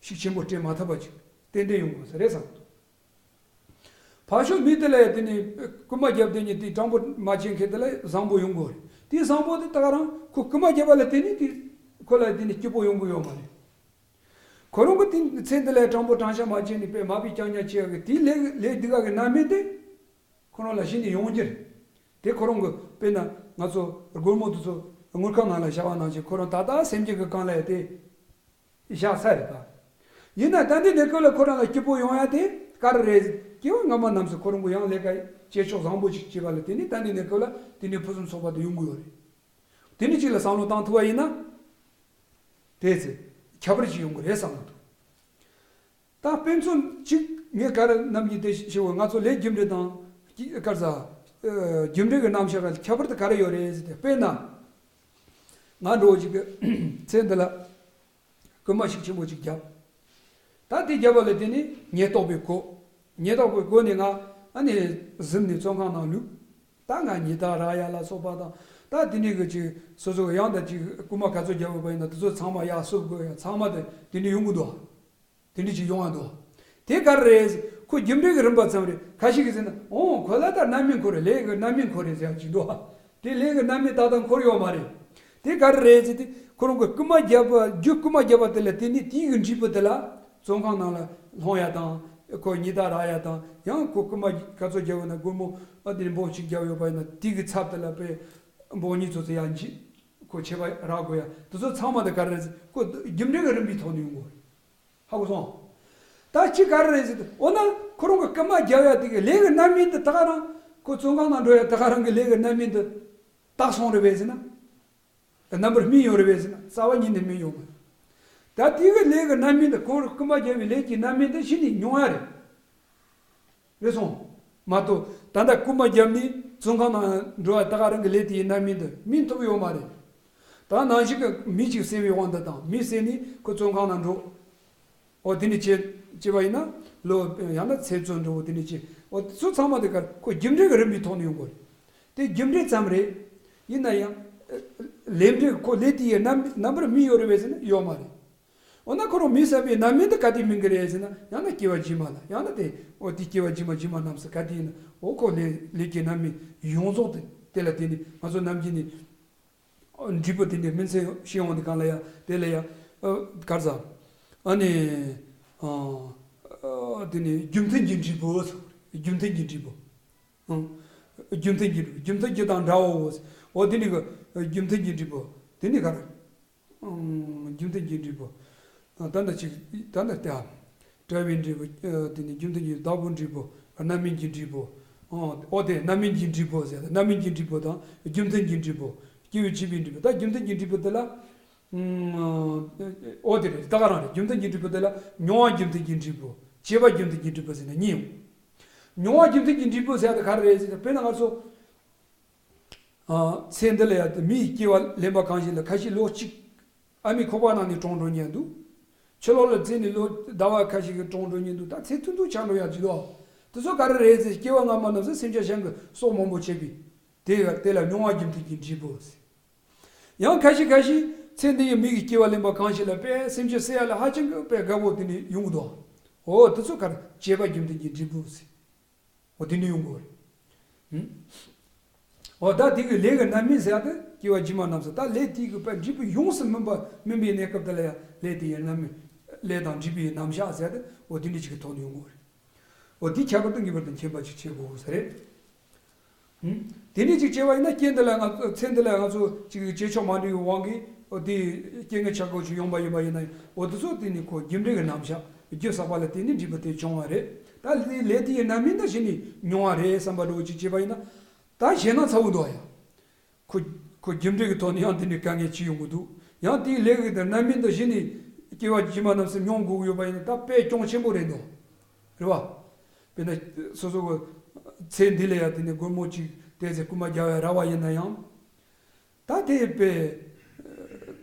ཤུགས་ཆེན་པོ་སྤྲད་མ་ཐུབ་པ་ཅིག་ཏན་ཏན་ཡོང་དགོས་ས་རེད་བསམ་འདུག་ཕར་ཕྱོགས་མི་དེ་ལ་ཡང་དེ་ནི་རྐུན་མ་རྒྱབ་དེ་ཉིད་དེ་དྲང་པོ་མ་བྱེད་མཁན་དེ་ལ་བཟང་པོ་ཡོང་དགོས་རེད། དེ་བཟང་པོ་དེ་ད་ག་རང་ཁོ་རྐུན་མ་རྒྱབ་པ་ལ་བརྟེན་ནས་དེ་ཁོ་ལ་དེ་ནི་སྐྱིད་པོ་ཡོང་གི་ཡོད་མ་རེད། ཁོ་རང་གི་དེ་ཚེ་འདི་ལ་དྲང་པོ་དྲང་བཞག་མ་བྱས་ནས་དཔེ་མ་བི་རྐྱང་རྐྱང་བྱེད་ཡག་གི་དེའི་ལས་ལས་སྡུག་ག་གི་རྣམ་སྨིན་དེ། ཁོ་རང་ལ་གཞི་ནས་ཡོང་རྒྱུ་རེད། དེ་ཁོ་རང་གི་དཔེར་ན་ང་ཚོ་སྒོར་མོ་དེ་ཚོ་དངུལ་ཁང་ནང་ལ་བཞག་པ་ནང་བཞིན་ཁོ་རང་ད་ལྟ་སེམས་ཅན་གྱི་སྒང་ལ་ཡ་དེ་བཞག་ས་རེད་པ། ཡིན་ན་ད་ལྟའི་གནས་སྐབས་ལ་ཁོ་རང་ལ་སྐྱིད་པོ་ཡོང་ཡ་དེ་ག་རེ་རེད། སྐྱེ་བ་སྔ་མ་རྣམས་སུ་ཁོ་རང་གི་ཡང་ལས་ཀ་བྱེད་ཕྱོགས་བཟང་པོ་ཞིག་བྱས་པ་ལ་བརྟེན་ནས་ད་ལྟའི་གནས་སྐབས་ལ་དེ་ནས་ཕུན་སུམ་ཚོགས་པ་དེ་ཡོང་གི་ཡོད་རེད། དེ་ནས་གཅིག་ལ་བསམ་བློ་བཏང་ཐུབ་པ་ཡིན་ན། དེ་ཚེ་ཁྱད་པར་ཅིག་ཡོང་གི་རེད་བསམ་གི་འདུག་ད་དཔེ་མཚོན་གཅིག་ངས་ག་རེ་ནམ་རྒྱུན་དེ་ཞུ་བ། ང་ཚོ་ལས་རྒྱུ་འབྲས་དང་སྐྱིད་དཀར་ཟ། རྒྱུ་འབྲས་ཀྱི་རྣམ་གཞག་ལ་ཁྱད་པར་དེ་ག་རེ་ཡོད་རེད་ཟེར་ཏེ། དཔེར་ན། ང་འདྲ་བོ་ཅིག་གི་ཚེ་འདི་ལ་རྐུན་མ་ཤུགས་ཆེན་པོ་ཅིག་བརྒྱབ། ད་དེ་བརྒྱབ་པ་ལ་བརྟེན་ནས་ཉེན་རྟོག་པས་གོ། ཉེན་རྟོག་པས་གོ་ནས་ང་ཨ་ནི་གཟིམ་ནས་བཙོན་ཁང་ནང་ལུས། ད་ང་ཉི་ཟླ་རག་ཡ་ལ་སོགས་པ་དང་། ད་དེ་འདྲའི་གི་ཅིག་སོ་སོ་གི་ཡང་ད་ཅིག་རྐུན་མ་ག་ཚོད་བརྒྱབ་ཡོད་པ་ཡིན་ན་དེ་ཚོ་ཚང་མ་ཡར་གསོབ་དགོས་ཡ། ཚང་མ་དེ་དེ་འདྲ་ཡོང་གི་འདུག་དེ་འདྲ་ཅིག་ཡོང་ཡ་འདུག་དེ་ག་རེ་རེད་ཟེར། ཁོ་རྒྱུ་འབྲས་ཀྱི་རིམ་པ་ཙམ་རེད། ཁ་ཤས་ཀྱིས་ཟེར་ན། འོང་། ཁོ་ལ་ད་རྣམ་སྨིན་འཁོར་རེད། ལས་ཀྱི་རྣམ་སྨིན་འཁོར་རེད་ཟེར་ཡག་ཅིག་འདུག་དེ་ལས་ཀྱི་རྣམ་སྨིན་ཏག་ཏག་འཁོར་ཡོད་མ་རེད། དེ་ག་རེ་རེད་ཟེར་དུས། ཁོ་རང་གི་རྐུན་མ་བརྒྱབ་པ། རྒྱུ་རྐུན་མ་བརྒྱབ་པ་དེ་ལ་བརྟེན་ནས་དེའི་གི་འབྲས་བུ་དེ་ལ་བཙོན་ཁང་ནང་ལ་ལྷུང་ཡག་དང་། ཁོ་ཉི་ཟླ་རག་ཡག་དང་། ཡང་ཁོ་རྐུན་མ་ག་ཚོད་བརྒྱབ་ཡོད་ན། སྒོར་མོ་ཨ་དེ་འབུམ་གཅིག་བརྒྱབ་ཡོད་པ་ཡིན་ན། དེ་གི་ཚབ་དེ་ལ་དཔེ་འབུམ་གཉིས་ཚོད་ཙམ་ཡང་ཅིག་ཁོ་ཆད་པ་རག་དགོས་ཡག་དེ་ཚོ་ཚང་མ་དེ་ག་རེ་རེད་ཟེར། ཁོ་རྒྱུ་འབྲས་ཀྱི་རིམ་པའི་ཐོག་ནས་ཡོང་དགོས་རེད། ཧ་གོ་སོང་། ད་ཅི་ག་རེ་རེད་ཟེར་དུས། འོ་ན་ཁོ་རང་གི་རྐུན་མ་རྒྱག་ཡ་དེ་གི་ལས་ཀྱི་རྣམ་སྨིན་དེ་ད་ག་རང་། ཁོ་བཙོན་ཁང་ནང་འགྲོ་ཡ་ད་ག་རང་གི་ལས་ཀྱི་རྣམ་སྨིན་དེ་དག་སོང་རེད་པས་ཟེར་ན། རྣམ་པར་སྨིན་ཡོད་རེད་པས་ཟེར་ན། རྩ་བ་ཉིད་ནས་སྨིན་ཡོད་མ་རེད། ད་དེ་གི་ལས་ཀྱི་རྣམ་སྨིན་དེ། ཁོ་རང་རྐུན་མ་རྒྱག་པའི་ལས་ཀྱི་རྣམ་སྨིན་དེ་གཞི་ནས་མྱོང་ཡ་རེད། རེད་སོང་། མ་གཏོགས་ད་ལྟ་རྐུན་མ་བརྒྱབ་ནས་བཙོན་ཁང་ནང་འགྲོ་བ་ད་ག་རང་གི་ལས་དེའི་རྣམ་སྨིན་དེ་སྨིན་ཐུབ་ཡོད་མ་རེད། ད་ནང་བཞིན་གྱི་མི་གཅིག་བསད་པའི་དབང་དུ་བཏང་། མི་བསད་ནས་ཁོ་བཙོན་ཁང་ནང་འགྲོ། འོ་དེ་ནས་བྱས་བྱས་པ་ཡིན་ན། ལོ་ཡང་ན་ཚེ་བཙོན་འགྲོ། འོ་དེ་ནས་བྱས། འོ་དེ་ཚོ་ཚང་མ་དེ་ག་རེ། ཁོ་རྒྱུ་འབྲས་ཀྱི་རིམ་པའི་ཐོག་ནས་ཡོང་དགོས་རེད། དེ་རྒྱུ་འབྲས་ཙམ་རེད། ཡིན་ན་ཡང་ལས་འབྲས། ཁོ་ལས་དེའི་རྣམ་རྣམ་པར་སྨིན་ཡོད་རེད་པས་ཟེར་ན། ཡོད་མ་རེད། འོ་ན་ཁོ་རང་མི་བསད་པའི་རྣམ་སྨིན་དེ་ག་དེ་སྨིན་གི་རེད་ཟེར་ན། ཡང་ན་སྐྱེ་བ་རྗེས་མ་ལ། ཡང་ན་དེ། འོ་དེ་སྐྱེ་བ་རྗེས་མ་རྗེས་མ་རྣམས་སུ་ག་དེ་ཡིན་ན། འོ་ཁོ་ལས་ལས་ཀྱི་རྣམ་སྨིན་ཡོངས་རྫོགས་དེ་དེ་ལ་བརྟེན་ནས། ང་ཚོ་ནམ་རྒྱུན་ནས་འབྲས་བུ་དེ་འདྲའི་སྨིན་ཚད་ཤེས་ཡོང་དེ་གང་ལ་ཡ། དེ་ལ་ཡ་ཨ་ག་རེ་ཟ། ཨ་ནི་ཨ་ཨ་དེ་ནི་རྒྱུ་མཐུན་གྱི་འབྲས་བུ། རྒྱུ་མཐུན་གྱི་འབྲས་བུ། ཨང་། རྒྱུ་མཐུན་གྱི་འབྲས་བུ། རྒྱུ་མཐུན་གྱི་དང་འདྲའོ། འོ་དེ་ནི་གི་རྒྱུ་མཐུན་གྱི་འབྲས་བུ། དེ་ནི་ག་རེ། ཨང་། རྒྱུ་མཐུན་གྱི་འབྲས་བུ། ཨ། ད་ལྟ་ཅིག་ད་ལྟ་སྟེ། ཨ། བྲལ་བའི་འབྲས་བུ། ཨ། དེ་ནི་རྒྱུ་མཐུན་གྱི་བདག་པོའི་འབྲས་བུ། རྣམ་སྨིན་གྱི་འབྲས་བུ། ཨང་། འོ་དེ་རྣམ་སྨིན་གྱི་འབྲས་བུ་ཟེར། རྣམ་སྨིན་གྱི་འབྲས་བུ་དང་རྒྱུ་མཐུན་གྱི་འབྲས་བུ། སྐྱེ་བའི་བྱེད་པའི་འབྲས་བུ། ད་རྒྱུ་མཐུན་གྱི་འབྲས་བུ་དེ་ལ། ཨང་། འོ་དེ་རེད། ད་ག་རང་རེད། རྒྱུ་མཐུན་གྱི་འབྲས་བུ་དེ་ལ་མྱོང་བ་རྒྱུ་མཐུན་གྱི་འབྲས་བུ། བྱས་པ་རྒྱུ་མཐུན་གྱི་འབྲས་བུ་ཟེར་ནས་གཉིས་ཡོང་། མྱོང་བ་རྒྱུ་མཐུན་གྱི་འབྲས་བུ་ཟེར་ཡ་དེ་ག་རེ་རེད་ཟེར་ན། དཔེར་ན་ང་ཚོ། ཨ། ཚེ་འདི་ལ་ཡ་དེ་མིའི་སྐྱེ་བ་ལེན་པ་གང་ཞིག་ལ། ཁ་ཤས་ལོ་གཅིག་ཨ་མའི་ཁོག་པ་ནང་ནས་གྲོངས་འགྲོ་མཁན་འདུག་ཕྱི་ལོགས་ལ་བཙས་ནས་ལོ་ཟླ་བ་ཁ་ཤས་ཀྱི་གྲོངས་འགྲོ་མཁན་འདུག་ད་ཚེ་ཐུང་ཐུང་ཆགས་འགྲོ་ཡ་ཅིག་འདུག་དེ་ཚོ་ག་རེ་རེད་ཟེར། སྐྱེ་བ་སྔ་མ་རྣམས་སུ་སེམས་ཅན་གཞན་གྱི་སྲོག་མང་པོ་བཅད་པའི་དེ་དེ་ལ་མྱོང་བ་རྒྱུ་མཐུན་གྱི་འབྲས་བུ་ཟེར། ཡང་ཁ་ཤས་ཁ་ཤས་ཚེ་འདི་ཡི་མི་གི་སྐྱེ་བ་ལེན་པ་གང་ཞིག་ལ་དཔེ་སེམས་ཅན་བསད་ཡ་ལ་ཧ་ཅང་གི་དཔེ་དགའ་པོ་དེ་འདྲ་ཡོང་གི་འདུག་འོ་དེ་ཚོ་ག་རེ། བྱས་པ་རྒྱུ་མཐུན་གྱི་འབྲས་བུ་ཟེར། འོ་དེ་འདྲ་ཡོང་གི་རེད། ཧུམ། འོ་ད་དེ་གི་ལས་ཀྱི་རྣམ་སྨིན་ཟེར་ཡ་དེ་སྐྱེ་བ་རྗེས་མ་རྣམས་སུ། ད་ལས་དེ་གི་དཔེ་འབྲས་བུ་ཡོངས་སུ་སྨིན་པ་སྨིན་པའི་གནས་སྐབས་དེ་ལ་ཡང་ལས་དེ་ཡི་རྣམ་སྨིན། ལས་དང་འབྲས་བུའི་རྣམ་གཞག་ཟེར་ཡ་དེ། འོ་དེ་འདྲ་ཅིག་གི་ཐོག་ནས་ཡོང་གི་རེད། འོ་དེ་ཁྱད་པར་དུ་ངེས་པར་དུ་མཁྱེན་པ་ཅིག་བྱེད་དགོས་ས་རེད། ཧུམ། དེ་འདྲ་ཅིག་བྱས་པ་ཡིན་ན། རྐྱེན་འདི་ལ་ང་ཚོ། ཚེ་འདི་ལ་ང་ཚོ་ཅིག་བྱེད་ཕྱོགས་མ་འདྲ་བའི་དབང་གིས། འོ་དེ་རྐྱེན་ངན་ཆག་སྒོ་ཅིག་ཡོང་པ་ཡིན་པ་ཡིན་ན། འོ་དེ་ཚོ་དེ་ནི་ཁོ་རྒྱུ་འབྲས་ཀྱི་རྣམ་གཞག་རྒྱུ་བསགས་པ་ལ་བརྟེན་ནས་འབྲས་བུ་དེ་བྱུང་བ་རེད། ད་ལས་ལས་དེ་ཡི་རྣམ་སྨིན་ད་གཞི་ནས་མྱོང་བ་རེད་བསམ་པ་འདྲ་བོ་ཅིག་བྱས་པ་ཡིན་ན། ད་ཞེད་སྣང་ཚ་བོ་འདུག་ཡ། ཁོ་ཁོ་རྒྱུ་འབྲས་ཀྱི་ཐོག་ནས་ཡང་དེ་འདྲའི་དཀའ་ངལ་ཅིག་ཡོང་གི་འདུག་ཡང་དེའི་ལས་ཀྱི་དེ་རྣམ་སྨིན་དུ་གཞི་ནས་སྐྱེ་བ་རྗེས་མ་རྣམས་སུ་མྱོང་དགོས་ཀྱི་ཡོད་པ་ཡིན་ན། ད་དཔེ་གྱོང་ཆེན་པོ་རེད་འདུག་རེད་བ། དཔེར་ན་སོ་སོ་གི་ཚེ་འདི་ལ་ཡ་དེ་ནས་སྒོར་མོ་གཅིག་དེ་ཚེ་རྐུན་མ་རྒྱག་ཡ་རག་པ་ཡིན་ན་ཡང་། ད་དེ་དཔེ་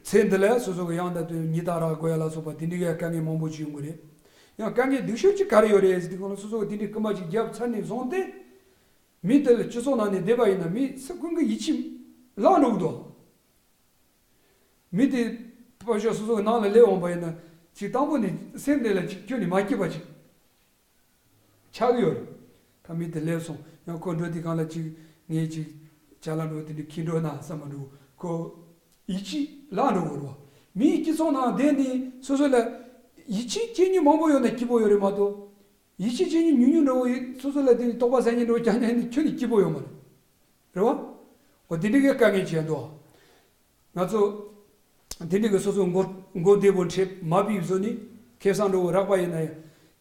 ཚེ་འདི་ལ་ཡ་སོ་སོ་གི་ཡང་ད་དེ་ཉི་ཟླ་རག་དགོས་ཡ་ལ་སོགས་པ་དེ་འདྲའི་གི་དཀའ་ངལ་མང་པོ་ཅིག་ཡོང་གི་རེད། ཡང་དཀའ་ངལ་སྡུག་ཤོས་ཅིག་ག་རེ་ཡོད་རེད་ཟེར་དུས་སྒང་ལ། སོ་སོ་གི་དེ་འདྲའི་རྐུན་མ་ཅིག་བརྒྱབ་ཚར་ནས་བཟུང་སྟེ། མི་དེ་ལ་སྤྱི་ཚོགས་ནང་ནས་བསྡད་པ་ཡིན་ན། མི་སུ་ཀུན་གྱི་ཡིད་ཆེས་བརླག་འགྲོ་གི་འདུག་མི་དེ་ཕར་ཞོག་སོ་སོ་གི་ནང་ལ་སླེབས་འོང་པ་ཡིན་ན། ཅིག་དང་པོ་ནས་སེམས་ནང་ལ་ཅིག་ཁྱོན་ནས་མ་སྐྱིད་པ་ཅིག་ཆགས་ཀྱི་ཡོད་རེད། ད་མི་དེ་སླེབས་སོང་། ཡང་ཁོ་འགྲོ་དུས་སྒང་ལ་ཅིག་ངས་ཅིག་ཅ་ལག་འདྲ་བོ་དེ་འདྲ་ཁྱེར་འགྲོ་ན་བསམ་པ་འདྲ་བོ། ཁོ་ཡིད་ཆེས་བརླག་འགྲོ་གི་རེད་བ། མིའི་སྤྱི་ཚོགས་ནང་བསྡད་ནས་སོ་སོ་ལ་ཡིད་ཆེས་བྱེད་མཁན་མང་པོ་ཡོད་ན་སྐྱིད་པོ་ཡོད་རེད་མ་གཏོགས། ཡིད་ཆེས་བྱེད་མཁན་ཉུང་ཉུང་འདྲ་བོ་ཡིན། སོ་སོ་ལ་དེ་ནི་དོགས་པ་ཟ་མཁན་འདྲ་བོ་རྒྱག་མཁན་ནི་ཁྱོན་ནས་སྐྱིད་པོ་ཡོད་མ་རེད། རེད་བ། འོ་དེ་འདྲའི་གི་དཀའ་ངལ་ཅིག་ཡང་འདུག་ང་ཚོ་དེ་འདྲའི་གི་སོ་སོ་མགོ་མགོ་བདེ་པོ་འཁྲིད་མ་ཕོད་བཟོ་ནས་ཁེ་བཟང་འདྲ་བོ་རག་པ་ཡིན་ན་ཡང་།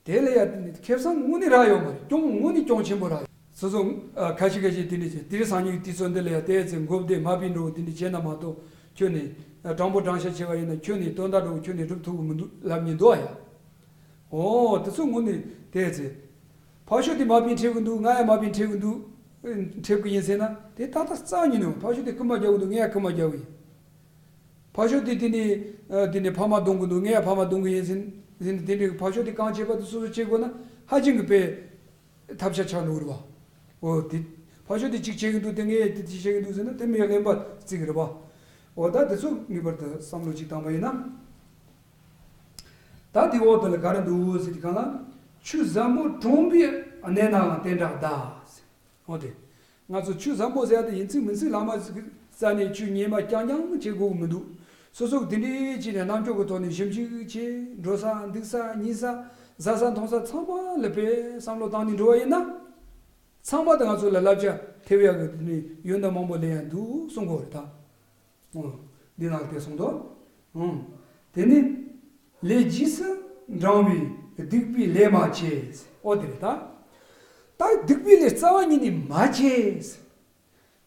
དེ་ལ་ཡ་དེ་ནི་ཁེ་བཟང་དངོས་གནས་རག་ཡོད་མ་རེད། གྱོང་དངོས་གནས་གྱོང་ཆེན་པོ་རག་ཡོད། སོ་སོ་ཨ་ཁ་ཤས་ཁ་ཤས་དེ་འདྲ་བྱས། དེ་རིང་སང་ཉིན་དུས་ཚོད་འདི་ལ་ཡ་དེ་ཚེ་མགོ་བདེ་མ་ཕོད་འདྲ་བོ་དེ་འདྲ་བྱས་ན་མ་གཏོགས། ཁྱོན་ནས་ཨ་དྲང་པོ་དྲང་བཞག་བྱས་པ་ཡིན་ན། ཁྱོན་ནས་དོན་དག་འདྲ་བོ་ཁྱོན་ནས་སྒྲུབ་ཐུབ་ཀྱི་མི་འདུག་ལབ་མཁན་འདུག་ཨ་ཡ། འོ་དེ་ཚོ་དངོས་གནས་དེ་ཚེ། ཕར་ཕྱོགས་དེ་མ་ཕོད་འཁྲིད་ཀྱི་འདུག་ང་ཡང་མ་ཕོད་འཁྲིད་ཀྱི་འདུག་འཁྲིད་ཀྱི་ཡིན་ཟེར་ན། དེ་ཏག་ཏག་རྩ་བ་ཉིད་ནས། ཕར་ཕྱོགས་དེ་རྐུན་མ་རྒྱག་གི་འདུག་ང་ཡང་རྐུན་མ་རྒྱག་གི་ཡིན། ཕར་ཕྱོགས་དེ་དེ་ནས་ཨ་དེ་ནས་ཕ་མ་རྡུང་གི་འདུག་ང་ཡང་ཕ་མ་རྡུང་གི་ཡིན་ཟེར་ཟེར་ནས། དེ་འདྲའི་ཕར་ཕྱོགས་དེ་གང་བྱེད་པ་དེ་སོ་སོ་བྱེད་དགོས་ན་ཧ་ཅང་གི་དཔེ་ཐབས་ཆག་ཆགས་འགྲོ་གི་རེད་བ། འོ་དེ་ཕར་ཕྱོགས་དེ་གཅིག་བྱེད་ཀྱི་འདུག་དེ་ངས་དེ་གཅིག་བྱེད་ཀྱི་འདུག་ཟེར་ན་དེ་མི་ཡག་པ་བརྩི་གི་རེད་བ། འོ་ད་དེ་ཚོ་ངེས་པར་དུ་བསམ་བློ་གཅིག་བཏང་པ་ཡིན་ན། ད་དེ་འོག་དེ་ལ་ག་རེ་འདུག་ཟེར་དུས་སྒང་ལ། ཆུ་བཟང་པོ་བཀྲོངས་པའི་གནས་ནའང་དེ་འདྲ་གདའ། འོ་དེ། ང་ཚོ་ཆུ་བཟང་པོ་ཟེར་ཡ་དེ་ཡིན་ཚིག་མིན་ཚིག་ལ་མ་རྩ་ནས་ཆུ་ཉེས་པ་རྐྱང་རྐྱང་བྱེད་དགོས་མི་འདུག་སོ་སོ་གི་དེ་འདྲའི་བྱས་ནས་རྣམ་ཅོག་གི་ཐོག་ནས་ཞིབ་འཇུག་བྱས། འགྲོ་ས་འདུག་ས་ཉལ་ས་བཟའ་ས་འཐུང་ས་ཚང་མ་ལ་དཔེ་བསམ་བློ་བཏང་ནས་འགྲོ་བ་ཡིན་ན། ཚང་མ་དེ་ང་ཚོ་ལ་བསླབ་བྱ་ཐེབས་ཡག་གི་དེ་ནས་ཡོན་ཏན་མང་པོ་ལེན་ཡག་འདུག་གསུང་གི་ཡོད་རེད་ད། འོ། འདི་ནང་དེ་གསུངས་འདུག་འོ། དེ་ནི། ལས་རྗེས་སུ་འབྲང་བའི་སྡིག་པའི་ལས་མ་བྱེད། འོ་དེ་རེད་ད། ད་སྡིག་པའི་ལས་རྩ་བ་ཉིད་ནས་མ་བྱེད།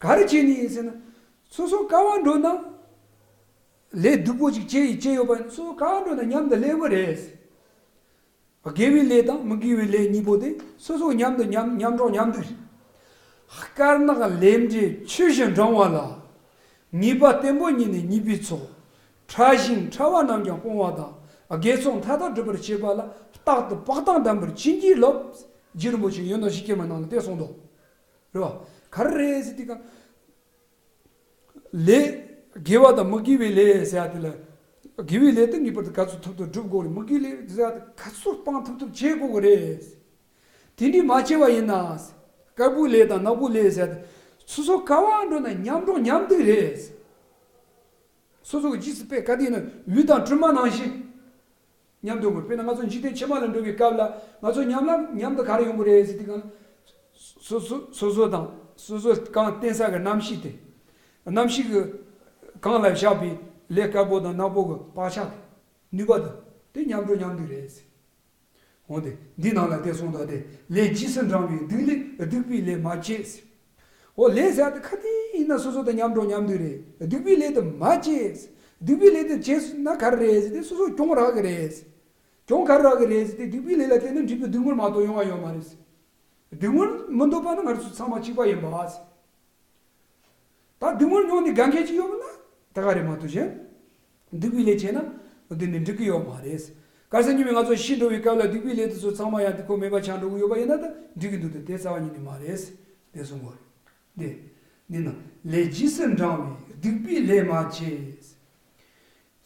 ག་རེ་བྱས་ནས་ཟེར་ན། སོ་སོ་དཀའ་བ་འགྲོ་ན། ལས་སྡུག་པོ་ཅིག་བྱས་ཡིན་བྱས་ཡོད་པ་ཡིན་ན། སོ་སོ་དཀའ་བ་འགྲོ་ན་མཉམ་དུ་ལེན་གྱི་རེད། དགེ་བའི་ལས་དང་མི་དགེ་བའི་ལས་གཉིས་པོ་དེ་སོ་སོ་མཉམ་དུ་མཉམ་མཉམ་འགྲོགས་མཉམ་འདུག་དཀར་ནག་ལས་འབྲས་ཆོས་བཞིན་འབྲང་བ་ལ། ངེས་པ་བརྟན་པོ་ཉིད་ནས་ཉེས་པའི་ཚོགས། ཕྲ་ཞིང་ཕྲ་བ་རྣམས་ཀྱང་སྤོང་བ་དང་། དགེ་ཚོགས་མཐའ་དག་སྒྲུབ་པར་བྱེད་པ་ལ། རྟག་ཏུ་བག་དང་ལྡན་པར་བྱིན་གྱིས་རློབས། རྗེ་རིན་པོ་ཆེ་ཡོན་ཏན་ཤེས་རྒྱ་མའི་ནང་ལ་དེ་གསུངས་འདུག་རེད་བ། ག་རེ་རེད་ཟེར་དུས་ཀ། ལས། དགེ་བ་དང་མི་དགེ་བའི་ལས་ཟེར་ཡ་དེ་ལ། དགེ་བའི་ལས་དེ་ངེས་པར་དུ་ག་ཚོད་ཐུབ་ཐུབ་སྒྲུབ་དགོས་རེད། མི་དགེ་ལས་ཟེར་ཡ་དེ་ག་ཚོད་སྤང་ཐུབ་ཐུབ་བྱེད་དགོས་ཀྱི་རེད། དེ་འདྲའི་མ་བྱས་པ་ཡིན་ན། དཀར་པོའི་ལས་དང་ནག་པོའི་ལས་ཟེར་ཡ་དེ། སོ་སོ་ག་བ་འགྲོ་ན་མཉམ་འགྲོགས་མཉམ་འདུག་རེད། སོ་སོ་གི་རྗེས་སུ་དཔེ་ག་དུས་ཡིན་ན་ལུས་དང་གྲིབ་མ་ནང་བཞིན། མཉམ་དུ་ངོ་། དཔེར་ན་ང་ཚོ་འཇིག་རྟེན་ཕྱི་མ་ལ་འགྲོ་བའི་སྐབས་ལ་ང་ཚོ་མཉམ་ལ་མཉམ་དུ་ག་རེ་ཡོང་གི་རེད་ཟེར་དུས་གང་། སོ་སོ་སོ་སོ་དང་སོ་སོ་གང་བསྟེན་ས་གི་རྣམ་ཤེས་དེ། རྣམ་ཤེས་ཀྱི་གང་ལ་བཞག་པའི་ལས་དཀར་པོ་དང་ནག་པོ་གི་བག་ཆགས་དེ། ནུས་པ་དེ། དེ་མཉམ་འགྲོ་མཉམ་འདུག་རེད་ཟེར། འོ་དེ། འདི་ནང་ལ་དེ་གསུངས་དོ། དེ་ལས་རྗེས་སུ་འབྲང་བའི་སྡིག་ལས་སྡིག་པའི་ལས་མ་བྱེད་ཟེར། འོ་ལས་ཟེར་ཡ་དེ་ག་དུས་ཡིན་ན་སོ་སོ་དང་མཉམ་འགྲོགས་མཉམ་འདུག་རེད། སྡིག་པའི་ལས་དེ་མ་བྱེད། སྡིག་པའི་ལས་དེ་བྱས་ན་ག་རེ་རེད་ཟེར་དུས་སོ་སོ་གྱོང་རག་གི་རེད། གྱོང་ག་རེ་རག་གི་རེད་ཟེར་དུས་སྡིག་པའི་ལས་ལ་བརྟེན་ནས་འབྲས་བུ་སྡུག་བསྔལ་མ་གཏོགས་ཡོང་བ་ཡོད་མ་རེད་ཟེར། སྡུག་བསྔལ་མི་འདོད་པ་ནི་ང་ཚོ་ཚང་མ་གཅིག་པ་ཡིན་པ་ཟེར། ད་སྡུག་བསྔལ་མྱོང་ནས་དགའ་མཁན་ཅིག་ཡོད་པ་ན་ད་ག་རེད་མ་གཏོགས་གཞན། སྡིག་པའི་ལས་བྱས་ན་འདི་ནི་འགྲིག་གི་ཡོད་མ་རེད། གལ་སྲིད་ཉི་མས་ང་ཚོ་ཤི་འགྲོ་བའི་སྐབས་ལ་སྡིག་པའི་ལས་དེ་ཚོ་ཚང་མ་ཡང་དེ་ཁོ་མེད་པ་ཆགས་འགྲོ་གི་ཡོད་པ་ཡིན་ན་ད་འགྲིག་གི་འདུག་དེ་རྩ་བ་ཉིད་ནས་མ་རེད། དེ་གསུང་གོ། དེ། འདི་ན་ལས་རྗེས་སུ་འབྲང་བའི་སྡིག་པའི་ལས་མ་བྱེད།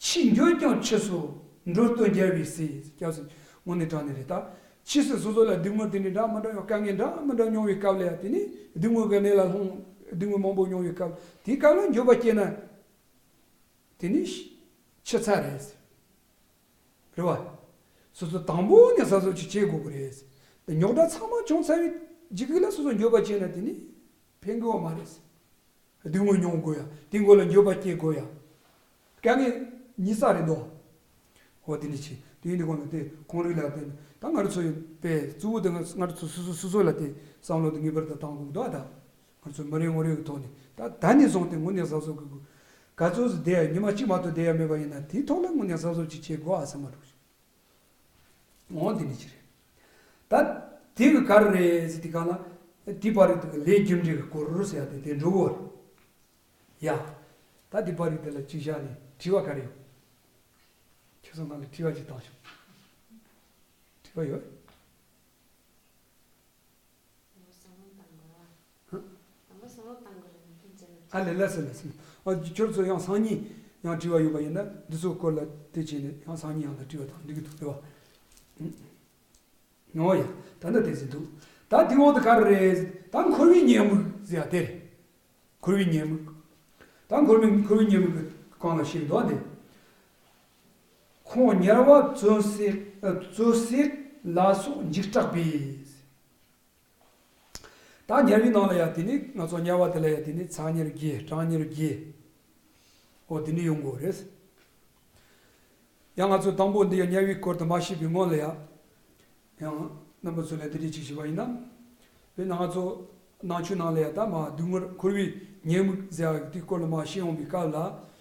ཕྱིས་འགྱོད་ཀྱང་ཕྱིས་སུ་འགྲོ་དོན་རྒྱལ་བའི་སྲས། སྐྱབས་སུ་དངོས་གནས་དྲང་གནས་རེད་ད། ཕྱིས་སུ་སོ་སོ་ལ་སྡུག་བསྔལ་དེ་འདྲ་འདྲ་མི་འདྲ་ཡང་དཀའ་ངལ་འདྲ་མི་འདྲ་མྱོང་བའི་སྐབས་ལ་ཡང་དེ་ནི་སྡུག་བསྔལ་གྱི་གནས་ལ་ལྷུང་། སྡུག་བསྔལ་མང་པོ་མྱོང་བའི་སྐབས་དེའི་སྐབས་ལ་འགྱོད་པ་སྐྱེས་ན། དེ་ནི་ཕྱི་ཚར་རེད། རེད་བ། སོ་སོ་དང་པོ་ནས་གཟབ་གཟབ་ཅིག་བྱེད་དགོས་ཀྱི་རེད། དེ་རྙོག་དྲ་ཚང་མ་བྱུང་ཚར་བའི་རྗེས་ལ་སོ་སོ་འགྱོད་པ་སྐྱེས་ན་དེ་ནི་ཕན་གི་ཡོད་མ་རེད། སྡུག་བསྔལ་མྱོང་དགོས་ཡ། དེ་མགོ་ལ་འགྱོད་པ་སྐྱེ་དགོས་ཡ། དཀའ་ངལ་ཉིས་ས་རེད་འདུག་འོ་དེ་འདྲ་བྱས། དེ་ཡིན་དུས་གོང་ལ་དེ་ཁོང་རིགས་ལ་དེ་ད་ང་རང་ཚོ་ཡི་དཔེ་གཙོ་བོ་དེ་ང་ང་རང་ཚོ་སོ་སོ་སོ་སོ་ལ་དེ་བསམ་བློ་དེ་ངེས་པར་དུ་བཏང་དགོས་འདུག་ད་ང་ཚོ་མི་རེ་ངོ་རེ་གི་ཐོག་ནས་ད་ད་ནས་བཟུང་སྟེ་དངོས་གནས་གཟབ་གཟབ་དགོས་དགོས། ག་ཚོད་ཟིག་བསྡད་ཡ། ཉི་མ་གཅིག་མ་གཏོགས་བསྡད་ཡ་མེད་པ་ཡིན་ན་དེའི་ཐོག་ལ་དངོས་གནས་གཟབ་གཟབ་ཅིག་བྱེད་དགོས་ཨ་བསམ་པ་འདུག་འོ་འདི་འདྲ་ཅིག་རེད། ད་དེ་གི་ག་རེ་རེད་ཟེར་དུས་གང་ལ། དེའི་བར་རིགས་དེ་གི་ལས་རྒྱུ་འབྲས་ཀྱི་སྐོར་ཟེར་ཡ་དེ་དེ་འགྲོ་གི་ཡོད་རེད། ཡ། ད་དེའི་བར་རིགས་དེ་ལ་གཅིག་བཞག་ནས་དྲི་བ་ག་རེ་ཡོད། ཁྱེད་ཚོ་ནང་ལ་དྲི་བ་ཅིག་བཏང་ཤོག་དྲི་བ་ཡོད། བསམ་བློ་བཏང་དགོས་ར། ཧ། དང་པོ་བསམ་བློ་བཏང་དགོས་རེད་ན་ཕན་ཆད་ལ། ཨ་ལས་ལ་ཟེར་ལ་ཟེར། ཨ་ཁྱོད་ཚོ་ཡང་སང་ཉིན་ཡང་དྲི་བ་ཡོད་པ་ཡིན་ན་འདི་ཚོའི་སྐོར་ལ་དེ་བྱས་ནས་ཡང་སང་ཉིན་ཡང་ད་དྲི་བ་བཏང་འགྲིག་གི་འདུག་རེད་བ། ཨོ་ཡ། ད་ལྟ་དེ་ཟིན་འདུག་ད་དེ་འོག་ཏུ་ག་རེ་རེད། ད་འཁོར་བའི་ཉེས་དམིགས་ཟེར་ཡ་དེ་རེད། འཁོར་བའི་ཉེས་དམིགས། ད་འཁོར་བའི་འཁོར་བའི་ཉེས་དམིགས་ཀྱི་སྒང་ལ་ཞིག་འདུག་སྟེ། ཁོང་དམྱལ་བ་བཙོན་སྲེག་ཨ། བཙོན་སྲེག་ལ་སོགས་འཇིགས་སྐྲག་པས། ད་དམྱལ་བའི་ནང་ལ་ཡ་དེ་ནི་ང་ཚོ་དམྱལ་བ་དེ་ལ་ཡ་དེ་ནི་ཚ་དམྱལ་བརྒྱད་གྲང་དམྱལ་བརྒྱད། འོ་དེ་ནི་ཡོང་གི་རེད། ཡང་ང་ཚོ་དང་པོ་འདི་ཡ་དམྱལ་བའི་སྐོར་དུ་མ་བཤད་པའི་སྔོན་ལ་ཡ། ཡང་རྣམ་པ་ཚོ་ལ་འདི་འདྲ་ཅིག་ཞུས་པ་ཡིན་ན། དཔེར་ན་ང་ཚོ་ནང་ཆོས་ནང་ལ་ཡ་ད་མ་སྡུག་བསྔལ་འཁོར་བའི་ཉེས་དམིགས་ཟེར་བ་དེའི་སྐོར་ལ་མ་བཤད་འོང་པའི་སྐབས་ལ།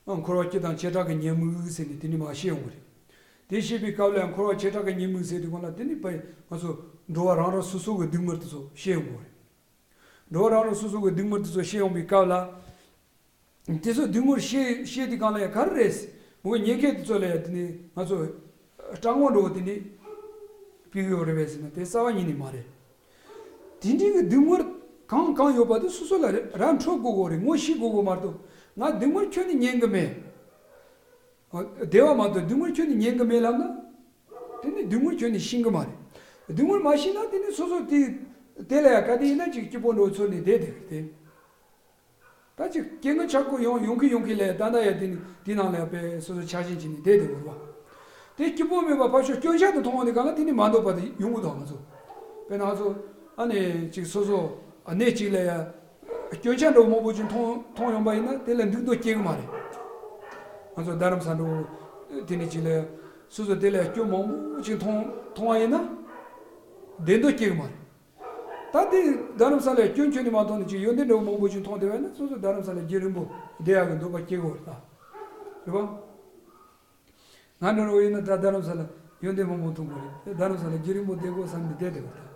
ཨ། འཁོར་བ་སྐྱེ་དང་བྱེ་བྲག་གི་ཉེས་དམིགས་ཟེར་ནས་དེ་ནི་མ་བཤད་འོང་གི་རེད། དེ་བཤད་པའི་སྐབས་ལ་ཡང་འཁོར་བ་བྱེ་བྲག་གི་ཉེས་དམིགས་ཟེར་དུས་སྒང་ལ་དེ་ནི་དཔེ་ང་ཚོ་འགྲོ་བ་རང་རང་སོ་སོ་གི་སྡུག་བསྔལ་དེ་ཚོ་བཤད་འོང་གི་རེད། འགྲོ་བ་རང་རང་སོ་སོ་གི་སྡུག་བསྔལ་དེ་ཚོ་བཤད་འོང་པའི་སྐབས་ལ། དེ་ཚོ་སྡུག་བསྔལ་བཤད་བཤད་དུས་སྒང་ལ་ཡང་ག་རེ་རེད། མོ་གི་ཉེན་ཁ་དེ་ཚོ་ལ་ཡང་དེ་ནི་ང་ཚོ་སྐྲག་སྣང་འདྲ་བོ་དེ་ནི་སྐྱེ་གི་ཡོད་རེད་པས་ཟེར་ན་དེ་རྩ་བ་ཉིད་ནས་མ་རེད། དེ་འདྲའི་གི་སྡུག་བསྔལ་གང་གང་ཡོད་པ་དེ་སོ་སོ་ལ་ར་འཕྲོད་དགོས་གོ་རེད། ངོ་ཤེས་དགོས་གོ་མ་གཏོགས་ང་སྡུག་བསྔལ་ཁྱོན་ནས་ཉན་གི་མེད། བདེ་བ་མ་གཏོགས་སྡུག་བསྔལ་ཁྱོན་ནས་ཉན་གི་མེད་ལབ་ན། དེ་ནི་སྡུག་བསྔལ་ཁྱོན་ནས་ཤེས་གི་མ་རེད། སྡུག་བསྔལ་མ་ཤེས་ན་དེ་ནི་སོ་སོ་དེ་དེ་ལ་ཡང་ག་དེ་ཡིན་ན་ཅིག་སྐྱིད་པོ་འདྲ་བོ་ཚོར་ནས་བསྡད་བསྡད་པ་རེད་དེ། ད་ཅིག་སྐྱེ་དངོས་ཆག་སྒོ་ཡོང་ཡོང་གི་ཡོང་གི་ལས་ད་ལྟ་ཡང་དེ་ནི་དེ་ནང་ལ་ཡང་དཔེ་སོ་སོ་ཆགས་ཞེན་བྱས་ནས་བསྡད་བསྡད་དགོས་པ། དེ་སྐྱིད་པོ་མེད་པ་ཕར་ཕྱོགས་སྐྱོན་ཆ་དུ་མཐོང་བ་ནི་གང་ལ་དེ་ནི་མ་འདོད་པ་དེ་ཡོང་གི་འདུག་ང་ཚོ། དཔེར་ན་ང་ཚོ་ཨ་ནི་ཅིག་སོ་སོ་གནས་གཅིག་ལ་ཡང་སྐྱོན་ཆ་འདྲ་བོ་མང་པོ་ཅིག་མཐོང་མཐོང་ཡོང་པ་ཡིན་ན་དེ་ལ་འདུག་འདོད་སྐྱེ་གི་མ་རེད། ང་ཚོ་རྡ་རམ་ས་འདྲ་བོ་དེ་ནི་ཅིག་ལ་སོ་སོ་དེ་ལ་སྐྱོན་མང་པོ་ཅིག་མཐོང་མཐོང་བ་ཡིན་ན་བསྡད་འདོད་སྐྱེ་གི་མ་རེད། ད་དེ་རྡ་རམ་ས་ལ་སྐྱོན་ཁྱོན་ནས་མ་མཐོང་ནས་ཅིག་ཡོན་ཏན་འདྲ་བོ་མང་པོ་ཅིག་མཐོང་བསྡད་པ་ཡིན་ན་སོ་སོ་རྡ་རམ་ས་ལ་རྒྱུན་རིང་པོ་བསྡད་ཡག་གི་འདོད་པ་སྐྱེ་གི་ཡོད་རེད་ད། རེད་པ། ང་འདྲ་བོ་ཡིན་ན་ད་རྡ་རམ་ས་ལ་ཡོན་ཏན་མང་པོ་མཐོང་གི་རེད། རྡ་རམ་ས་ལ་རྒྱུན་རིང་པོ་བསྡད་དགོས་བསམ་ནས་བསྡད་བསྡད་པ་རེད།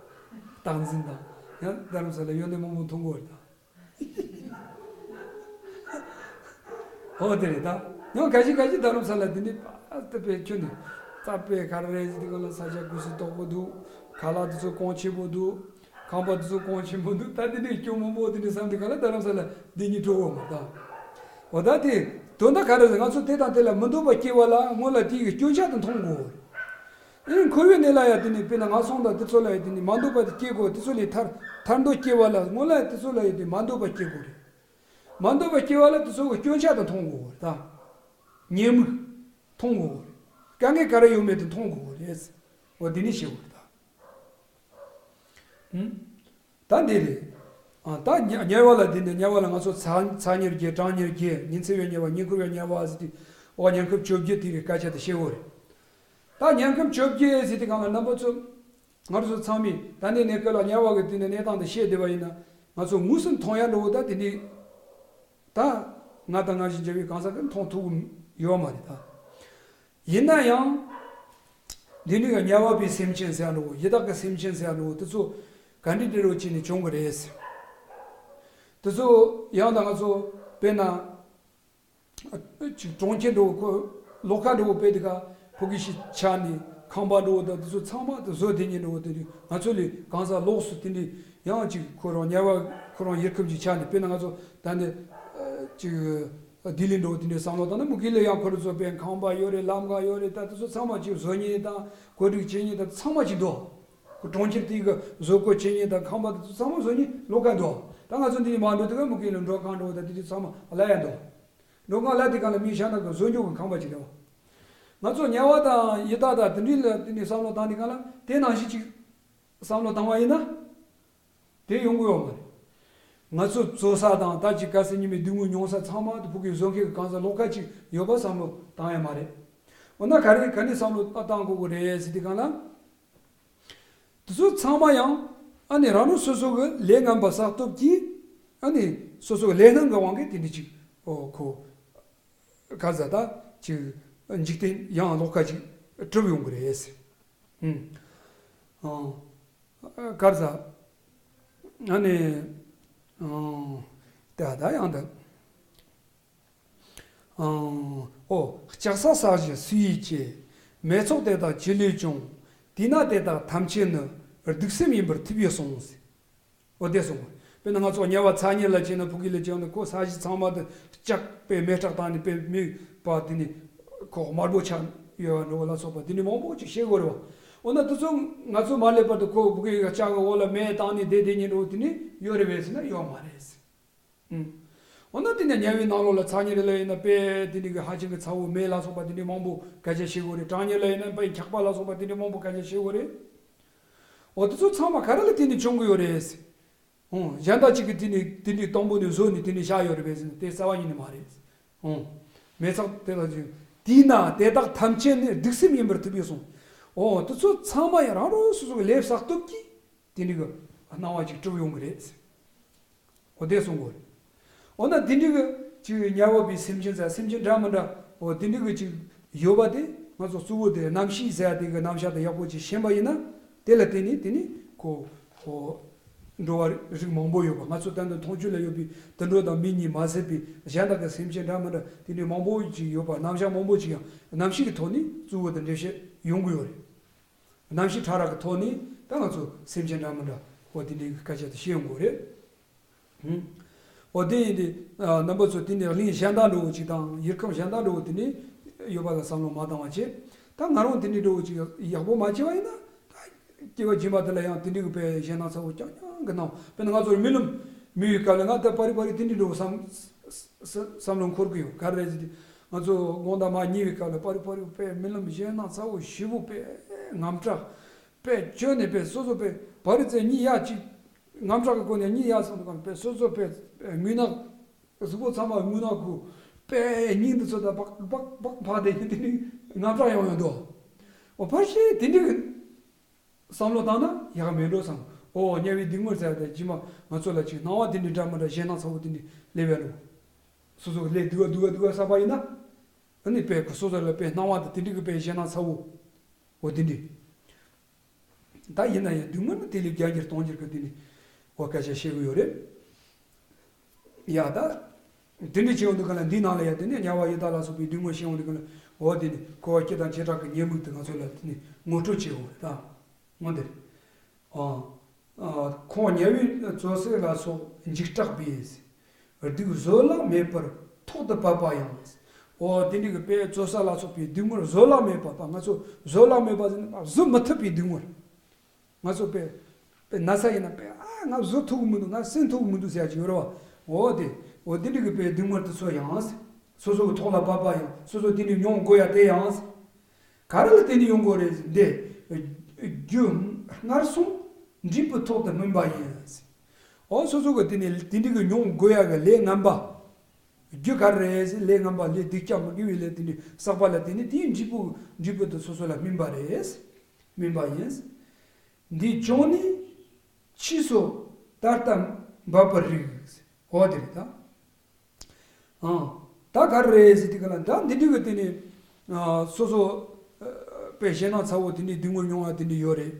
སྟངས་འཛིན་དང་ཡང་རྡ་རམ་ས་ལ་ཡོན་ཏན་མང་པོ་མཐོང་གི་རེད་ད། ཨོ་དེ་རེད་ད། ཡང་ག་ཞིག་ག་ཞིག་རྡ་རམ་ས་ལ་འདི་ནི་ད་དཔེ་ཁྱོད་ནི་རྩྭ་དཔེ་ག་རེ་རེད་ཟེར་དུས་གང་ལ་ས་ཆ་གུ་སུ་དོག་པོ་འདུག་ཁ་ལག་དེ་ཚོ་གོང་ཆེན་པོ་འདུག་ཁང་པ་དེ་ཚོ་གོང་ཆེན་པོ་འདུག་ད་འདི་ནི་སྐྱོ་མོ་མོ་དེ་ནི་བསམ་དུས་གང་ལ་རྡ་རམ་ས་ལ་འདི་གཉིས་འགྲོ་འོང་མ་ད། འོ་ད་དེ་དོན་དག་ག་རེ་རེད། ང་ཚོ་དེ་དང་དེ་ལ་མི་འདོད་པ་སྐྱེ་བ་ལ་སྔོན་ལ་དེའི་སྐྱོན་ཆ་དེ་མཐོང་དགོས། ཨེ་འཁོར་བའི་གནས་ལ་ཡང་དེ་ནི་དཔེར་ན་ངན་སོང་དང་དེ་ཚོ་ལ་ཡང་དེ་ནི་མ་འདོད་པ་དེ་སྐྱེ་དགོས། དེ་ཚོ་ལས་ཐར་ཐར་འདོད་སྐྱེ་བ་ལ་སྔོན་ལ་ཡང་དེ་ཚོ་ལ་ཡང་དེ་མ་འདོད་པ་སྐྱེ་དགོས་རེད། མ་འདོད་པ་སྐྱེ་བ་ལ་དེ་ཚོ་གི་སྐྱོན་ཆ་དེ་མཐོང་དགོས་རེད་ད། ཉེས་དམིགས་མཐོང་དགོས་རེད། དཀའ་ངལ་ག་རེ་ཡོད་མེད་དེ་མཐོང་དགོས་རེད། འོ་དེ་ནི་ཤེས་དགོས་རེད་ད། ད་འདི་རེད། ཨ་ད་དམྱལ་བ་ལ་འདི་ནི་དམྱལ་བ་ལ་ང་ཚོ་ཚ་ཚ་དམྱལ་བརྒྱད་གྲང་དམྱལ་བརྒྱད་ཉི་ཚེ་བའི་དམྱལ་བ་ཉིན་འཁོར་བའི་དམྱལ་བ་ཟེར་ཏེ། འོ་དམྱལ་ཁམས་བཅོ་བརྒྱད་དེ་རིགས་སྐད་ཆ་དེ་བཤད་འོ་རེད། ད་དམྱལ་ཁམས་བཅོ་བརྒྱད་ཟེར་ཏེ་གང་ལ་རྣམ་པ་ཚོ། ང་ཚོ་ཚང་མས་ད་ནི་གནས་སྐབས་ལ་དམྱལ་བ་གི་དེ་ནི་གནས་སྟངས་དེ་བཤད་བསྡད་པ་ཡིན་ན། ང་ཚོ་དངོས་སུ་མཐོང་ཡ་འགྲོ་བ་ད་དེ་ནི། ད་ང་དང་ང་བཞིན་བྱ་བའི་གང་ཟག་གིས་མཐོང་ཐུབ་ཀྱི་ཡོད་མ་རེད་ད། ཡིན་ན་ཡང་། འདི་ནི་དམྱལ་བ་པའི་སེམས་ཅན་ཟེར་འགྲོ་ཡི་དྭགས་ཀྱི་སེམས་ཅན་ཟེར་འགྲོ་དེ་ཚོ་ག་འདྲ་འདྲ་རུ་བྱས་ནས་བྱུང་གི་རེད། དེ་ཚོ་ཡང་ད་ང་ཚོ་དཔེར་ན་ཅིག་གྲོང་ཁྱེར་འགྲོ་ཁོ་ལོགས་ཀ་འགྲོ་དཔེ་དེ་ག་ཕོ་གི་ཤི་ཆ་ནས་ཁང་པ་འགྲོ་ད་དེ་ཚོ་ཚང་མ་དེ་བཟོ་དེ་ཉིད་འགྲོ་དེ་ང་ཚོ་ལས་གང་ཟག་ལོགས་སུ་དེ་འདྲ་ཡང་ཅིག་ཁོ་རང་དམྱལ་བ་ཁོ་རང་ཡུལ་ཁམས་ཅིག་ཆ་ནས་དཔེར་ན་ང་ཚོ་ད་འདི་ཅིག་ལྡི་ལི་འགྲོ་དེ་འདྲའི་བསམ་བློ་བཏང་ན་མུ་གེ་ལ་ཡང་ཁོ་རང་ཚོ་དཔེ་ཁང་པ་ཡོད་རེད། ལམ་ཁ་ཡོད་རེད། ད་དེ་ཚོ་ཚང་མ་ཅིག་བཟོ་མཁན་དང་བཀོད་སྒྲིག་བྱེད་མཁན་ད་ཚང་མ་ཅིག་འདུག་ཁོ་གྲོང་ཁྱེར་དེ་གི་བཟོ་བཀོད་བྱེད་མཁན་དང་ཁང་པ་དེ་ཚོ་ཚང་མ་བཟོ་མཁན་ལོགས་ཀ་འདུག་ད་ང་ཚོ་འདི་ནས་མར་འགྲོ་དུས་ཀ་མུ་གེ་ལ་མགྲོན་ཁང་འགྲོ་ད་དེ་དུས་ཚང་མ་གླ་ཡ་འདུག་མགྲོན་ཁང་གླ་དེ་གང་ལ་མི་ཤ་ན་གི་བཟོ་འཇོག་གི་ཁང་པ་ཅིག་རེད་བ། ང་ཚོ་དམྱལ་བ་དང་ཡི་དྭགས་དང་དེ་འདྲའི་ལ་དེ་ནས་བསམ་བློ་བཏང་དུས་གང་ལ་དེ་ནང་བཞིན་ཅིག་བསམ་བློ་བཏང་བ་ཡིན་ན། དེ་ཡོང་གི་ཡོད་མ་རེད། ང་ཚོ་བཙོག་ས་དང་ད་ཅིག་ག་ཟེར་ཉི་མའི་སྡུག་བསྔལ་མྱོང་ས་ཚང་མ་དེ་ཕ་གིའི་བཟོ་མཁན་གྱི་གང་ཟག་ལོགས་ཀ་ཅིག་ཡོད་པ་བསམ་བློ་བཏང་ཡ་མ་རེད། འོ་ན་ག་རེ་ག་ནས་བསམ་བློ་བཏང་དགོས་ཀྱི་རེད་ཟེར་དུས་གང་ལ། དེ་ཚོ་ཚང་མ་ཡང་ཨ་ནི་རང་རང་སོ་སོ་གི་ལས་ངན་པ་བསགས་སྟོབས་ཀྱིས་ཨ་ནི་སོ་སོ་གི་ལས་སྣང་གི་དབང་གིས་དེ་འདྲ་ཅིག་ཨོ་ཁོ། ག་ཟ་ད་ཅིག་འཇིག་རྟེན་ཡང་ལོགས་ཀ་ཅིག་གྲུབ་ཡོང་གི་རེད། ཨུམ། ཨང་། ག་ཟ། ཨ་ནི། ཨང་། ད་ད་ཡང་ད། ཨང་། ཨོ། ལྕགས་ཟ་ཟ་ཞིང་སུ་ཡིས་བྱེད། མེ་ཚོགས་དེ་དག་ཅི་ལས་བྱུང་། དུས་ན་དེ་དག་ཐམས་ཅད་ནི། གདུག་སེམས་ཡིན་པར་ཐུབ་པས་གསུངས། འོ་དེ་གསུངས། དཔེར་ན་ང་ཚོ་དམྱལ་བ་ཚ་དམྱལ་ལ་བྱས་ན་ཕ་གི་ལ་བྱས་ན་ཁོ་ས་གཞི་ཚང་མ་དེ་ལྕགས་པའི་མེ་སྲེག་བཏང་ནས་པའི་མེ་པ་དེ་ནི་ཁོ་དམར་པོ་ཆགས་ཡོད་པ་འགྲོ་བ་ལ་སོགས་པ་དེ་ནི་མང་པོ་ཅིག་ཤེས་དགོས་རེད་བ། འོ་ན་དེ་ཚོ་ང་ཚོ་མ་སླེབས་བར་དུ་ཁོ་ཕ་གི་ལྕགས་ཀྱི་འོག་ལ་མེ་བཏང་ནས་བསྡད་བསྡད་ཉིན་འགྲོ་དེ་ནི་ཡོད་རེད་པས་ཟེར་ན་ཡོད་མ་རེད། ཨུམ། འོ་ན་དེ་ནས་དམྱལ་བའི་ནང་ལོགས་ལ་ཚ་དམྱལ་ལ་ཡིན་ན་དཔེ་དེ་འདྲ་གི་ཧ་ཅང་གི་ཚ་བོ་མེ་ལ་སོགས་པ་དེ་འདྲ་མང་པོ་སྐད་ཆ་བཤད་དགོས་རེད། གྲང་དམྱལ་ལ་ཡིན་ན་དཔེ་འཁྱག་པ་ལ་སོགས་པ་དེ་འདྲ་མང་པོ་སྐད་ཆ་བཤད་དགོས་རེད། འོ་དེ་ཚོ་ཚང་མ་ག་རེ་ལ་བརྟེན་ནས་བྱུང་གི་ཡོད་རེད། ཨོ་གཞན་དག་ཅིག་གིས་དེ་འདྲ་དེ་འདྲ་དང་པོ་ནས་བཟོས་ནས་དེ་འདྲ་བཞག་ཡོད་རེད་པས་ཟེར་ན་དེ་རྩ་བ་ཉིད་ནས་མ་རེད། ཨོ་མེ་ཚགས་དེ་ལ་ཅིག་དུས་ན་དེ་དག་ཐམས་ཅད་ནི་གདུག་སེམས་ཡིན་པར་ཐུབ་པས་གསུངས། ཨོ་དེ་ཚོ་ཚང་མ་ཡང་རང་རང་སོ་སོ་གི་ལས་བསགས་སྟོབས་ཀྱིས། དེ་འདྲ་གི་སྣང་བ་ཅིག་གྲུབ་ཡོང་གི་རེད། འོ་དེ་གསུང་གི་རེད། འོ་ན་དེ་འདྲ་གི་ཅིག་དམྱལ་བ་པའི་སེམས་ཅན་ཟེར་སེམས་ཅན་འདྲ་མི་འདྲ་འོ་དེ་འདྲ་གི་ཅིག་ཡོད་པ་དེ་ང་ཚོ་གཙོ་བོ་དེ་རྣམ་ཤེས་ཟེར་ཡ་དེ་གི་རྣམ་གཞག་དེ་ཡག་པོ་ཅིག་ཤེས་པ་ཡིན་ན་དེ་ལ་བརྟེན་ནས་དེ་ནི་ཁོ་ཁོ་འགྲོ་བ་རིགས་མང་པོ་ཡོད་པ་ང་ཚོ་ད་ལྟ་མཐོང་ཆོས་ལ་ཡོད་པའི་དུད་འགྲོ་དང་མི་གཉིས་མ་ཟད་པའི་གཞན་དག་གི་སེམས་ཅན་འདྲ་མི་འདྲ་དེ་འདྲ་མང་པོ་ཅིག་ཡོད་པ་རྣམ་གཞག་མང་པོ་ཅིག་ཡང་རྣམ་ཤེས་ཀྱི་ཐོག་ནས་གཙོ་བོ་དེ་འགྲེལ་བཤད་ཡོང་གི་ཡོད་རེད། རྣམ་ཤེས་ཕྲ་རགས་ཀྱི་ཐོག་ནས་ད་ང་ཚོ་སེམས་ཅན་འདྲ་མི་འདྲ་འོ་དེ་འདྲའི་སྐད་ཆ་དེ་བཤད་ཡོང་གི་རེད། ཧུམ། འོ་དེ་ཡིན་དུས་རྣམ་པ་ཚོ་དེ་ནས་གླིང་གཞན་དག་འདྲ་བོ་ཅིག་དང་ཡུལ་ཁམས་གཞན་དག་འདྲ་བོ་དེ་ནས་ཡོད་པ་ལ་བསམ་བློ་མ་བཏང་བ་བྱས། ད་ང་རང་དེ་འདྲའི་འདྲ་བོ་ཅིག་ཡག་པོ་མ་བྱས་པ་ཡིན་ན་ད་ སྐྱེ་བ་རྗེས་མ་དེ་ལ་ཡང་དེ་འདྲའི་གི་དཔེ་གཞན་སྣང་ཚ་བོ་རྐྱང་རྐྱང་གི་སྣང་། དཔེར་ན་ང་ཚོར་རྨི་ལམ་རྨི་བའི་སྐབས་ལ་ང་ད་པར་རིས་པར་རིས་དེ་འདྲའི་འགྲོ་བསམ་བསམ་བློ་འཁོར་གི་ཡོད། ག་རེ་རེད་ཟེར་དུས་ང་ཚོ་དགོང་དག་མར་ཉལ་བའི་སྐབས་ལ་པར་རིས་པར་རིས་དཔེ་རྨི་ལམ་གཞན་སྣང་ཚ་བོ་ཞེ་པོ་དཔེ་དངངས་སྐྲག་དཔེ་བཅོས་ནས་དཔེ་སོ་སོ་དཔེ་པར་རིས་རྩེ་གཉིས་ཡར་གཅིག་དངངས་སྐྲག་གི་སྒོ་ནས་གཉིད་ཡར་སོང་དུས་གང་དཔེ་སོ་སོ་དཔེ་རྨི་ནག་གཟུགས་པོ་ཚང་མ་རྨི་ནག་གུ་དཔེ་སྙིང་འདི་ཚོ་ད་བག་བག་བག་ཕག་དེ་དེ་ནི་དངངས་སྐྲག་ཡོང་ཡོང་འདུག་འོ་ཕར་ཞེ་དེ་འདྲའི་བསམ་བློ་བཏང་ན་ཡག་མེད་འགྲོ་བསམ། འོ་དམྱལ་བའི་སྡུག་བསྔལ་ཟེར་ཡ་དེ་རྗེས་མ་ང་ཚོ་ལ་ཅིག་སྣང་བ་དེ་འདྲའི་འདྲ་མི་འདྲ་གཞན་སྣང་ཚ་བོ་དེ་འདྲའི་སླེབས་ཡ་འགྲོ། སོ་སོ་གི་ལས་སྡུག་ག་སྡུག་ག་སྡུག་ག་བསགས་པ་ཡིན་ན། ཨ་ནི་དཔེ་སོ་སོ་ལ་དཔེ་སྣང་བ་དེ་དེ་འདྲའི་གི་དཔེ་གཞན་སྣང་ཚ་བོ། འོ་དེ་འདྲའི། ད་ཡིན་ན་ཡང་སྡུག་བསྔལ་ནི་དེ་ལས་བརྒྱ་འགྱུར་སྟོང་འགྱུར་གྱི་དེ་ནི་འོ་སྐད་ཆ་བཤད་གི་ཡོད་རེད། ཡ་ད། དེ་འདྲའི་བྱེད་ཡོང་དུས་ག་ལ་འདིའི་ནང་ལ་ཡ་དེ་ནི་དམྱལ་བ་ཡི་དྭགས་ལ་སོགས་པའི་སྡུག་བསྔལ་བཤད་ཡོང་དུས་ག་ལ་འོ་དེ་ནི་འཁོར་བ་སྐྱེ་དང་བྱེ་བྲག་གི་ཉེས་དམིགས་དེ་ང་ཚོ་ལ་དེ་ནི་ངོ་སྤྲོད་བྱེད་འོ་རེད་ད། འོ་འདི་རེད། ཨ། ཨ། ཁོང་དམྱལ་བའི་བཙོ་བསྲེག་ལ་སོགས་འཇིགས་སྐྲག་པས། སྡུག་བཟོད་གླགས་མེད་པར་ཐོག་ཏུ་བབས་པ་ཡང་། འོ་དེ་འདྲའི་གི་དཔེ་བཙོ་ས་ལ་སོགས་པའི་སྡུག་བསྔལ་བཟོད་གླགས་མེད་པ་དང་ང་ཚོ་བཟོད་གླགས་མེད་པ་ཟེར་ན་བཟོད་མི་ཐུབ་པའི་སྡུག་བསྔལ། ང་ཚོ་དཔེ་དཔེ་ན་ཚ་ཡིན་ན་དཔེ་ཨ་ང་བཟོད་ཐུབ་ཀྱི་མི་འདུག་ང་སེམས་ཐུབ་ཀྱི་མི་འདུག་ཟེར་ཡ་ཅིག་ཡོད་རེད་བ། འོ་དེ་འོ་དེ་འདྲའི་གི་དཔེ་སྡུག་བསྔལ་དེ་ཚོ་ཡང་། སོ་སོ་གི་ཐོག་ལ་བབས་པ་ཡང་སོ་སོ་དེ་འདྲའི་མྱོང་དགོས་ཡ་དེ་ཡང་། ག་རེ་ལ་བརྟེན་ནས་ཡོང་དགོས་རེད་འདི། རྒྱུ་སྔར་སོང་འབྲས་བུ་ཐོག་ཏུ་སྨིན་པ་ཡིན། འོ་སོ་སོ་གི་དེ་ནས་དེ་འདྲའི་གི་མྱོང་དགོས་ཡ་གི་ལས་ངན་པ། རྒྱུ་ག་རེ་རེད་ཟེར་ལས་ངན་པ་ལས་སྡིག་ཅག་མི་དགེ་བའི་ལས་དེ་འདྲའི་བསགས་པ་ལ་བརྟེན་ནས་དེའི་འབྲས་བུ་འབྲས་བུ་དེ་སོ་སོ་ལ་སྨིན་པ་རེད། སྨིན་པ་ཡིན། འདི་བྱུང་ནས་ཕྱིས་སུ་ད་ལྟ་འབབ་པར་རིགས། འོ་དེ་རེད་ད། ཨང་། ད་ག་རེ་རེད་ཟེར་དུས་ག་ལ་ད་འདི་འདྲའི་གི་དེ་ནི། ཨ། སོ་སོ། ཨ། དཔེ་གཞན་སྣང་ཚ་བོ་དེ་འདྲའི་སྡུག་བསྔལ་མྱོང་བ་དེ་འདྲའི་ཡོད་རེད།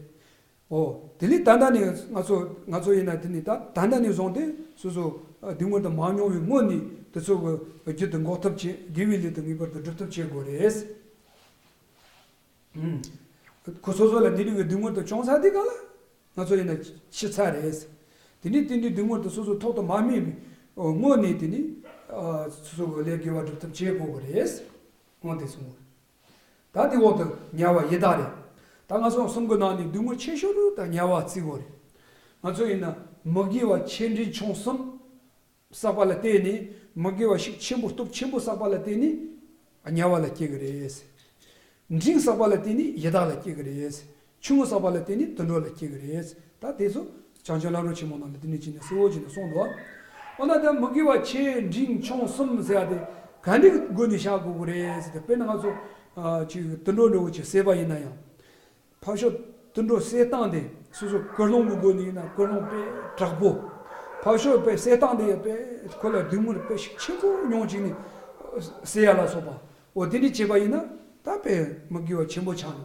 འོ། དེ་ལས་ད་ལྟ་ནས་ང་ཚོ་ང་ཚོ་ཡིན་ན་དེ་ནི་ད་ད་ལྟ་ནས་བཟུང་སྟེ་སོ་སོ་ཨ་སྡུག་བསྔལ་དུ་མ་མྱོང་བའི་སྔོན་ནས་དེ་ཚོ་གི་རྒྱུ་དེ་འགོག་ཐབས་བྱེད། དགེ་བའི་ལས་དེ་ངེས་པར་དུ་སྒྲུབ་ཐབས་བྱེད་དགོས་རེད། ཁོ་སོ་སོ་ལ་འདི་འདྲའི་གི་སྡུག་བསྔལ་དུ་བྱུང་ཚར་དུས་ག་ལ། ང་ཚོ་ཡིན་ན་ཤི་ཚར་རེད། དེ་འདྲའི་དེ་འདྲའི་སྡུག་བསྔལ་དུ་སོ་སོ་ཐོག་ཏུ་མ་སྨིན་པའི་སྔོན་ནས་དེ་ནི་སོ་སོ་གི་ལས་དགེ་བ་སྒྲུབ་ཐབས་བྱེད་དགོས་གི་རེད། འོ་དེ་གསུངས། ད་དེ་འོག་ཏུ་དམྱལ་བ་ཡི་དྭགས་རེད། ད་ང་ཚོ་གསུམ་གི་ནང་ནས་སྡུག་བསྔལ་ཆེ་ཤོས་རུ་ད་དམྱལ་བ་བརྩི་དགོས་རེད། ང་ཚོ་ཡིན་ན་མི་དགེ་བ་ཆེ་འབྲིང་ཆུང་གསུམ། བསགས་པ་ལ་བརྟེན་ནས་མི་དགེ་བ་ཤུགས་ཆེན་པོ་སྟོབས་ཆེན་པོ་བསགས་པ་ལ་བརྟེན་ནས་དམྱལ་བ་ལ་སྐྱེ་གི་རེད། འབྲིང་བསགས་པ་ལ་བརྟེན་ནས་ཡི་དྭགས་ལ་སྐྱེ་གི་རེད། ཆུང་ངུ་བསགས་པ་ལ་བརྟེན་ནས་དུད་འགྲོ་ལ་སྐྱེ་གི་རེད། ད་དེ་ཚོ་བྱང་ཆུབ་ལམ་རིམ་ཆེན་མོ་ནང་ལ་དེ་ནས་ཅི་ནས་གསལ་བོ་ཅི་ནས་གསུངས་འདུག་འོ་ན་ད་མི་དགེ་བ་ཆེ་འབྲིང་ཆུང་གསུམ་ཟེར་ཡ་དེ་ག་འདྲའི་སྒོ་ནས་བཤགས་དགོས་གི་རེད་ཟེར་ཏེ། དཔེར་ན་ང་ཚོ་ཨ་ཅིག་དུད་འགྲོ་འདྲ་བོ་ཅིག་བསད་པ་ཡིན་ན་ཡང་། ཕར་ཕྱོགས་དུད་འགྲོ་བསད་སྟངས་དེ་སོ་སོ་ཀུན་སློང་གི་སྒོ་ནས་ཡིན་ན་ཀུན་སློང་དཔེ་དྲག་པོ། ཕར་ཕྱོགས་དཔེ་བསད་སྟངས་དེ་ཡང་དཔེ་ཁོ་ལ་སྡུག་བསྔལ་དཔེ་ཤུགས་ཆེན་པོ་མྱོང་བྱས་ནས་བསད་ཡ་ལ་སོགས་པ། འོ་དེ་འདྲ་བྱས་པ་ཡིན་ན་ད་དཔེ་མི་དགེ་བ་ཆེན་པོ་ཆགས་འགྲོ།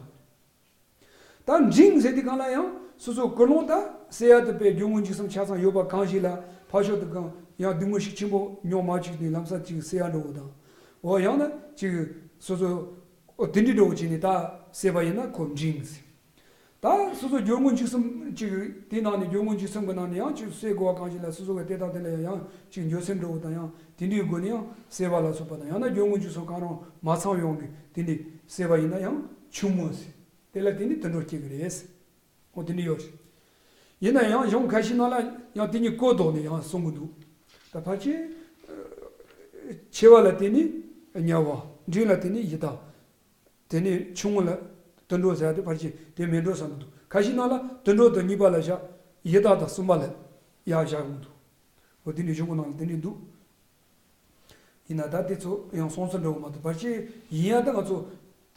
ད་འབྲིང་ཟེར་དུས་གང་ལ་ཡང་སོ་སོ་ཀུན་སློང་ད་བསད་ཡ་དེ་དཔེ་སྐྱོ་ངོ་འཇིགས་གསུམ་ཆ་ཚང་ཡོད་པ་གང་ཞིག་ལ་ཕར་ཕྱོགས་དེ་གང་ཡང་སྡུག་བསྔལ་ཤུགས་ཆེན་པོ་མྱོང་མ་བཅུག་ནས་ལམ་སང་ཅིག་བསད་ཡ་འགྲོ་བ་དང་། འོ་ཡང་ན་ཅིག་སོ་སོ། འོ་དེ་འདྲའི་འགྲོ་བ་བྱས་ནས་ད་བསད་པ་ཡིན་ན་ཁོ་འབྲིང་ཟེར། ད་སོ་སོ་སྐྱོ་ངོ་འཇིགས་གསུམ་ཅིག་དེའི་ནང་ནས་སྐྱོ་ངོ་འཇིགས་གསུམ་གྱི་ནང་ནས་ཡང་ཅིག་བསད་དགོས་པ་གང་ཞིག་ལ་སོ་སོ་གི་དེ་དང་དེ་ལ་ཡང་ཅིག་འགྱོད་སེམས་འགྲོ་བ་དང་ཡང་དེ་འདྲའི་སྒོ་ནས་ཡང་བསད་པ་ལ་སོགས་པ་དང་ཡང་ན་སྐྱོ་ངོ་འཇིགས་གསུམ་གང་རུང་མ་ཚང་ཡོང་གི་དེ་འདྲའི་བསད་པ་ཡིན་ན་ཡང་ཆུང་ངུ་ཟེར། དེ་ལ་དེ་ནི་དུད་འགྲོ་སྐྱེ་གི་རེད། འོ་དེ་འདྲ་ཡོད་རེད། ཡིན་ན་ཡང་གཞུང་ཁ་ཤས་ནང་ལ་ཡང་དེ་གཉིས་བཀོད་འདུག་ནས་ཡང་གསུང་གི་འདུག་ད་ཕལ་ཆེར་ཆེ་བ་ལ་བརྟེན་ནས་དམྱལ་བ། འབྲིང་ལ་བརྟེན་ནས་ཡི་དྭགས། དེ་ནས་ཆུང་ངུ་ལ་དུད་འགྲོ་ཟེར་ཡ་དེ་ཕལ་ཆེར་དེ་མིན་འགྲོ་བསམ་གི་འདུག་ཁ་ཤས་ནང་ལ་དུད་འགྲོ་དང་གཉིས་པ་ལ་བཞག་ཡི་དྭགས་དང་གསུམ་པ་ལ་ཡར་བཞག་གི་འདུག་འོ་དེ་ནས་གཞུང་གི་ནང་ལ་དེ་འདྲ་འདུག་ཡིན་ན་ད་དེ་ཚོ་ཡང་སོང་ཚུལ་འདྲ་བོ་མ་གཏོགས་ཕལ་ཆེར་ཡིན་ཡ་ད་ང་ཚོ་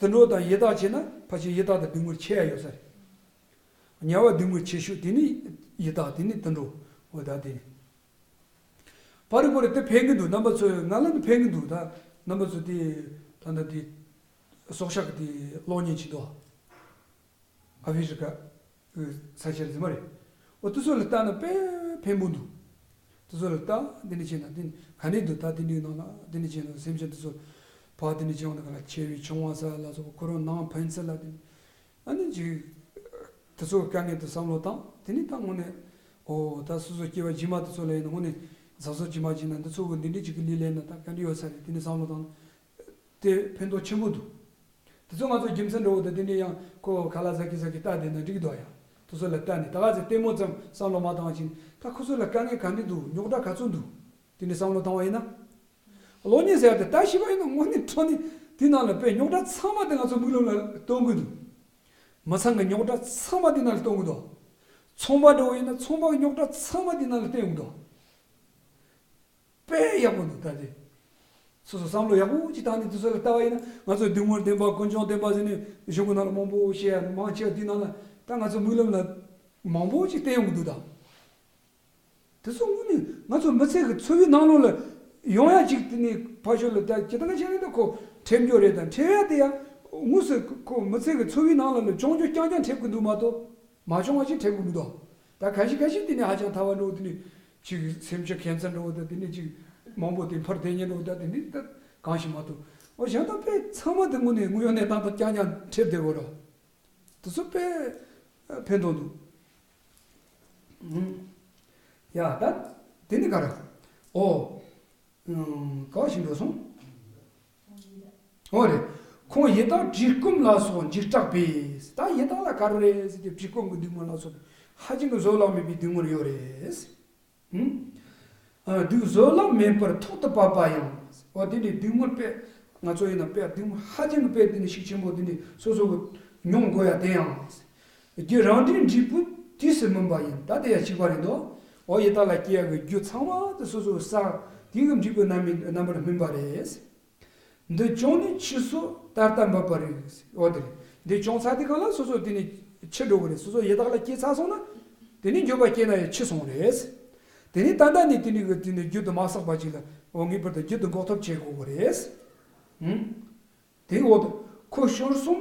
དུད་འགྲོ་དང་ཡི་དྭགས་བྱས་ན་ཕལ་ཆེར་ཡི་དྭགས་དང་སྡུག་བསྔལ་ཆེ་ཡ་ཡོད་ས་རེད། དམྱལ་བ་སྡུག་བསྔལ་ཆེ་ཤོས་དེ་ནི་ཡི་དྭགས་དེ་ནི་དུད་འགྲོ། འོ་ད་དེ་ནི་པར་རིས་པར་རིས་དེ་ཕན་གི་འདུག་རྣམ་པ་ཚོས་ང་ལ་ནི་ཕན་གི་འདུག་ད་རྣམ་པ་ཚོ་དེ་ད་ལྟ་དེ་སྲོག་ཆགས་ཀྱི་དེ་གློག་བརྙན་ཅིག་འདུག་ཨ་ཧྥེ་རི་ཀ་ས་ཆ་རྫི་མ་རེད། འོ་དེ་ཚོ་ལ་ལྟ་ན་དཔེ་ཕན་པོ་འདུག་དེ་ཚོ་ལ་ལྟ་འདི་འདྲ་བྱས་ན་དེ་ག་ནས་འདུག་ད་དེ་འདྲའི་ནང་ལ་དེ་འདྲ་བྱས་ན་སེམས་ཅན་དེ་ཚོ་ཕར་དེ་འདྲ་བྱས་ཡོང་ན་ག་ལ་ཆེ་བའི་ཆུང་བ་ས་ལ་སོགས་པ་ཁོ་རང་ནང་ཕན་ཚུན་ལ་དེ་ཨ་ནི་ཅིག་དེ་ཚོ་དཀའ་ངལ་དུ་བསམ་བློ་བཏང་དེ་ནི་ད་དངོས་གནས་འོ་ད་སོ་སོ་སྐྱེ་བ་རྗེས་མ་དེ་ཚོ་ལ་ཡིན་ན་དངོས་གནས་གཟབ་གཟབ་ཅིག་མ་བྱས་ན་འདི་ཚོ་གི་འདི་འདྲའི་ཅིག་གི་ལས་ལས་ན་ད་ག་འདྲ་ཡོད་ས་རེད་དེ་ནི་བསམ་བློ་བཏང་། དེ་ཕན་ཐོགས་ཆེན་པོ་འདུག་དེ་ཚོ་ང་ཚོ་རྒྱུ་མཚན་འདྲ་བོ་དང་དེ་འདྲའི་ཡང་ཁོ་ཁ་ལག་ཟ་གི་ཟ་གི་ལྟ་བསྡད་ན་འགྲིག་འདུག་ཡ། སོ་སོ་ལ་ལྟ་ནས་ད་ག་ཚོད་ལྟད་མོ་ཙམ་བསམ་བློ་མ་བཏང་བ་ཅིག་ད་ཁོ་ཚོ་ལ་དཀའ་ངལ་ག་འདྲ་འདུག་རྙོག་དྲ་ག་ཚོད་འདུག་དེ་འདྲ་བསམ་བློ་བཏང་བ་ཡིན་ན། གློག་བརྙན་ཟེར་བ་དེ་ལྟ་ཤེས་པ་ཡིན་ན་དངོས་གནས་དྲང་གནས་དེ་ནང་ལ་དཔེ་རྙོག་དྲ་ཚང་མ་དེ་ང་ཚོ་མིག་ལམ་ལ་སྟོན་གི་འདུག་མི་ཚང་གི་རྙོག་དྲ་ཚང་མ་དེ་ནང་ལ་སྟོན་གི་འདུག་ཚོང་པ་འདྲ་བོ་ཡིན་ན་ཚོང་པ་གི་རྙོག་དྲ་ཚང་མ་དེ་ནང་ལ་སྟོན་གི་འདུག་དཔེ་ཡག་པོ་འདུག་ད་དེ། སོ་སོ་བསམ་བློ་ཡག་པོ་ཅིག་བཏང་ནས་དེ་ཚོ་ལ་ལྟ་བ་ཡིན་ན་ང་ཚོ་སྡུག་བསྔལ་བདེན་པ་ཀུན་འབྱུང་བདེན་པ་ཟེར་ནས་གཞུང་གི་ནང་ལ་མང་པོ་བཤད་ཡ་མང་ཆེ་བ་དེ་ནང་ལ་ད་ང་ཚོ་མིག་ལམ་ལ་མང་པོ་ཅིག་བསྟན་ཡོང་གི་འདུག་ད། དེ་ཚོ་དངོས་གནས་ང་ཚོ་མི་ཚེ་གི་འཚོ་བའི་ནང་ལོགས་ལ་ཡོང་ཡ་ཅིག་དེ་ནས་ཕར་ཕྱོགས་ལ་ད་ཇི་ལྟར་ང་བྱས་ན་ད་ཁོ་འཁྲབ་རྒྱུ་རེད། ད་འཁྲབ་ཡ་དེ་ཡ་དངོས་སུ་ཁོ་མི་ཚེ་གི་འཚོ་བའི་ནང་ལོགས་ལ་བྱུང་རྒྱུ་རྐྱང་རྐྱང་འཁྲབ་གི་འདུག་མ་གཏོགས། མ་བྱུང་བ་ཞིག་འཁྲབ་གི་མི་འདུག་ད་ག་ཞིག་ག་ཞིག་དེ་ནས་ཧ་ཅང་ཐལ་བ་འགྲོ་དེ་ནས་ཅིག་སེམས་ཤུགས་ཁྱད་མཚར་འགྲོ་ད་དེ་ནས་ཅིག་མང་པོ་དེ་འཕུར་དེ་ཉན་འགྲོ་ད་དེ་ནས་ད་གང་ཞིག་མ་གཏོགས། འོ་གཞན་དག་དཔེ་ཚང་མ་དེ་དངོས་གནས་དངོས་ཡོད་གནས་སྟངས་དང་རྐྱང་རྐྱང་འཁྲབ་བསྡད་དགོས་ར། དེ་ཚོ་དཔེ་ཕན་ཐོགས་འདུག་ཡ་ད་དེ་ནས་ག་རེ། ཨོ། ག་བ་ཞིག་འགྲོ་སོང་། འོ་རེད། ཁོང་ཡི་དྭགས་བཀྲེས་སྐོམ་ལ་སོགས་འཇིགས་སྐྲག་པས། ད་ཡི་དྭགས་ལ་ག་རེ་རེད་ཟེར་ཏེ་བཀྲེས་སྐོམ་གྱི་སྡུག་བསྔལ་ལ་སོགས་པའི་ཧ་ཅང་གི་བཟོད་གླགས་མེད་པའི་སྡུག་བསྔལ་ཡོད་རེད། ཨ། སྡུག་བཟོད་གླགས་མེད་པར་ཐོག་ཏུ་བབས་པ་ཡང་། འོ་དེ་འདྲའི་སྡུག་བསྔལ་དཔེ་ང་ཚོ་ཡིན་ན་དཔེ་སྡུག་བསྔལ་ཧ་ཅང་གི་དཔེ་དེ་འདྲའི་ཤུགས་ཆེན་པོ་དེ་འདྲའི་སོ་སོ་གི་མྱོང་དགོས་ཡ་དེ་ཡང་། རྒྱུ་རང་འབྲས་འབྲས་བུ་དུས་སུ་སྨིན་པ་ཡིན། ད་དེ་ཡང་གཅིག་པ་རེད་དོ། འོ་ཡི་དྭགས་ལ་སྐྱེ་ཡ་གི་རྒྱུ་ཚང་མ་དེ་སོ་སོའི་བསགས་དེ་གི་འབྲས་བུ་རྣམ་སྨིན་རྣམ་པར་སྨིན་པ་རེད། འདི་བྱུང་ནས་འཆི་སོགས་ད་ལྟ་འབད་པ་རེད། འོ་དེ་རེད། འདི་བྱུང་ཚར་དུས་སྒང་ལ་སོ་སོ་དེ་ནས་འཆི་འགྲོ་གི་རེད། སོ་སོ་ཡི་དྭགས་ལ་སྐྱེས་ཚར་སོང་ན་དེ་ནས་འགྱོད་པ་སྐྱེས་ན་ཡང་འཆི་སོང་རེད། དེ་ནས་ད་ལྟ་ནས་དེ་ནས་གི་དེ་ནས་རྒྱུན་དུ་མ་བསགས་པ་ཅིག་ལ་འོ་ངེས་པར་དུ་རྒྱུན་དུ་འགོག་ཐབས་བྱེད་དགོས་གི་རེད། ཧུམ། དེའི་འོག་ཏུ་ཁོ་ཞོར་གསུམ།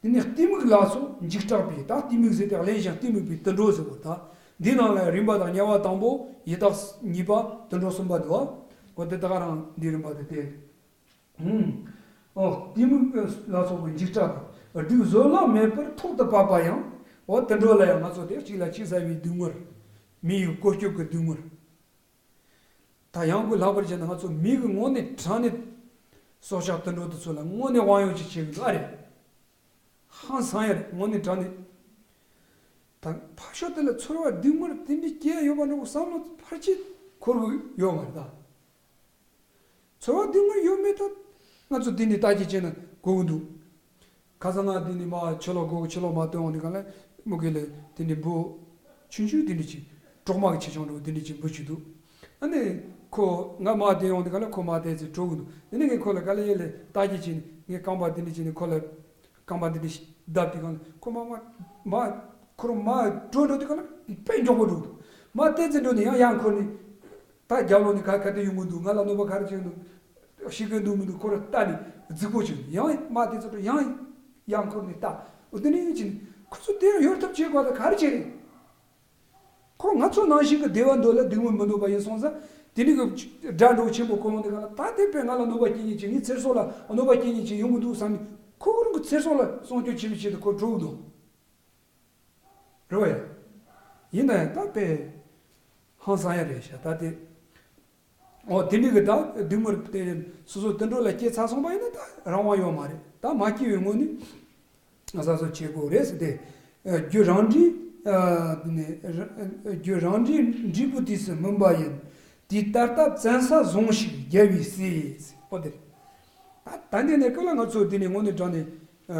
དེ་ནས་གཏི་མུག་ལ་སོགས་འཇིགས་སྐྲག་པས། ད་གཏི་མུག་ཟེར་ཏེ་གླེན་ཞིང་གཏི་མུག་པའི་དུད་འགྲོ་ཟེར་བ་ད། འདི་ནང་ལ་རིམ་པ་དང་དམྱལ་བ་དང་པོ་ཡི་དྭགས་གཉིས་པ་དུད་འགྲོ་གསུམ་པ་འདུག་བ། འོ་དེ་ད་ག་རང་འདི་རིམ་པ་དེ་སྟེ། ཧུམ། འོ་གཏི་མུག་ལ་སོགས་པའི་འཇིགས་སྐྲག་དང་སྡུག་བཟོད་གླགས་མེད་པར་ཐོག་ཏུ་བབས་པ་ཡང་། འོ་དུད་འགྲོ་ལ་ཡང་ང་ཚོ་དེ་གཅིག་ལ་གཅིག་ཟ་བའི་སྡུག་བསྔལ། མི་ཡི་བཀོལ་སྤྱོད་ཀྱི་སྡུག་བསྔལ། ད་ཡང་སྒོས་ལྷག་པར་བྱས་ན་ང་ཚོ་མི་གི་དངོས་གནས་དྲང་གནས་སྲོག་ཆགས་དུད་འགྲོ་དེ་ཚོ་ལ་དངོས་གནས་དབང་ཡོད་ཅིག་བྱེད་གི་འདུག་ཨ་རེད། ཧང་སང་ཡ་རེད་དངོས་གནས་དྲང་གནས། ད་ཕར་ཕྱོགས་དེ་ལ་ཚོར་བ་སྡུག་བསྔལ་དེ་འདྲ་སྐྱེ་ཡ་ཡོད་པ་འདྲ་བོ་བསམ་བློ་ཕལ་ཆེར་འཁོར་གི་ཡོད་མ་རེད་ད། ཚོར་བ་སྡུག་བསྔལ་ཡོད་མེད་ད་ང་ཚོ་འདི་ནས་ལྟ་རྒྱུ་བྱས་ན་གོ་གི་འདུག་ཁ་སང་ང་འདི་ནས་མ་ཕྱི་ལོགས་སྒོ་ཕྱི་ལོགས་མ་ཐོན་འོང་དུས་སྒང་ལ་མུ་གེ་ལ་དེ་འདྲའི་འབུ་ཆུང་ཆུང་དེ་འདྲ་ཅིག་གྲོག་མ་གི་ཆེ་ཆུང་འདྲ་བོ་དེ་འདྲ་ཅིག་འབུ་བྱུང་འདུག་ཨ་ནི་ཁོ་ང་མ་བསྡད་ཡོང་དུས་སྒང་ལ་ཁོ་མ་བསྡད་ཚེ་འགྲོ་གི་འདུག་དེ་ནས་ངས་ཁོ་ལ་ག་ལེ་ཡེ་ལེ་ལྟ་རྒྱུ་བྱས་ནས་ངས་རྐང་པ་དེ་འདྲ་བྱས་ནས་ཁོ་ལ་རྐང་པ་དེ་འདྲ་ཞིག་བརྡབས་དུས་སྒང་ལ་ཁོ་མ་མ་མ་ཁོ་རང་མ་འགྲོ་འགྲོ་དུས་སྒང་ལ་དཔེ་མགྱོགས་པོ་འགྲོ་གི་འདུག་མ་བསྡད་ཚེ་འགྲོ་ནས་ཡང་ཡང་འཁོར་ནས། ད་རྒྱབ་ལོགས་ནས་ག་ག་དུས་ཡོང་གི་འདུག་ང་ལ་གནོད་པ་ག་རེ་བྱེད་ཀྱི་འདུག་ཤི་གི་འདུག་མི་འདུག་ཁོ་རང་ལྟ་ནས་རྫིག་པོ་བྱས་ཡང་མ་དེ་ཚོ་ཡང་ཡང་འཁོར་ནས་ལྟ། འོ་དེ་ནས་ཡིན་ཕྱིན་ཁོ་ཚོ་དེ་ཡང་ཡོལ་ཐབས་བྱེད་དགོས་ད་ག་རེ་བྱེད་རེད། ཁོ་ང་ཚོ་ནང་བཞིན་གྱི་བདེ་བ་འདོད་ལ་སྡུག་བསྔལ་མི་འདོད་པ་ཡིན་སོང་ཙང་དེ་ནས་གི་དགྲ་འདྲ་བོ་ཆེན་པོ་ཁོ་ཡོང་དུས་སྒང་ལ་ད་དེ་དཔེ་ང་ལ་གནོད་པ་སྐྱེལ་མཁན་ཅིག་ངའི་ཚེ་སྲོག་ལ་གནོད་པ་སྐྱེལ་མཁན་ཅིག་ཡོང་གི་འདུག་བསམ་ནས་ཁོ་རང་གི་ཚེ་སྲོག་ལ་སྲུང་སྐྱོབ་བྱེད་པའི་ཆེད་དུ་ཁོ་འགྲོ་གི་འདུག་རེད་བ་ཡ། ཡིན་ན་ཡང་ད་དཔེ་ཧང་སང་ཡ་རེད་ཤག་ད་དེ། འོ་དེ་འདྲ་གི་ད་སྡུག་བསྔལ་དེ་སོ་སོ་དུད་འགྲོ་ལ་སྐྱེས་ཚར་སོང་པ་ཡིན་ན་ད་རང་དབང་ཡོད་མ་རེད། ད་མ་སྐྱེས་པའི་སྔོན་ནས་གཟབ་གཟབ་བྱེད་དགོས་རེད་ཟེར་ཏེ། རྒྱུ་རང་འབྲས། རྒྱུ་རང་འབྲས་འབྲས་བུ་དུས་སུ་སྨིན་པ་ཡིན། དེ་ལྟར་ལྟ་བཙན་ས་ཟུངས་ཤིག་རྒྱལ་བའི་སྲས། འོ་དེ་རེད། ད་ད་ནས་ནས་ཀ་ལ་ང་ཚོ་དེ་ནས་དངོས་གནས་དྲང་ནས་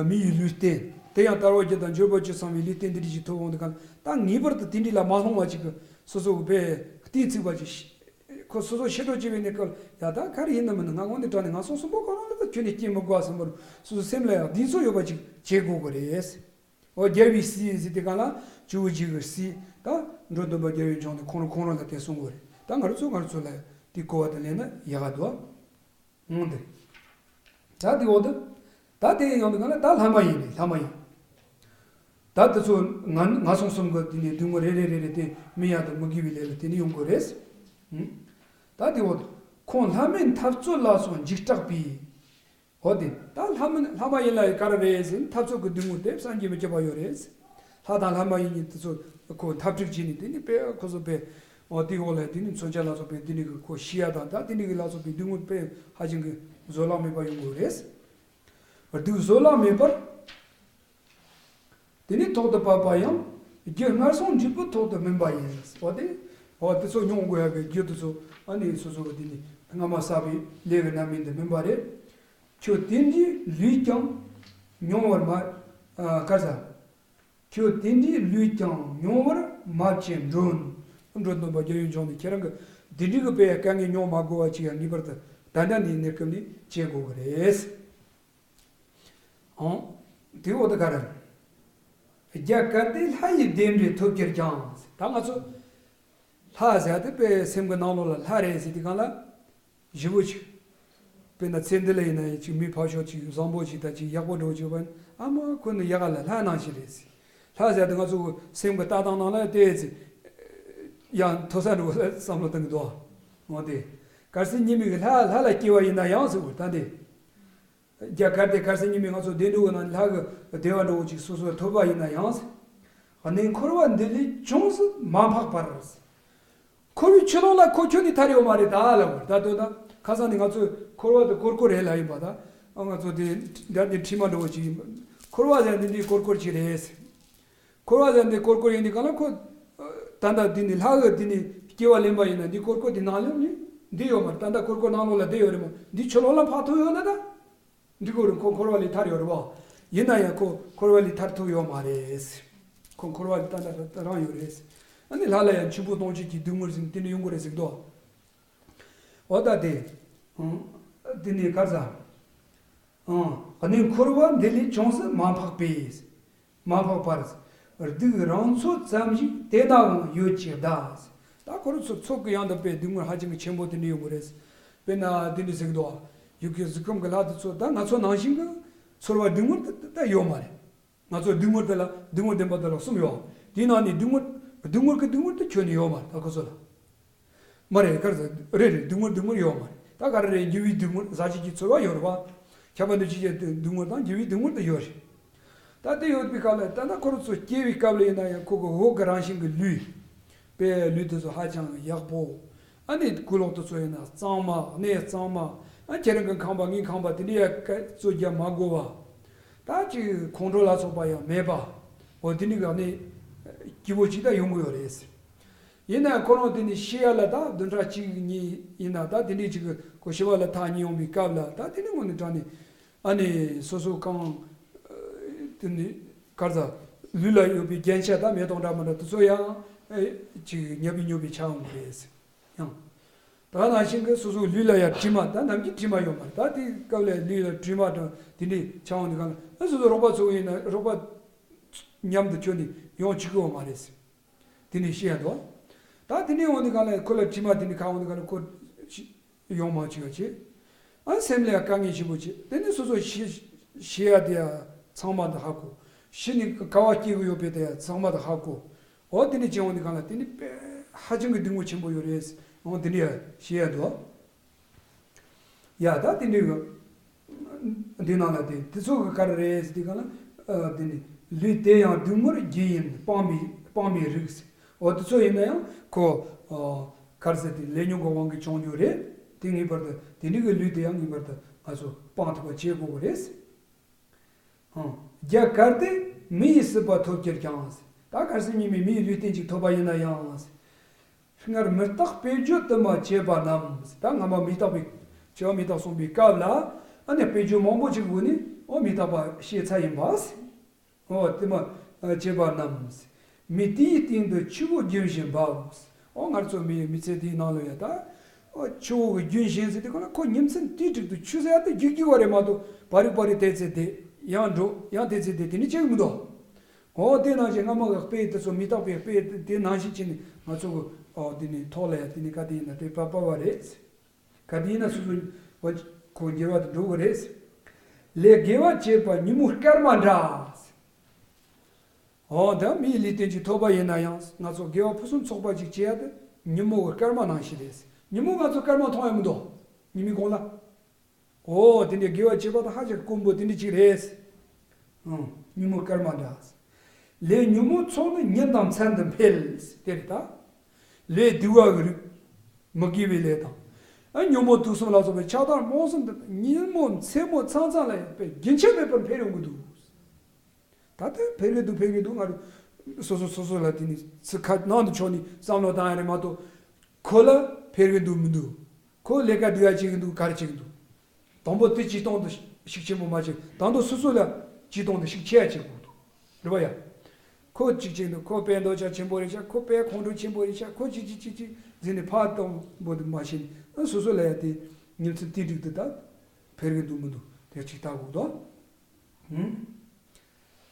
མི་ཡི་ལུས་རྟེན་དེ་ཡང་དལ་བ་བརྒྱད་དང་འབྱོར་པ་བཅུ་ཚང་བའི་ལུས་རྟེན་འདི་འདྲ་ཞིག་ཐོབ་འོང་དུས་སྒང་ད་ངེས་པར་དུ་དེ་འདྲ་ལ་མ་ལྷུང་བ་ཅིག་གི་སོ་སོ་གི་དཔེ་གཏིང་ཚུགས་པ་ཅིག་ཁོ་སོ་སོ་ཤེས་རྟོགས་བྱས་པའི་གནས་སྐབས་ཡ་ད་ག་རེ་ཡིན་ནམ་མིན་ན་ང་དངོས་གནས་དྲང་ནས་ངན་སོང་གསུམ་པོ་གང་རུང་ལ་ད་ཁྱོན་ནས་སྐྱེ་མི་དགོས་བསམ་པར་སོ་སོ་སེམས་ལ་ཡང་གདེང་ཚོད་ཡོད་པ་ཅིག་བྱེད་དགོས་ཀྱི་རེད། འོ་རྒྱལ་བའི་སྲས་ཟེར་དུས་སྒང་ལ་ཇོ་བོ་རྗེ་གི་སྲས་ད་འགྲོ་དོན་པ་རྒྱལ་བའི་འབྱུང་གནས་ཁོང་རང་ཁོང་རང་ལ་དེ་གསུང་དགོས་རེད། ད་ང་རང་ཚོ་ང་རང་ཚོ་ལ་དེ་གོ་བ་དེ་ལེན་ན་ཡག་ག་འདུག་ཨང་དེ། ད་དེ་འོ་དེ། ད་དེ་ཡོང་དུས་སྒང་ལ་ད་ལྷ་མ་ཡིན་ནི་ལྷ་མ་ཡིན། ད་དེ་ཚོ་ང་ངན་སོང་གསུམ་གི་དེ་ནས་སྡུག་བསྔལ་རེ་རེ་རེ་རེ་དེ་སྨིན་ཡ་དང་མི་དགེ་བའི་ལས་ལ་དེ་ནས་ཡོང་དགོས་རེད། ཨང་། ད་དེ་འོ་དེ། ཁོང་ལྷ་མིན་འཐབ་རྩོད་ལ་སོགས་འཇིགས་སྐྲག་པས། འོ་དེ། ད་ལྷ་མིན་ལྷ་མ་ཡིན་ལ་ག་རེ་རེད་ཟེར་ན་འཐབ་རྩོད་ཀྱི་སྡུག་བསྔལ་དེ་བསམ་གྱིས་མི་ཁྱབ་པ་ཡོད་རེད། ལྷ་དང་ལྷ་མ་ཡིན་གཉིས་དེ་ཚོ་ཁོ་འཐབ་འཁྲུག་བྱས་ནས་དེ་ནི་དཔེ་ཁོ་ཚོ་དཔེ། འོ་དེའི་འོག་ལ་དེ་ནི་མཚོན་ཆ་ལ་སོགས་པའི་དེ་ནི་གི་ཁོ་ཤི་ཡ་དང་ད་དེ་ནི་གི་ལ་སོགས་པའི་སྡུག་བསྔལ་དཔེ་ཧ་ཅང་གི་བཟོད་གླགས་མེད་པ་ཡོང་དགོས་རེད། སྡུག་བཟོད་གླགས་མེད་པར། དེ་ནི་ཐོག་ཏུ་བབས་པ་ཡང་ རྒྱུ་སྔར་སོང་འབྲས་བུ་ཐོག་ཏུ་སྨིན་པ་ཡིན། འོ་དེ། འོ་དེ་ཚོ་མྱོང་དགོས་ཡག་གི་རྒྱུ་དེ་ཚོ་ཨ་ནི་སོ་སོ་གི་དེ་ནི་སྔ་མ་བསགས་པའི་ལས་ཀྱི་རྣམ་སྨིན་དུ་སྨིན་པ་རེད། ཁྱོད་དེ་འདྲའི་ལུས་ཀྱང་མྱོང་བར་མ། ཨ། ག་རེ་ཟ། ཁྱོད་དེ་འདྲའི་ལུས་ཀྱང་མྱོང་བར་མ་བྱེད་འགྲོ། འགྲོ་འདོད་པ་རྒྱལ་ཡུམ་ཆུང་ནས་ཁྱེད་རང་གི་དེ་འདྲའི་གི་དཔེ་དཀའ་ངལ་མྱོང་མ་དགོས་པ་ཅིག་ཡང་ངེས་པར་དུ་ད་ལྟ་ནས་གནས་སྐབས་ནས་བྱེད་དགོས་ཀྱི་རེད། ཨང་། དེ་འོ་ད་ག་རེ། རྒྱ་གར་ཏེ་ལྷ་ཡི་བདེ་འབྲས་ཐོབ་གྱུར་ཀྱང་། ད་ང་ཚོ་ལྷ་ཟེར་དེ་དཔེ་སེམས་ཀྱི་ནང་ལོགས་ལ་ལྷ་རེད་ཟེར་དུས་སྒང་ལ། ཞེ་པོ་ཅིག་དཔེར་ན་ཚེ་འདི་ལ་ཡིན་ན་ཡང་ཅིག་མི་ཕར་ཕྱོགས་ཅིག་བཟང་པོ་ཅིག་དང་ཅིག་ཡག་པོ་འདྲ་བོ་ཅིག་ཡོད་པ་ཡིན་ན། ཨ་མ་ཁོ་ནི་ཡག་ག་ལ་ལྷ་ནང་བཞིན་རེད་ཟེར། ལྷ་ཟེར་དེ་ང་ཚོ་སེམས་ཀྱི་ལྟ་སྟངས་ནང་ལ་དེ་ཚེ་ཡང་མཐོ་ས་འགྲོ་བ་ལ་བསམ་བློ་གཏོང་གི་འདུག་འོ་དེ། གལ་སྲིད་ཉི་མའི་ལྷ་ལྷ་ལ་སྐྱེ་བ་ཡིན་ན་ཡང་ཟེར་བ་ད་དེ། རྒྱ་གར་ཏེ་གལ་སྲིད་ཉི་མའི་ང་ཚོ་བདེ་འགྲོ་གི་ནང་ལྷ་གི་བདེ་བ་འདྲ་བོ་ཅིག་སོ་སོར་ཐོབ་པ་ཡིན་ན་ཡང་། གནས་འཁོར་བ་འདི་ལས་ཅུང་ཟད་མ་འཕགས་པར། འཁོར་བའི་ཆུ་ལོག་ལ་ཁོ་ཁྱོན་ནས་ཐར་ཡོད་མ་རེད་ད་ལབ་པ་ད་དོན་དག་ཁ་སང་ནས་ང་ཚོས་འཁོར་བ་དེ་ཀོར་ཀོར་རེད་ལབ་ཡིན་པ་ད། ང་ཚོ་དེ་འདྲ་དེ་ཁྲིད་མ་འགྲོ་བ་ཅིག་ཡིན་པ། འཁོར་བ་ཟེར་འདི་འདི་ཀོར་ཀོར་ཅིག་རེད། འཁོར་བ་ཟེར་འདི་ཀོར་ཀོར་ཡིན་དུས་གང་ལ་ཁོ། ད་ལྟ་འདི་ནི་ལྷ་གི་འདི་ནི་སྐྱེ་བ་ལེན་པ་ཡིན་ན་འདི་ཀོར་ཀོར་འདི་ནང་ལོགས་ནི་འདི་ཡོད་མ་རེད། ད་ལྟ་ཀོར་ཀོར་ནང་ལོགས་ལ་འདི་ཡོད་རེད་མ། འདི་ཆུ་ལོག་ལ་འཕགས་ཐུབ་ཡོད་ན་ད། འདི་ཀོར་ཁོ་འཁོར་བ་ལས་ཐར་ཡོད་རེད་བ། ཡིན་ན་ཡང་ཁོ་འཁོར་བ་ལས་ཐར་ཐུབ་ཡོད་མ་རེད། ཁོ་འཁོར་བ་ལས་ད་ལྟ་རང་ཡོད་རེད། ཨ་ནི་ལྷ་ལ་ཡང་འཆི་འཕོ་ལྟུང་བྱེད་ཀྱི་སྡུག་བསྔལ་ཟེར་ནས་དེ་འདྲ་ཡོང་གི་རེད་ཟེར་གི་འདུག་འོ་ད་དེ། ཨང་། འདི་ནི་ག་རེ་ཟ། ཨང་། གནས་འཁོར་བ་འདི་ལས་ཅུང་ཟད་མ་འཕགས་པས། མ་འཕགས་པར། སྡུག་རང་ཚོད་ཙམ་ཞིག་དེ་ནའང་ཡོད་ཅེས་གདའ། ད་ཁོ་རང་ཚོ་ཚོད་ཀྱི་ཡང་དག་པའི་སྡུག་བསྔལ་ཧ་ཅང་གི་ཆེན་པོ་དེ་འདྲ་ཡོང་གི་རེད། དཔེར་ན་འདི་འདྲ་ཟེར་གི་འདུག་ཡུལ་གྱི་གཟིགས་སྐྱོང་གི་ལྷ་དེ་ཚོ་ད་ང་ཚོ་ནང་བཞིན་གྱི་ཚོར་བ་སྡུག་བསྔལ་དེ་ད་ཡོད་མ་རེད། ང་ཚོ་སྡུག་བསྔལ་དེ་ལ་སྡུག་བསྔལ་བདེན་པ་དེ་ལ་གསུམ་ཡོད། དེའི་ནང་ནས་སྡུག་བསྔལ་སྡུག་བསྔལ་གྱི་སྡུག་བསྔལ་དེ་ཁྱོན་ནས་ཡོད་མ་རེད་ད་ཁོ་ཚོ་ལ། མ་རེད་ག་རེ་ཟེར། རེད་རེད། སྡུག་བསྔལ་སྡུག་བསྔལ་ཡོད་མ་རེད། ད་ག་རེ་རེད། འགྱུར་བའི་སྡུག་བསྔལ་ཟག་བཅས་ཀྱི་ཚོར་བ་ཡོད་རེད་བ། ཁྱབ་པ་འདུ་བྱེད་ཀྱི་སྡུག་བསྔལ་དང་འགྱུར་བའི་སྡུག་བསྔལ་དུ་ཡོད་རེད། ད་དེ་ཡོད་པའི་སྐབས་ལ་ད་ལྟ་ཁོ་རང་ཚོ་སྐྱེ་བའི་སྐབས་ལ་ཡིན་ན་ཡང་ཁོ་གི་འོག་གི་རང་བཞིན་གྱི་ལུས། དཔེ་ལུས་དེ་ཚོ་ཧ་ཅང་ཡག་པོ། ཨ་ནི་གོས་ལོག་དེ་ཚོ་ཡིན་ན་གཙང་མ་གནས་གཙང་མ། ཨ་ཁྱེད་རང་གི་ཁང་པ་ངའི་ཁང་པ་དེ་འདྲ་ཡ་སྐད་བཙོ་རྒྱག་མ་དགོས་པ། ད་ཅིག་ཁོང་ཁྲོ་ལ་སོགས་པ་ཡང་མེད་པ། འོ་དེ་འདྲ་གི་ཨ་ནི་སྐྱིད་པོ་ཅིག་ད་ཡོང་གི་ཡོད་རེད། ཡིན་ན་ཁོ་རང་དེ་ནི་ཤི་ཡ་ལ་ད་བདུན་ཕྲག་གཅིག་གཉིས་ཡིན་ན་ད་དེ་འདྲའི་ཅིག་གི་ཁོ་ཤི་བ་ལ་ཐག་ཉེ་ཡོང་བའི་སྐབས་ལ་ད་དེ་ནི་དངོས་གནས་དྲང་ནས་ཨ་ནི་སོ་སོ་གང་དེ་ནི་ག་རེ་ཟ་ལུས་ལ་ཡོད་པའི་རྒྱན་ཆ་ད་མེ་ཏོག་འདྲ་མི་འདྲ་དེ་ཚོ་ཡང་ཨེ་ཅིག་ཉབ་པི་ཉོབ་པི་ཆགས་འོང་གི་རེད། ཡང་ད་ནང་བཞིན་གྱི་སོ་སོའི་ལུས་ལ་ཡང་དྲི་མ་ད་ནམ་རྒྱུན་དྲི་མ་ཡོད་མ་རེད། ད་དེའི་སྐབས་ལ་ལུས་ལ་དྲི་མ་དང་དེ་འདྲའི་ཆགས་འོང་དུས་གང་ལ་ཨ་སོ་སོ་རོགས་པ་ཚོ་ཡིན་ན་རོགས་པ་མཉམ་དུ་ཁྱོད་ནི་ཡོང་བཅུག་གི་ཡོད་མ་རེད། དེ་ནས་ཤི་ཡ་འདུག་ད་དེ་ནས་འོང་དུས་གང་ལ་ཁོ་ལ་དྲི་མ་དེ་ནས་གང་འོང་དུས་གང་ལ་ཁོ་ཤི་ཡོང་མ་བཅུག་ཡ་བྱེད། ཨ་སེམས་ལ་ཡང་དཀའ་ངལ་ཞེ་པོ་བྱེད། དེ་ནས་སོ་སོ་ཤི་ཤི་ཡ་དེ་ཡང་ཚང་མ་དང་ཧ་གོ། ཤི་ནས་ག་བ་སྐྱེ་གི་ཡོད་པའི་དེ་ཡང་ཚང་མ་དང་ཧ་གོ། འོ་དེ་ནས་བྱེད་འོང་དུས་གང་ལ་དེ་ནས་དཔེ་ཧ་ཅང་གི་སྡུག་བསྔལ་ཆེན་པོ་ཡོད་རེད། འོ་དེ་ནས་ཡང་ཤི་ཡ་འདུག་ཡ་ད་དེ་འདྲའི་གི་འདི་ནང་ལ་དེ་དེ་ཚོ་གི་ག་རེ་རེད་ཟེར་དུས་གང་ལ་ཨ་དེ་ནི་ལུས་དེ་ཡང་སྡུག་བསྔལ་རྒྱུ་ཡིན་སྤང་མི་སྤང་མི་རིགས། འོ་དེ་ཚོ་ཡིན་ན་ཡང་ཁོ་ཨ་ག་རེ་ཟེར་དེ་ལས་ཉོན་གྱི་དབང་གིས་བྱུང་རྒྱུ་རེད། དེ་ངེས་པར་དུ་དེ་འདྲའི་གི་ལུས་དེ་ཡང་ངེས་པར་དུ་ང་ཚོ་སྤང་ཐུབ་པ་བྱེད་དགོས་པ་རེད། ཨང་། རྒྱ་གར་ཏེ་མི་ཡི་སྲིད་པ་ཐོབ་གྱུར་ཀྱང་། ད་གལ་སྲིད་ཉིན་མོའི་མི་ཡི་ལུས་རྟེན་ཅིག་ཐོབ་པ་ཡིན་ན་ཡང་། སྔར་མི་རྟག་པའི་རྒྱུ་དུ་མ་བྱས་པ་རྣམས། ད་སྔ་མ་མི་རྟག་པའི་བྱ་བ་མི་རྟག་སོང་པའི་སྐབས་ལ་ཨ་ནི་པའི་རྒྱུ་མང་པོ་ཅིག་གི་སྒོ་ནས་འོ་མི་རྟག་པ་ཤེས་ཚར་ཡིན་པ། འོ་དེ་མ་བྱས་པ་རྣམས། མི་དེའི་སྟེང་དུ་ཆུ་བོ་རྒྱུན་བཞིན་འབབ། འོ་ང་ཚོ་མི་མི་ཚེ་དེའི་ནང་ལ་ཡ་ད། འོ་ཆུ་བོ་གི་རྒྱུན་བཞིན་ཟེར་དུས་གང་ལ་ཁོ་ཉིན་མཚན་དུས་དྲུག་ཏུ་ཆུ་ཟེར་ཡ་དེ་རྒྱུག་རྒྱུག་པ་རེད་མ་གཏོགས་བ་རིག་བ་རིག་དེ་ཚེ་དེ་ཡང་འགྲོ་ཡང་དེ་ཚེ་དེ་དེ་ནི་བྱེད་ཀྱི་མི་འདུག་འོ་དེ་ནང་བཞིན་སྔ་མ་གི་དཔེ་དེ་ཚོ་མི་རྟག་པའི་དཔེ་དེ་ནང་བཞིན་བྱས་ནས་ང་ཚོ་གི་འོ་དེ་ནི་ཐོག་ལ་ཡ་དེ་ནི་ག་དེ་ཡིན་ན་དེ་བབ་པ་བ་རེད། ག་དེ་ཡིན་ན་སོ་སོ་བ་ཁོ་འགྱུར་བ་དེ་འགྲོ་གི་རེད། ལས་དགེ་བ་བྱས་པ་ཉིན་མོ་སྐར་མ་འདྲ། འོ་ད་མིའི་ལུས་རྟེན་ཅིག་ཐོབ་པ་ཡིན་ན་ཡང་ང་ཚོ་དགེ་བ་ཕུན་སུམ་ཚོགས་པ་ཅིག་བྱེད་ཡ་དེ་ཉིན་མོ་གི་སྐར་མ་ནང་བཞིན་རེད། ཉིན་མོ་ང་ཚོ་སྐར་མ་མཐོང་ཡ་མི་འདུག་ཉི་མའི་གུང་ལ། འོ་དེ་འདྲའི་དགེ་བ་བྱེད་པ་དང་ཧ་ཅང་དཀོན་པོ་དེ་འདྲ་ཅིག་རེད། ཨང་། ཉིན་མོ་སྐར་མ་འདྲ། ལས་ཉོན་མོངས་ཚོགས་ནི་ཉིན་དང་མཚན་དུ་འཕེལ། དེ་རེད་ད། ལས་སྡིག་པ་གི་རིགས། མི་དགེ་བའི་ལས་དང་། ཨ་ཉོན་མོངས་དུག་གསུམ་ལ་སོགས་པའི་ཆགས་སྡང་རྨོངས་གསུམ་དེ་ཉིན་མོ་མཚན་མོ་ཚང་ཚང་ལ་ཡང་དཔེ་རྒྱུན་ཆད་མེད་པར་འཕེལ་ཡོང་གི་འདུག་ད་ལྟ་འཕེལ་གི་འདུག་འཕེལ་གི་འདུག་ང་རང་ སོ་སོ་སོ་སོ་ལ་དེ་ནི་ཚིག་ཁ་ནང་དུ་ཕྱོགས་ནས་བསམ་བློ་བཏང་ཡ་རེད་མ་གཏོགས། ཁོ་ལ་ཕེར་གི་འདུག་མི་འདུག་ཁོ་ལས་ཀ་སྡུག་ཡ་བྱེད་གི་འདུག་ག་རེ་བྱེད་གི་འདུག་དང་པོ་དེ་སྤྱིར་བཏང་དུ་ཤུགས་ཆེན་པོ་མ་བྱེད། ད་དུང་སོ་སོ་ལ་སྤྱིར་བཏང་དུ་ཤུགས་ཆེ་ཡ་བྱེད་དགོས་འདུག་རེད་པ་ཡ། ཁོ་གཅིག་བྱེད་འདུག་ཁོ་དཔེ་འདོད་ཆགས་ཆེན་པོ་རེད་ཤག་ཁོ་དཔེ་ཁོང་ཁྲོ་ཆེན་པོ་རེད་ཤག་ཁོ་གཅིག་གཅིག་གཅིག་གཅིག་འཛིན་ནས་ཕར་གཏོང་འབོ་འདུག་མ་བྱེད་ནས། སོ་སོ་ལ་ཡ་དེ་ཉིན་མཚན་དེ་འགྲིག་འདུག་ད་ཕེར་གི་འདུག་མི་འདུག་དེ་གཅིག་ལྟ་དགོས་འདུག་ཧུམ།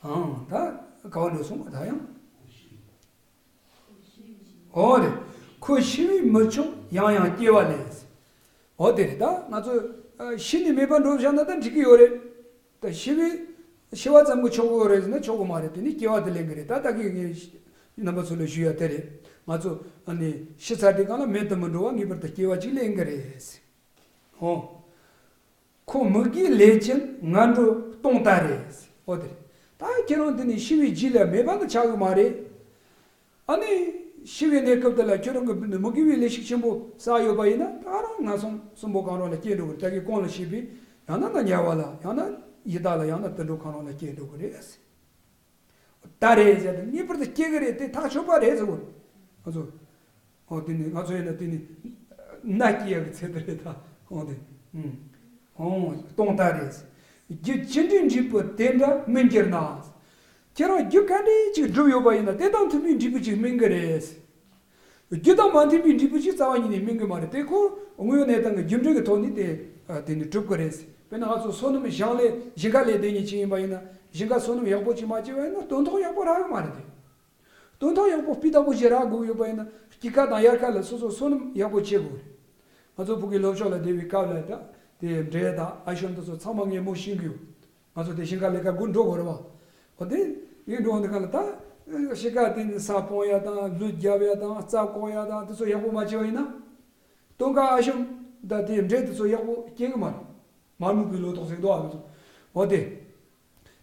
ཨང་། ད་ག་བ་འགྲོ་སོང་བ་ད་ཡང་། ཨོ་རེད། ཁོ་ཤི་བས་མི་ཆོག་ཡང་ཡང་སྐྱེ་བ་ལེན། ཨོ་དེ་རེད། ད་ང་ཚོ་ཨ་ཤི་ནས་མེད་པར་འགྲོ་བཞག་ན་ད་འགྲིག་གི་ཡོད་རེད། ད་ཤི་བས་ཤི་བ་ཙམ་གྱིས་ཆོག་གི་ཡོད་རེད་ཟེར་ན་ཆོག་གི་མ་རེད། དེ་ནི་སྐྱེ་བ་དེ་ལེན་གི་རེད། ད་ད་གིན་ངས་རྣམ་པ་ཚོ་ལ་ཞུ་ཡ་དེ་རེད། ང་ཚོ་ཨ་ནི་ཤི་ཚར་དུས་སྒང་ལ་མེད་དུ་མི་འགྲོ་བ་ངེས་པར་དུ་སྐྱེ་བ་ཅིག་ལེན་གི་རེད། ཧོ། ཁོ་མི་དགེའི་ལས་ཅན་ངན་འགྲོ་སྟོང་ལྟར་རེད། འོ་དེ་རེད། ད་ཁྱེད་རང་དེ་ནི་ཤི་བའི་རྗེས་ལ་མེད་པ་ནི་ཆགས་གི་མ་རེད། ཨ་ནི་ཤི་བའི་གནས་སྐབས་དེ་ལ་ཁྱོད་རང་གི་མི་དགེ་བའི་ལས་ཤུགས་ཆེན་པོ་བསགས་ཡོད་པ་ཡིན་ན་ད་རང་ངན་སོང་གསུམ་པོ་གང་རུང་ལ་སྐྱེ་འགྲོ་གི་རེད། ད་གིན་གོང་ལ་བཤད་པའི་ཡང་ན་ན་དམྱལ་བ་ལ་ཡང་ན་ཡི་དྭགས་ལ་ཡང་ན་དུད་འགྲོ་གང་རུང་ལ་སྐྱེ་འགྲོ་གི་རེད། ད་རེད་ཟེར་ཏེ་ངེས་པར་དུ་སྐྱེ་གི་རེད། དེ་ཐག་ཆོད་པ་རེད་ཟེར་གོ། ང་ཚོ། ཨོ་དེ་ནི་ང་ཚོ་ཡིན་ན་དེ་ནི་མནའ་སྐྱེལ་ཡག་གི་ཚད་དུ་རེད་ད། ཨོ་དེ། ཨོ་སྟོང་ལྟར་རེད། རྒྱུ་ཅི་འདྲའི་འབྲས་བུ་དེ་འདྲ་སྨིན་གྱུར་ན། ཁྱེད་རང་རྒྱུ་ག་འདྲའི་ཅིག་བསྒྲུབས་ཡོད་པ་ཡིན་ན་དེ་དང་མཐུན་པའི་འབྲས་བུ་ཅིག་སྨིན་གི་རེད། རྒྱུ་དང་མ་མཐུན་པའི་འབྲས་བུ་ཅིག་རྩ་བ་ཉིད་ནས་སྨིན་གི་མ་རེད། དེ་ཁོ་དངོས་ཡོད་གནས་སྟངས་ཀྱི་རྒྱུ་འབྲས་ཀྱི་ཐོག་ནས་དེ་དེ་ནི་གྲུབ་གི་རེད། དཔེར་ན་ང་ཚོ་སོ་ནམ་ཞིང་ལས་ཞིང་ཁ་ལས་དེ་ཉིད་ཅིག་ཡིན་པ་ཡིན་ན་ཞིང་ཁ་སོ་ནམ་ཡག་པོ་ཅིག་མ་བྱས་པ་ཡིན་ན་སྟོན་ཐོག་ཡག་པོ་རག་གི་མ་རེད་དེ། སྟོན་ཐོག་ཡག་པོ་སྤུས་དག་པོ་ཞིག་རག་དགོས་ཡོད་པ་ཡིན་ན་དཀྱིལ་ཁ་དང་དབྱར་ཁ་ལ་སོ་སོ་སོ་ནམ་ཡག་པོ་བྱེད་དགོས་རེད། ང་ཚོ་བུ་གའི་སློབ་ཕྱོགས་ལ་བསྡད་པའི་སྐབས་ལ་ད་དེ་འབྲས་དང་ཨ་ཞོན་དེ་ཚོ་ཚང་མ་ངས་མོ་ཤེས་ཀྱི་ཡོད། ང་ཚོ་དེ་ཞིང་ཁ་ལས་ཀ་སྒོ་འགྲོ་དགོས་རེད་བ། འོ་དེ་ངས་འགྲོ་འདི་ག་ལ་ད་ཞིང་ཁ་དེ་ནི་ས་སྤང་ཡ་དང་ལུད་རྒྱབ་ཡ་དང་རྩྭ་བཀོག་ཡ་དང་དེ་ཚོ་ཡག་པོ་མ་བྱས་པ་ཡིན་ན། སྟོན་ཁ་ཨ་ཞོན་ད་དེ་འབྲས་དེ་ཚོ་ཡག་པོ་སྐྱེ་གི་མ་རེད། མར་སྨུག་གི་ལོ་ཏོག་ཟེར་འདུག་ཨ་ཚོ། འོ་དེ།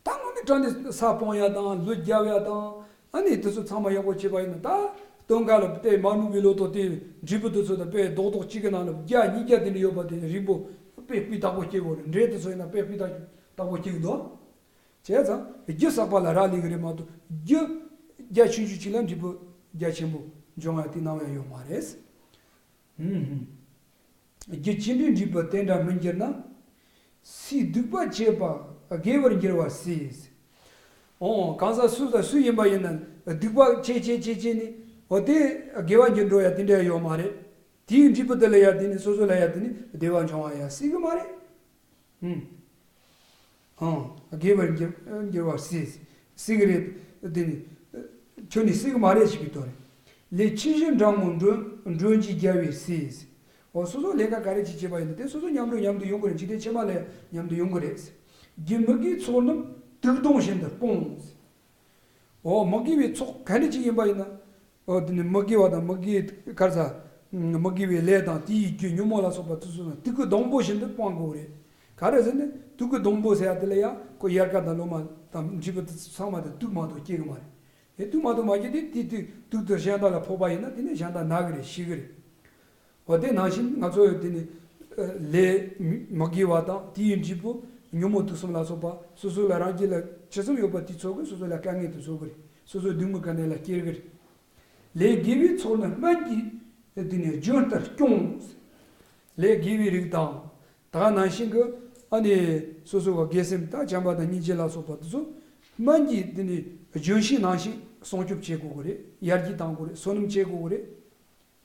ད་དངོས་གནས་དྲང་གནས་ས་སྤང་ཡ་དང་ལུད་རྒྱབ་ཡ་དང་ཨ་ནི་དེ་ཚོ་ཚང་མ་ཡག་པོ་བྱས་པ་ཡིན་ན་ད་སྟོན་ཁ་ལ་དེ་མར་སྨུག་གི་ལོ་ཏོག་དེ་འབྲས་བུ་དེ་ཚོ་ད་དཔེ་རྡོག་རྡོག་གཅིག་གི་ནང་ལ་བརྒྱ་ཉིས་བརྒྱ་དེ་འདྲ་ཡོད་པ་དེ་རིང་པོ་དཔེ་སྤུས་དག་པོ་སྐྱེ་དགོས་རེད། འབྲས་དེ་ཚོ་ཡིན་ན་དཔེ་སྤུས་དག་པོ་སྐྱེ་གི་འདུག་བྱས་ཙང་རྒྱུ་བསགས་པ་ལ་རག་ལས་གི་རེད་མ་གཏོགས་རྒྱུ་རྒྱ་ཆུང་ཆུང་ཅིག་ལ་འབྲས་བུ་རྒྱ་ཆེན་པོ་འབྱུང་བ་དེ་ནམ་ཡང་ཡོད་མ་རེད། ཧུམ་ཧུམ། རྒྱུ་ཅི་འདྲའི་འབྲས་བུ་དེ་འདྲ་སྨིན་གྱུར་ན། སུས་སྡིག་པ་བྱས་པ་དགེ་བར་འགྱུར་བར་སྲིད། ཨོ་གང་ཟག་སུ་དང་སུ་ཡིན་པ་ཡིན་ན་སྡིག་པ་བྱས་བྱས་བྱས་བྱས་ནས་འོ་དེ་དགེ་བ་འགྱུར་འགྲོ་ཡ་དེ་འདྲ་ཡོད་མ་རེད། དེའི་འབྲས་བུ་དེ་ལ་ཡ་དེ་ནི་སོ་སོ་ལ་ཡ་དེ་ནི་བདེ་བ་འབྱུང་བ་ཡ་སྲིད་གི་མ་རེད། ཧུམ། ཨང་། དགེ་བར་འགྱུར་འགྱུར་བར་སྲིད། སྲིད་ཀྱི་རེད། དེ་ནི། ཁྱོད་ནི་སྲིད་ཀྱི་མ་རེད་ཞེས་པའི་དོན་རེད། ལས་ཕྱི་བཞིན་འབྲང་ངོ་མགྲོན་མགྲོན་གྱིས་རྒྱལ་བའི་སྲིད། འོ་སོ་སོ་ལས་ཀ་ག་རེ་ཅིག་བྱེད་པ་ཡིན་ན་དེ་སོ་སོ་མཉམ་དུ་མཉམ་དུ་ཡོང་གི་རེད། འཇིག་རྟེན་ཕྱི་མ་ལ་མཉམ་དུ་ཡོང་གི་རེད། རྒྱུ་མི་དགེའི་ཚོགས་རྣམས་དུག་སྡོང་བཞིན་དུ་སྤོང་། འོ་མི་དགེ་བའི་ཚོགས་ག་འདྲ་ཅིག་ཡིན་པ་ཡིན་ན། འོ་དེ་ནི་མི་དགེ་བ་དང་མི་དགེ་གར་ས། མི་དགེ་བའི་ལས་དང་དེའི་རྒྱུ་ཉོན་མོངས་ལ་སོགས་པ་དེ་ཚོ་ནི་དུག་གི་སྡོང་པོ་བཞིན་དུ་སྤང་དགོས་རེད། ག་རེ་ཟེར་ན་དུག་གི་སྡོང་པོ་ཟེར་ཡ་དེ་ལ་ཡང་ཁོ་དབྱར་ཁ་དང་ལོ་མ་དང་འབྲས་བུ་དེ་ཚོ་ཚང་མ་དེ་དུག་མ་གཏོགས་སྐྱེ་གི་མ་རེད། དེ་དུག་མ་གཏོགས་མ་སྐྱེ་དེ་དེ་དུག་དུག་དེ་གཞན་དག་ལ་ཕོག་པ་ཡིན་ན་དེ་ནི་གཞན་དག་ན་གི་རེད། ཤི་གི་རེད། འོ་དེ་ནང་བཞིན་ང་ཚོ་ཡོད་དེ་ནི་ལས་མི་དགེ་བ་དང་དེའི་འབྲས་བུ་ཉོན་མོངས་དུག་གསུམ་ལ་སོགས་པ་སོ་སོ་ལ་རང་རྒྱུད་ལ་ཅི་ཙམ་ཡོད་པ་དེ་ཚོ་གིས་སོ་སོ་ལ་དཀའ་ངལ་དེ་བཟོ་གི་རེད། སོ་སོའི་སྡུག་བསྔལ་ག་ནས་ལ་སྐྱེལ་གི་རེད། ལས་དགེ་བའི་ཚོགས་ནི་སྨན་གྱི་དེ་ནི་རྒྱུན་ལྟར་སྐྱོང་། ལས་དགེ་བའི་རིགས་དང་། ད་ག་ནང་བཞིན་གྱི་ཨ་ནི་སོ་སོ་གི་དགེ་སེམས་དང་བྱམས་པ་དང་སྙིང་རྗེ་ལ་སོགས་པ་དེ་ཚོ་སྨན་གྱི་དེ་ནི་ལྗོན་ཤིང་ནང་བཞིན་སྲུང་སྐྱོབ་བྱེད་དགོས་ཀྱི་རེད། ཡར་རྒྱས་གཏང་དགོས་རེད། སོ་ནམ་བྱེད་དགོས་ཀྱི་རེད།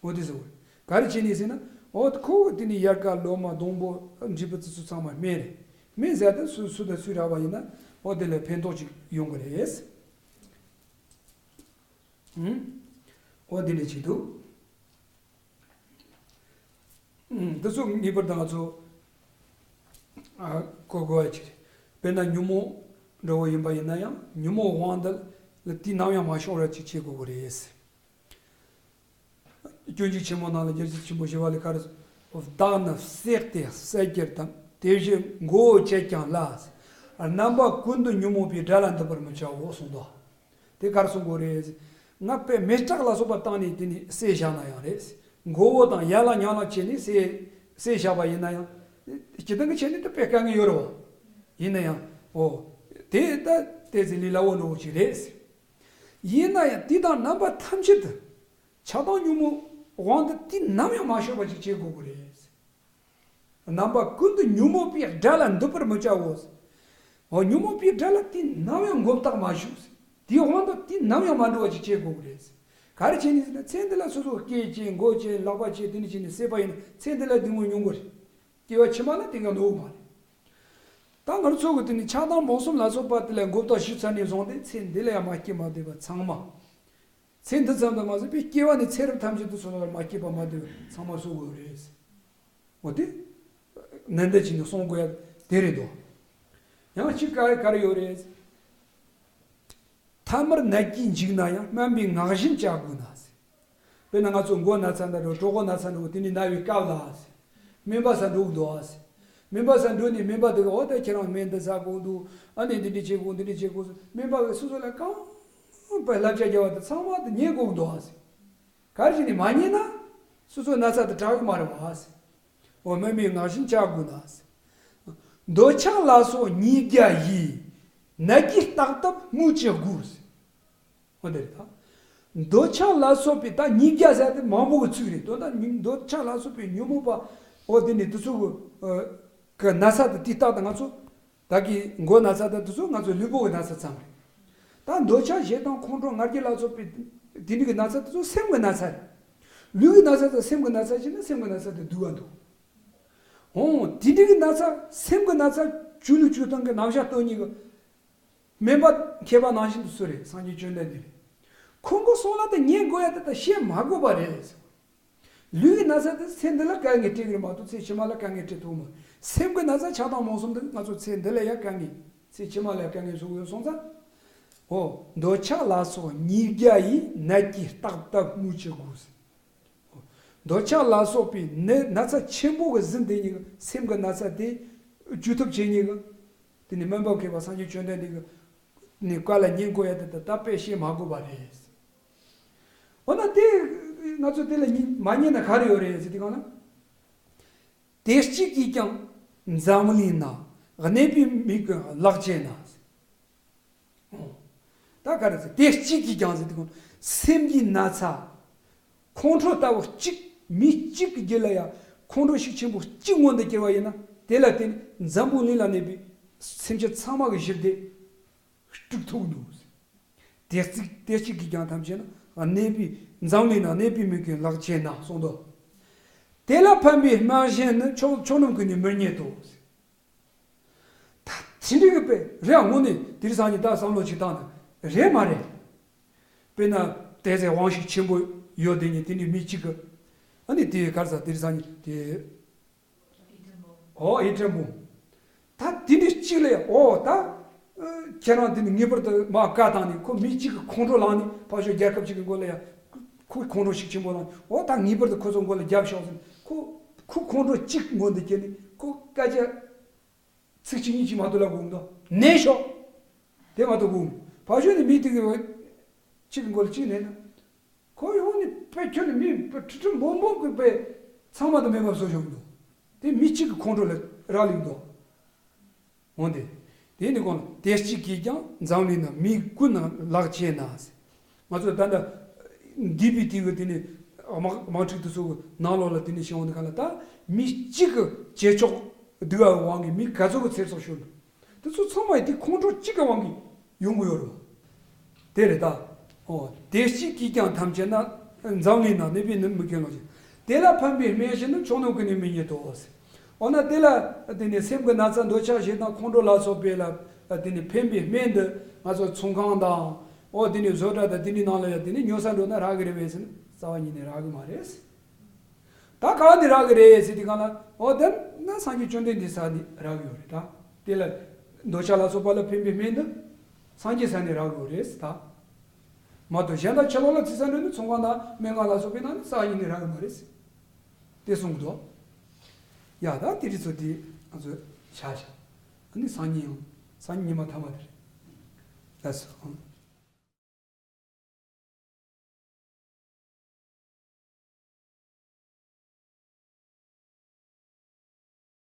འོ་དེ་ཟེར་བ་རེད། ག་རེ་བྱས་ནས་ཟེར་ན་འོ་ཁོ་དེ་ནི་དབྱར་ཁ་ལོ་མ་སྡོང་པོ་འབྲས་བུ་དེ་ཚོ་ཚང་མ་སྨན་རེད། སྨན་ཟེར་ཏེ་སུ་སུ་དང་སུས་རག་པ་ཡིན་ན་འོ་དེ་ལ་ཕན་ཐོགས་ཅིག་ཡོང་གི་རེད། ཧུམ། འོ་དེ་འདྲ་ཅིག་འདུག་ཨུམ། འདི་ཚོ་ངེས་པར་དུ་ང་ཚོ་ཨ་གོ་དགོས་པ་ཅིག་རེད། དཔེར་ན་ཉོན་མོངས་འདྲ་བོ་ཡིན་པ་ཡིན་ན་ཡང་ཉོན་མོངས་དབང་འདི་ལ་དུས་ནམ་ཡང་མ་ཤོར་བ་ཅིག་བྱེད་དགོས་ཀྱི་རེད། སྤྱོད་འཇུག་ཆེན་མོ་ནང་ལ་རྒྱལ་སྲས་ཆེན་པོ་ཞི་བ་ལྷས་ག་རེ་ཟེར། བདག་ནི་བསྲེགས་ཏེ་བསད་གྱུར་ཏམ། དེ་བཞིན་མགོ་བོ་བཅད་ཀྱང་བླ། རྣམ་པ་ཀུན་ཏུ་ཉོན་མོངས་པའི་དགྲ་ལ་འདི་པར་མི་བྱའོ་གསུངས་ཏོ། དེ་ག་རེ་གསུང་དགོས་རེད། ང་དཔེ་མེ་སྲེག་ལ་སོགས་པ་བཏང་ནས་དེ་ནི་བསད་བཞག་ན་ཡང་རེད། མགོ་བོ་དང་ཡན་ལག་ཉམས་ལེན་བྱས་ནས་བསད་བསད་བཞག་པ་ཡིན་ན་ཡང་། སྤྱིར་བཏང་གི་བྱས་ནས་དེ་དཔེ་དཀའ་ངལ་ཡོད་རེད་བ། ཡིན་ན་ཡང་། འོ། དེ་ད་ཏོག་ཙམ་ལས་སླ་བོ་འདྲ་བོ་ཅིག་རེད། ཡིན་ན་ཡང་དེ་དང་རྣམ་པ་ཐམས་ཅད་དུ་ཆགས་སྡང་ཉོན་མོངས་དབང་དུ་དུས་ནམ་ཡང་མ་ཤོར་བ་ཞིག་བྱེད་དགོས་ཀྱི་རེད། རྣམ་པ་ཀུན་ཏུ་ཉོན་མོངས་པའི་དགྲ་ལ་འདུད་པར་མི་བྱའོ། འོ་ཉོན་མོངས་པའི་དགྲ་ལ་དུས་ནམ་ཡང་མགོ་བཏགས་མ་བཅུག། དེའི་དབང་དུ་དུས་ནམ་ཡང་མ་འགྲོ་བ་ཞིག་བྱེད་དགོས་ཀྱི་རེད། ག་རེ་བྱས་ནས་ཟེར་ན་ཚེ་འདི་ལ་སོ་སོ་སྐེ་བཅད་མགོ་བཅད་ལག་པ་བཅད་དེ་ནས་བྱས་ནས་བསད་པ་ཡིན་ན་ཚེ་འདི་ལ་སྡུག་བསྔལ་མྱོང་གི་རེད། སྐྱེ་བ་ཕྱི་མ་ལ་དེ་འགའ་འདུག་མ་རེད། ད་ང་ཚོ་གི་དེ་ནི་ཆགས་སྡང་རྨོངས་གསུམ་ལ་སོགས་པ་དེ་ལ་མགོ་བཏགས་ཞུས་ཚར་ནས་བཟུང་སྟེ་ཚེ་འདི་ལ་ཡང་མ་སྐྱེས་མ་སྡོད་པ་ཚང་མ། ཚེ་འདི་ཙམ་དུ་མ་ཟད་པའི་སྐྱེ་བ་ནས་ཚེ་རབས་ཐམས་ཅད་དུ་སོ་སོ་ལ་མ་སྐྱེས་པ་མ་སྡོད་པ་ཚང་མ་གསོ་དགོས་རེད། འོ་དེ། ནན་ཏན་བྱས་ནས་གསུང་དགོས་ཡ་དེ་རེད་དོ། ཡང་གཅིག་ག་རེ་ག་རེ་ཡོད་རེད། ཐ་མར་ནད་ཀྱིས་འཇིགས་ན་ཡང་སྨན་པའི་ངག་བཞིན་བྱ་དགོས་ན་ཟེར། དཔེར་ན་ང་ཚོ་མགོ་ན་ཚ་འདྲ་འགྲོ་གྲོད་ཁོག་ན་ཚ་འགྲོ་དེ་ནི་ན་བའི་སྐབས་ལ་ཟེར། སྨན་པ་ས་འགྲོ་གི་འདུག་ཨ་ཟེར། སྨན་པ་ས་འགྲོ་ནས་སྨན་པ་དེ་ག་འོ་ད་ཁྱེད་རང་སྨན་འདི་ཟ་དགོས་འདུག་ཨ་ནི་འདི་འདྲ་བྱེད་དགོས་འདི་འདྲ་བྱེད་དགོས་ཟེར་སྨན་པ་གིས་སོ་སོ་ལ་གང་བའི་བསླབ་བྱ་རྒྱག་པ་དེ་ཚང་མ་དེ་ཉན་དགོས་ཀྱི་འདུག་ཨ་ཟེར། ག་རེ་བྱས་ནས་མ་ཉན་ན་སོ་སོའི་ན་ཚ་དེ་དྲག་གི་མ་རེད་བ་ཨ་ཟེར། འོ་སྨན་པའི་ངག་བཞིན་བྱ་དགོས་ན་ཨ་ཟེར། འདོད་ཆགས་ལ་སོགས་ཉིས་བརྒྱ་ཡིས། ནད་ཀྱིས་བརྟག་ལྟབ་སྨོས་ཅི་དགོས་ཟེར། འོ་དེ་རེད་ད། འདོད་ཆགས་ལ་སོགས་པའི་ད་ཉིས་བརྒྱ་ཟེར་དེ་མང་པོ་གི་ཚིག་རེད་དོ། ད་ཉིན་འདོད་ཆགས་ལ་སོགས་པའི་ཉོན་མོངས་པ་འོ་དེ་ནི་དེ་ཚོ་གི་ཨ་གི་ན་ཚ་དེ་དེ་རྟགས་དེ་ང་ཚོ་ད་གི་མགོ་ན་ཚ་དེ་དེ་ཚོ་ང་ཚོ་ལུས་པོ་གི་ན་ཚ་ཙམ་རེད། ད་འདོད་ཆགས་ཞེ་སྡང་ཁོང་ཁྲོ་ང་རྒྱལ་ལ་སོགས་པའི་དེ་འདྲ་གི་ན་ཚ་དེ་ཚོ་སེམས་ཀྱི་ན་ཚ་རེད། ལུས་ཀྱི་ན་ཚ་དང་སེམས་ཀྱི་ན་ཚ་བྱས་ན་སེམས་ཀྱི་ན་ཚ་དེ་སྡུག་ག་འདུག་འོ་དེ་འདྲ་གི་ན་ཚ་སེམས་ཀྱི་ན་ཚ་བཅོས་ལུགས་བཅོས་སྟངས་ཀྱི་རྣམ་གཞག་སྟོན་མཁན་གྱི་སྨན་པ་མཁས་པ་ནང་བཞིན་དུ་སུ་རེད། སངས་རྒྱས་བཅོམ་ལྡན་འདས་རེད། ཁོང་གི་གསུང་ལ་དེ་ཉན་དགོས་ཡ་དེ་ད་བཤད་མ་དགོས་པ་རེད། ལུས་ཀྱི་ན་ཚ་དེ་ཚེ་འདི་ལ་དཀའ་ངལ་སྤྲད་ཀྱི་རེད་མ་གཏོགས་ཚེ་ཕྱི་མ་ལ་དཀའ་ངལ་སྤྲད་ཐུབ་མ་རེད། སེམས་ཀྱི་ན་ཚ་ཆགས་སྡང་རྨོངས་གསུམ་དེ་ང་ཚོ་ཚེ་འདི་ལ་ཡ་དཀའ་ངལ་ཚེ་ཕྱི་མ་ལ་ཡ་དཀའ་ངལ་བཟོ་གི་ཡོད་སོང་ཙང་། འོ་འདོད་ཆགས་ལ་སོགས་ཉིས་བརྒྱ་ཡིས། ནད་ཀྱིས་བརྟག་ལྟབ་སྨོས་ཅི་དགོས། འདོད་ཆགས་ལ་སོགས་པའི་ནད་ན་ཚ་ཆེན་པོ་གི་ཟིན་དེ་ཉིད་ཀྱི་སེམས་ཀྱི་ན་ཚ་དེ་བཅོས་ཐབས་བྱེད་ཉིད་ཀྱི་དེ་ནི་སྨན་པ་མཁས་པ་སངས་རྒྱས་བཅོམ་ལྡན་འདས་ཀྱི་ནི་བཀའ་ལ་ཉན་དགོས་ཡ་དེ་ད་ད་དཔེ་བཤད་མ་དགོས་པ་རེད། འོ་ན་དེ་ང་ཚོ་དེ་ལ་ཉན་མ་ཉན་ན་ག་རེ་ཡོད་རེད་ཟེར་དུས་གང་ན། དེ་གཅིག་གིས་ཀྱང་འཛམ་གླིང་ན། གནས་པའི་མི་ཀུན་བརླག་བྱེད་ན། ད་ག་རེ་ཟེར་དེ་གཅིག་གིས་ཀྱང་ཟེར་དུས་སེམས་ཀྱི་ན་ཚ། ཁོང་ཁྲོ་ལྟ་བུ་གཅིག་མི་གཅིག་གི་རྒྱུད་ལ་ཡང་ཁོང་ཁྲོ་ཤུགས་ཆེན་པོ་གཅིག་མངོན་དུ་གྱུར་བ་ཡིན་ན་དེ་ལ་བརྟེན་ནས་འཛམ་བུ་གླིང་ལ་གནས་པའི་སེམས་ཅན་ཚང་མ་གི་ཞི་བདེ་སྒྲུབ་ཐུབ་འདུག་དེ་གཅིག་དེ་གཅིག་གིས་ཀྱང་ཐམས་ཅད་ན་གནས་པའི་འཛམ་གླིང་ན་གནས་པའི་མི་ཀུན་བརླག་བྱེད་ན་གསུངས་འདུག་དེ་ལ་ཕན་པའི་སྨན་གཞན་ནི་ཆོས་ཆོས་རྣམས་ཀུན་ནི་མི་རྙེད་དོ། ད་དེ་འདྲ་གི་དཔེ་རེད་ཨ། དངོས་གནས་དེ་རིང་སང་ཉིན་ད་བསམ་བློ་ཅིག་བཏང་ན་རེད་མ་རེད། དཔེར་ན་དེ་ཚེ་དབང་ཤུགས་ཆེན་པོ་ཡོད་དེ་ཉིད་དེ་ནི་མི་གཅིག་གི་ཨ་ནི་དེ་གར་ས་དེ་རིང་སང་ཉིན་དེ་ཨོ་ཨི་ཀྲེན་པོ། ད་དེ་འདྲ་གཅིག་ལ་ཡ་ཨོ་ད་ཁྱེད་རང་དེ་ནི་ངེས་པར་དུ་མ་བཀའ་བཏང་ནས་ཁོ་མི་གཅིག་གི་ཁོང་ཁྲོ་ལངས་ནས་ཕར་ཕྱོགས་རྒྱལ་ཁབ་གཅིག་གི་མགོ་ལ་ཡ་ཁོ་ཁོང་ཁྲོ་ཤུགས་ཆེན་པོ་ལངས་ཨོ་ད་ངེས་པར་དུ་ཁོ་ཚོ་མགོ་ལ་རྒྱབ་ཤོག་ཟེར་ཁོ་ཁོ་ཁོང་ཁྲོ་གཅིག་མངོན་དུ་གྱུར་ནས་ཁོ་སྐད་ཆ། ཚིག་གཅིག་གཉིས་གཅིག་མ་གཏོགས་ལབ་དགོས་མི་འདུག་ནས་ཤོག་དེ་མ་གཏོགས་དགོས་མི་འདུག་ཕར་ཕྱོགས་ནས་མི་དེ་གི་གཅིག་གི་མགོ་ལ་གཅིག་ནས་ན། ཁོ་ཡོང་ནས་དཔེ་ཁྱོད་ནས་མི་དཔེ་ཁྲི་ཁྲི་འབུམ་འབུམ་གི་དཔེ་ཚང་མ་དང་མེད་པ་བཟོ་ཤོག་མི་འདུག་དེ་མི་གཅིག་གི་ཁོང་ཁྲོ་ལ་རག་ལས་མི་འདུག་འོན་ཏེ། དེ་ནི་གོང་ལ་དེ་གཅིག་གིས་ཀྱང་འཛམ་གླིང་ན་མི་ཀུན་ན་བརླག་བྱེད་ན། ང་ཚོ་ད་ལྟ་འདས་པའི་དུས་ཀྱི་དེ་ནི་དམག་དམག་འཁྲུག་དེ་ཚོ་གི་ནང་ལོགས་ལ་དེ་ནི་བྱུང་བ་འདི་ག་ལ་ད་མི་གཅིག་གི་བྱེད་ཕྱོགས་སྡུག་པའི་དབང་གིས་མི་ག་ཚོད་ཀྱི་ཚེ་སྲོག་ཤོར་འདུག་དེ་ཚོ་ཚང་མ་དེ་ཁོང་ཁྲོ་གཅིག་གི་དབང་གིས་ཡོང་གི་ཡོད་རེད་བ། དེ་རེད་ད། ཨོ། དེ་གཅིག་གིས་ཀྱང་ཐམས་ཅད་ན། འཛམ་གླིང་ན་གནས་པའི་མི་ཀུན་ལོ་ཞེས། དེ་ལ་ཕན་པའི་སྨན་གཞན་ནི་ཆོས་རྣམས་ཀུན་ནི་མི་རྙེད་དོ། འོ་ན་དེ་ལ་དེ་ནི་སེམས་ཀྱི་ན་ཚ་འདོད་ཆགས་ཞེ་སྡང་ཁོང་ཁྲོ་ལ་སོགས་པའི་ལ་དེ་ནི་ཕན་པའི་སྨན་འདི་ང་ཚོ་ཚོང་ཁང་དང་། ཨོ་དེ་ནི་བཟོ་གྲྭ་དང་དེ་ནི་ནང་ལ་ཡང་དེ་ནི་ཉོ་ས་འགྲོ་ན་རག་གི་རེད་པས་ཟེར་ན་རྩ་བ་ཉིད་ནས་རག་གི་མ་རེད། ད་གང་ནས་རག་གི་རེད་ཟེར་དུས་གང་ལ་ཨོ་དེ་ན་སངས་རྒྱས་བཅོམ་ལྡན་འདས་ས་ནས་རག་གི་ཡོད་རེད་ད། དེ་ལ་འདོད་ཆགས་ལ་སོགས་པ་ལ་ཕན་པའི་སྨན་འདི་སངས་རྒྱས་ས་ནས་རག་གི་ཡོད་རེད་ད། མ་གཏོགས་གཞན་དག་ཕྱི་ལོགས་ལ་ཚིག་ས་འདྲ་ནི་ཚོང་ཁང་དང་སྨན་ཁང་ལ་སོགས་པའི་ནང་ནས་རྩ་བ་ཉིད་ནས་རག་གི་མ་རེད། དེ་གསུང་གི་འདུག་ཡ་ད་དེ་རིགས་ཚོ་དེ་ང་ཚོས་བྱ་བྱ། ཨ་ནི་སང་ཉིན་ཡང་སང་ཉིན་ཉི་མ་ཐ་མ་དེ་རེད། ལགས་སོ།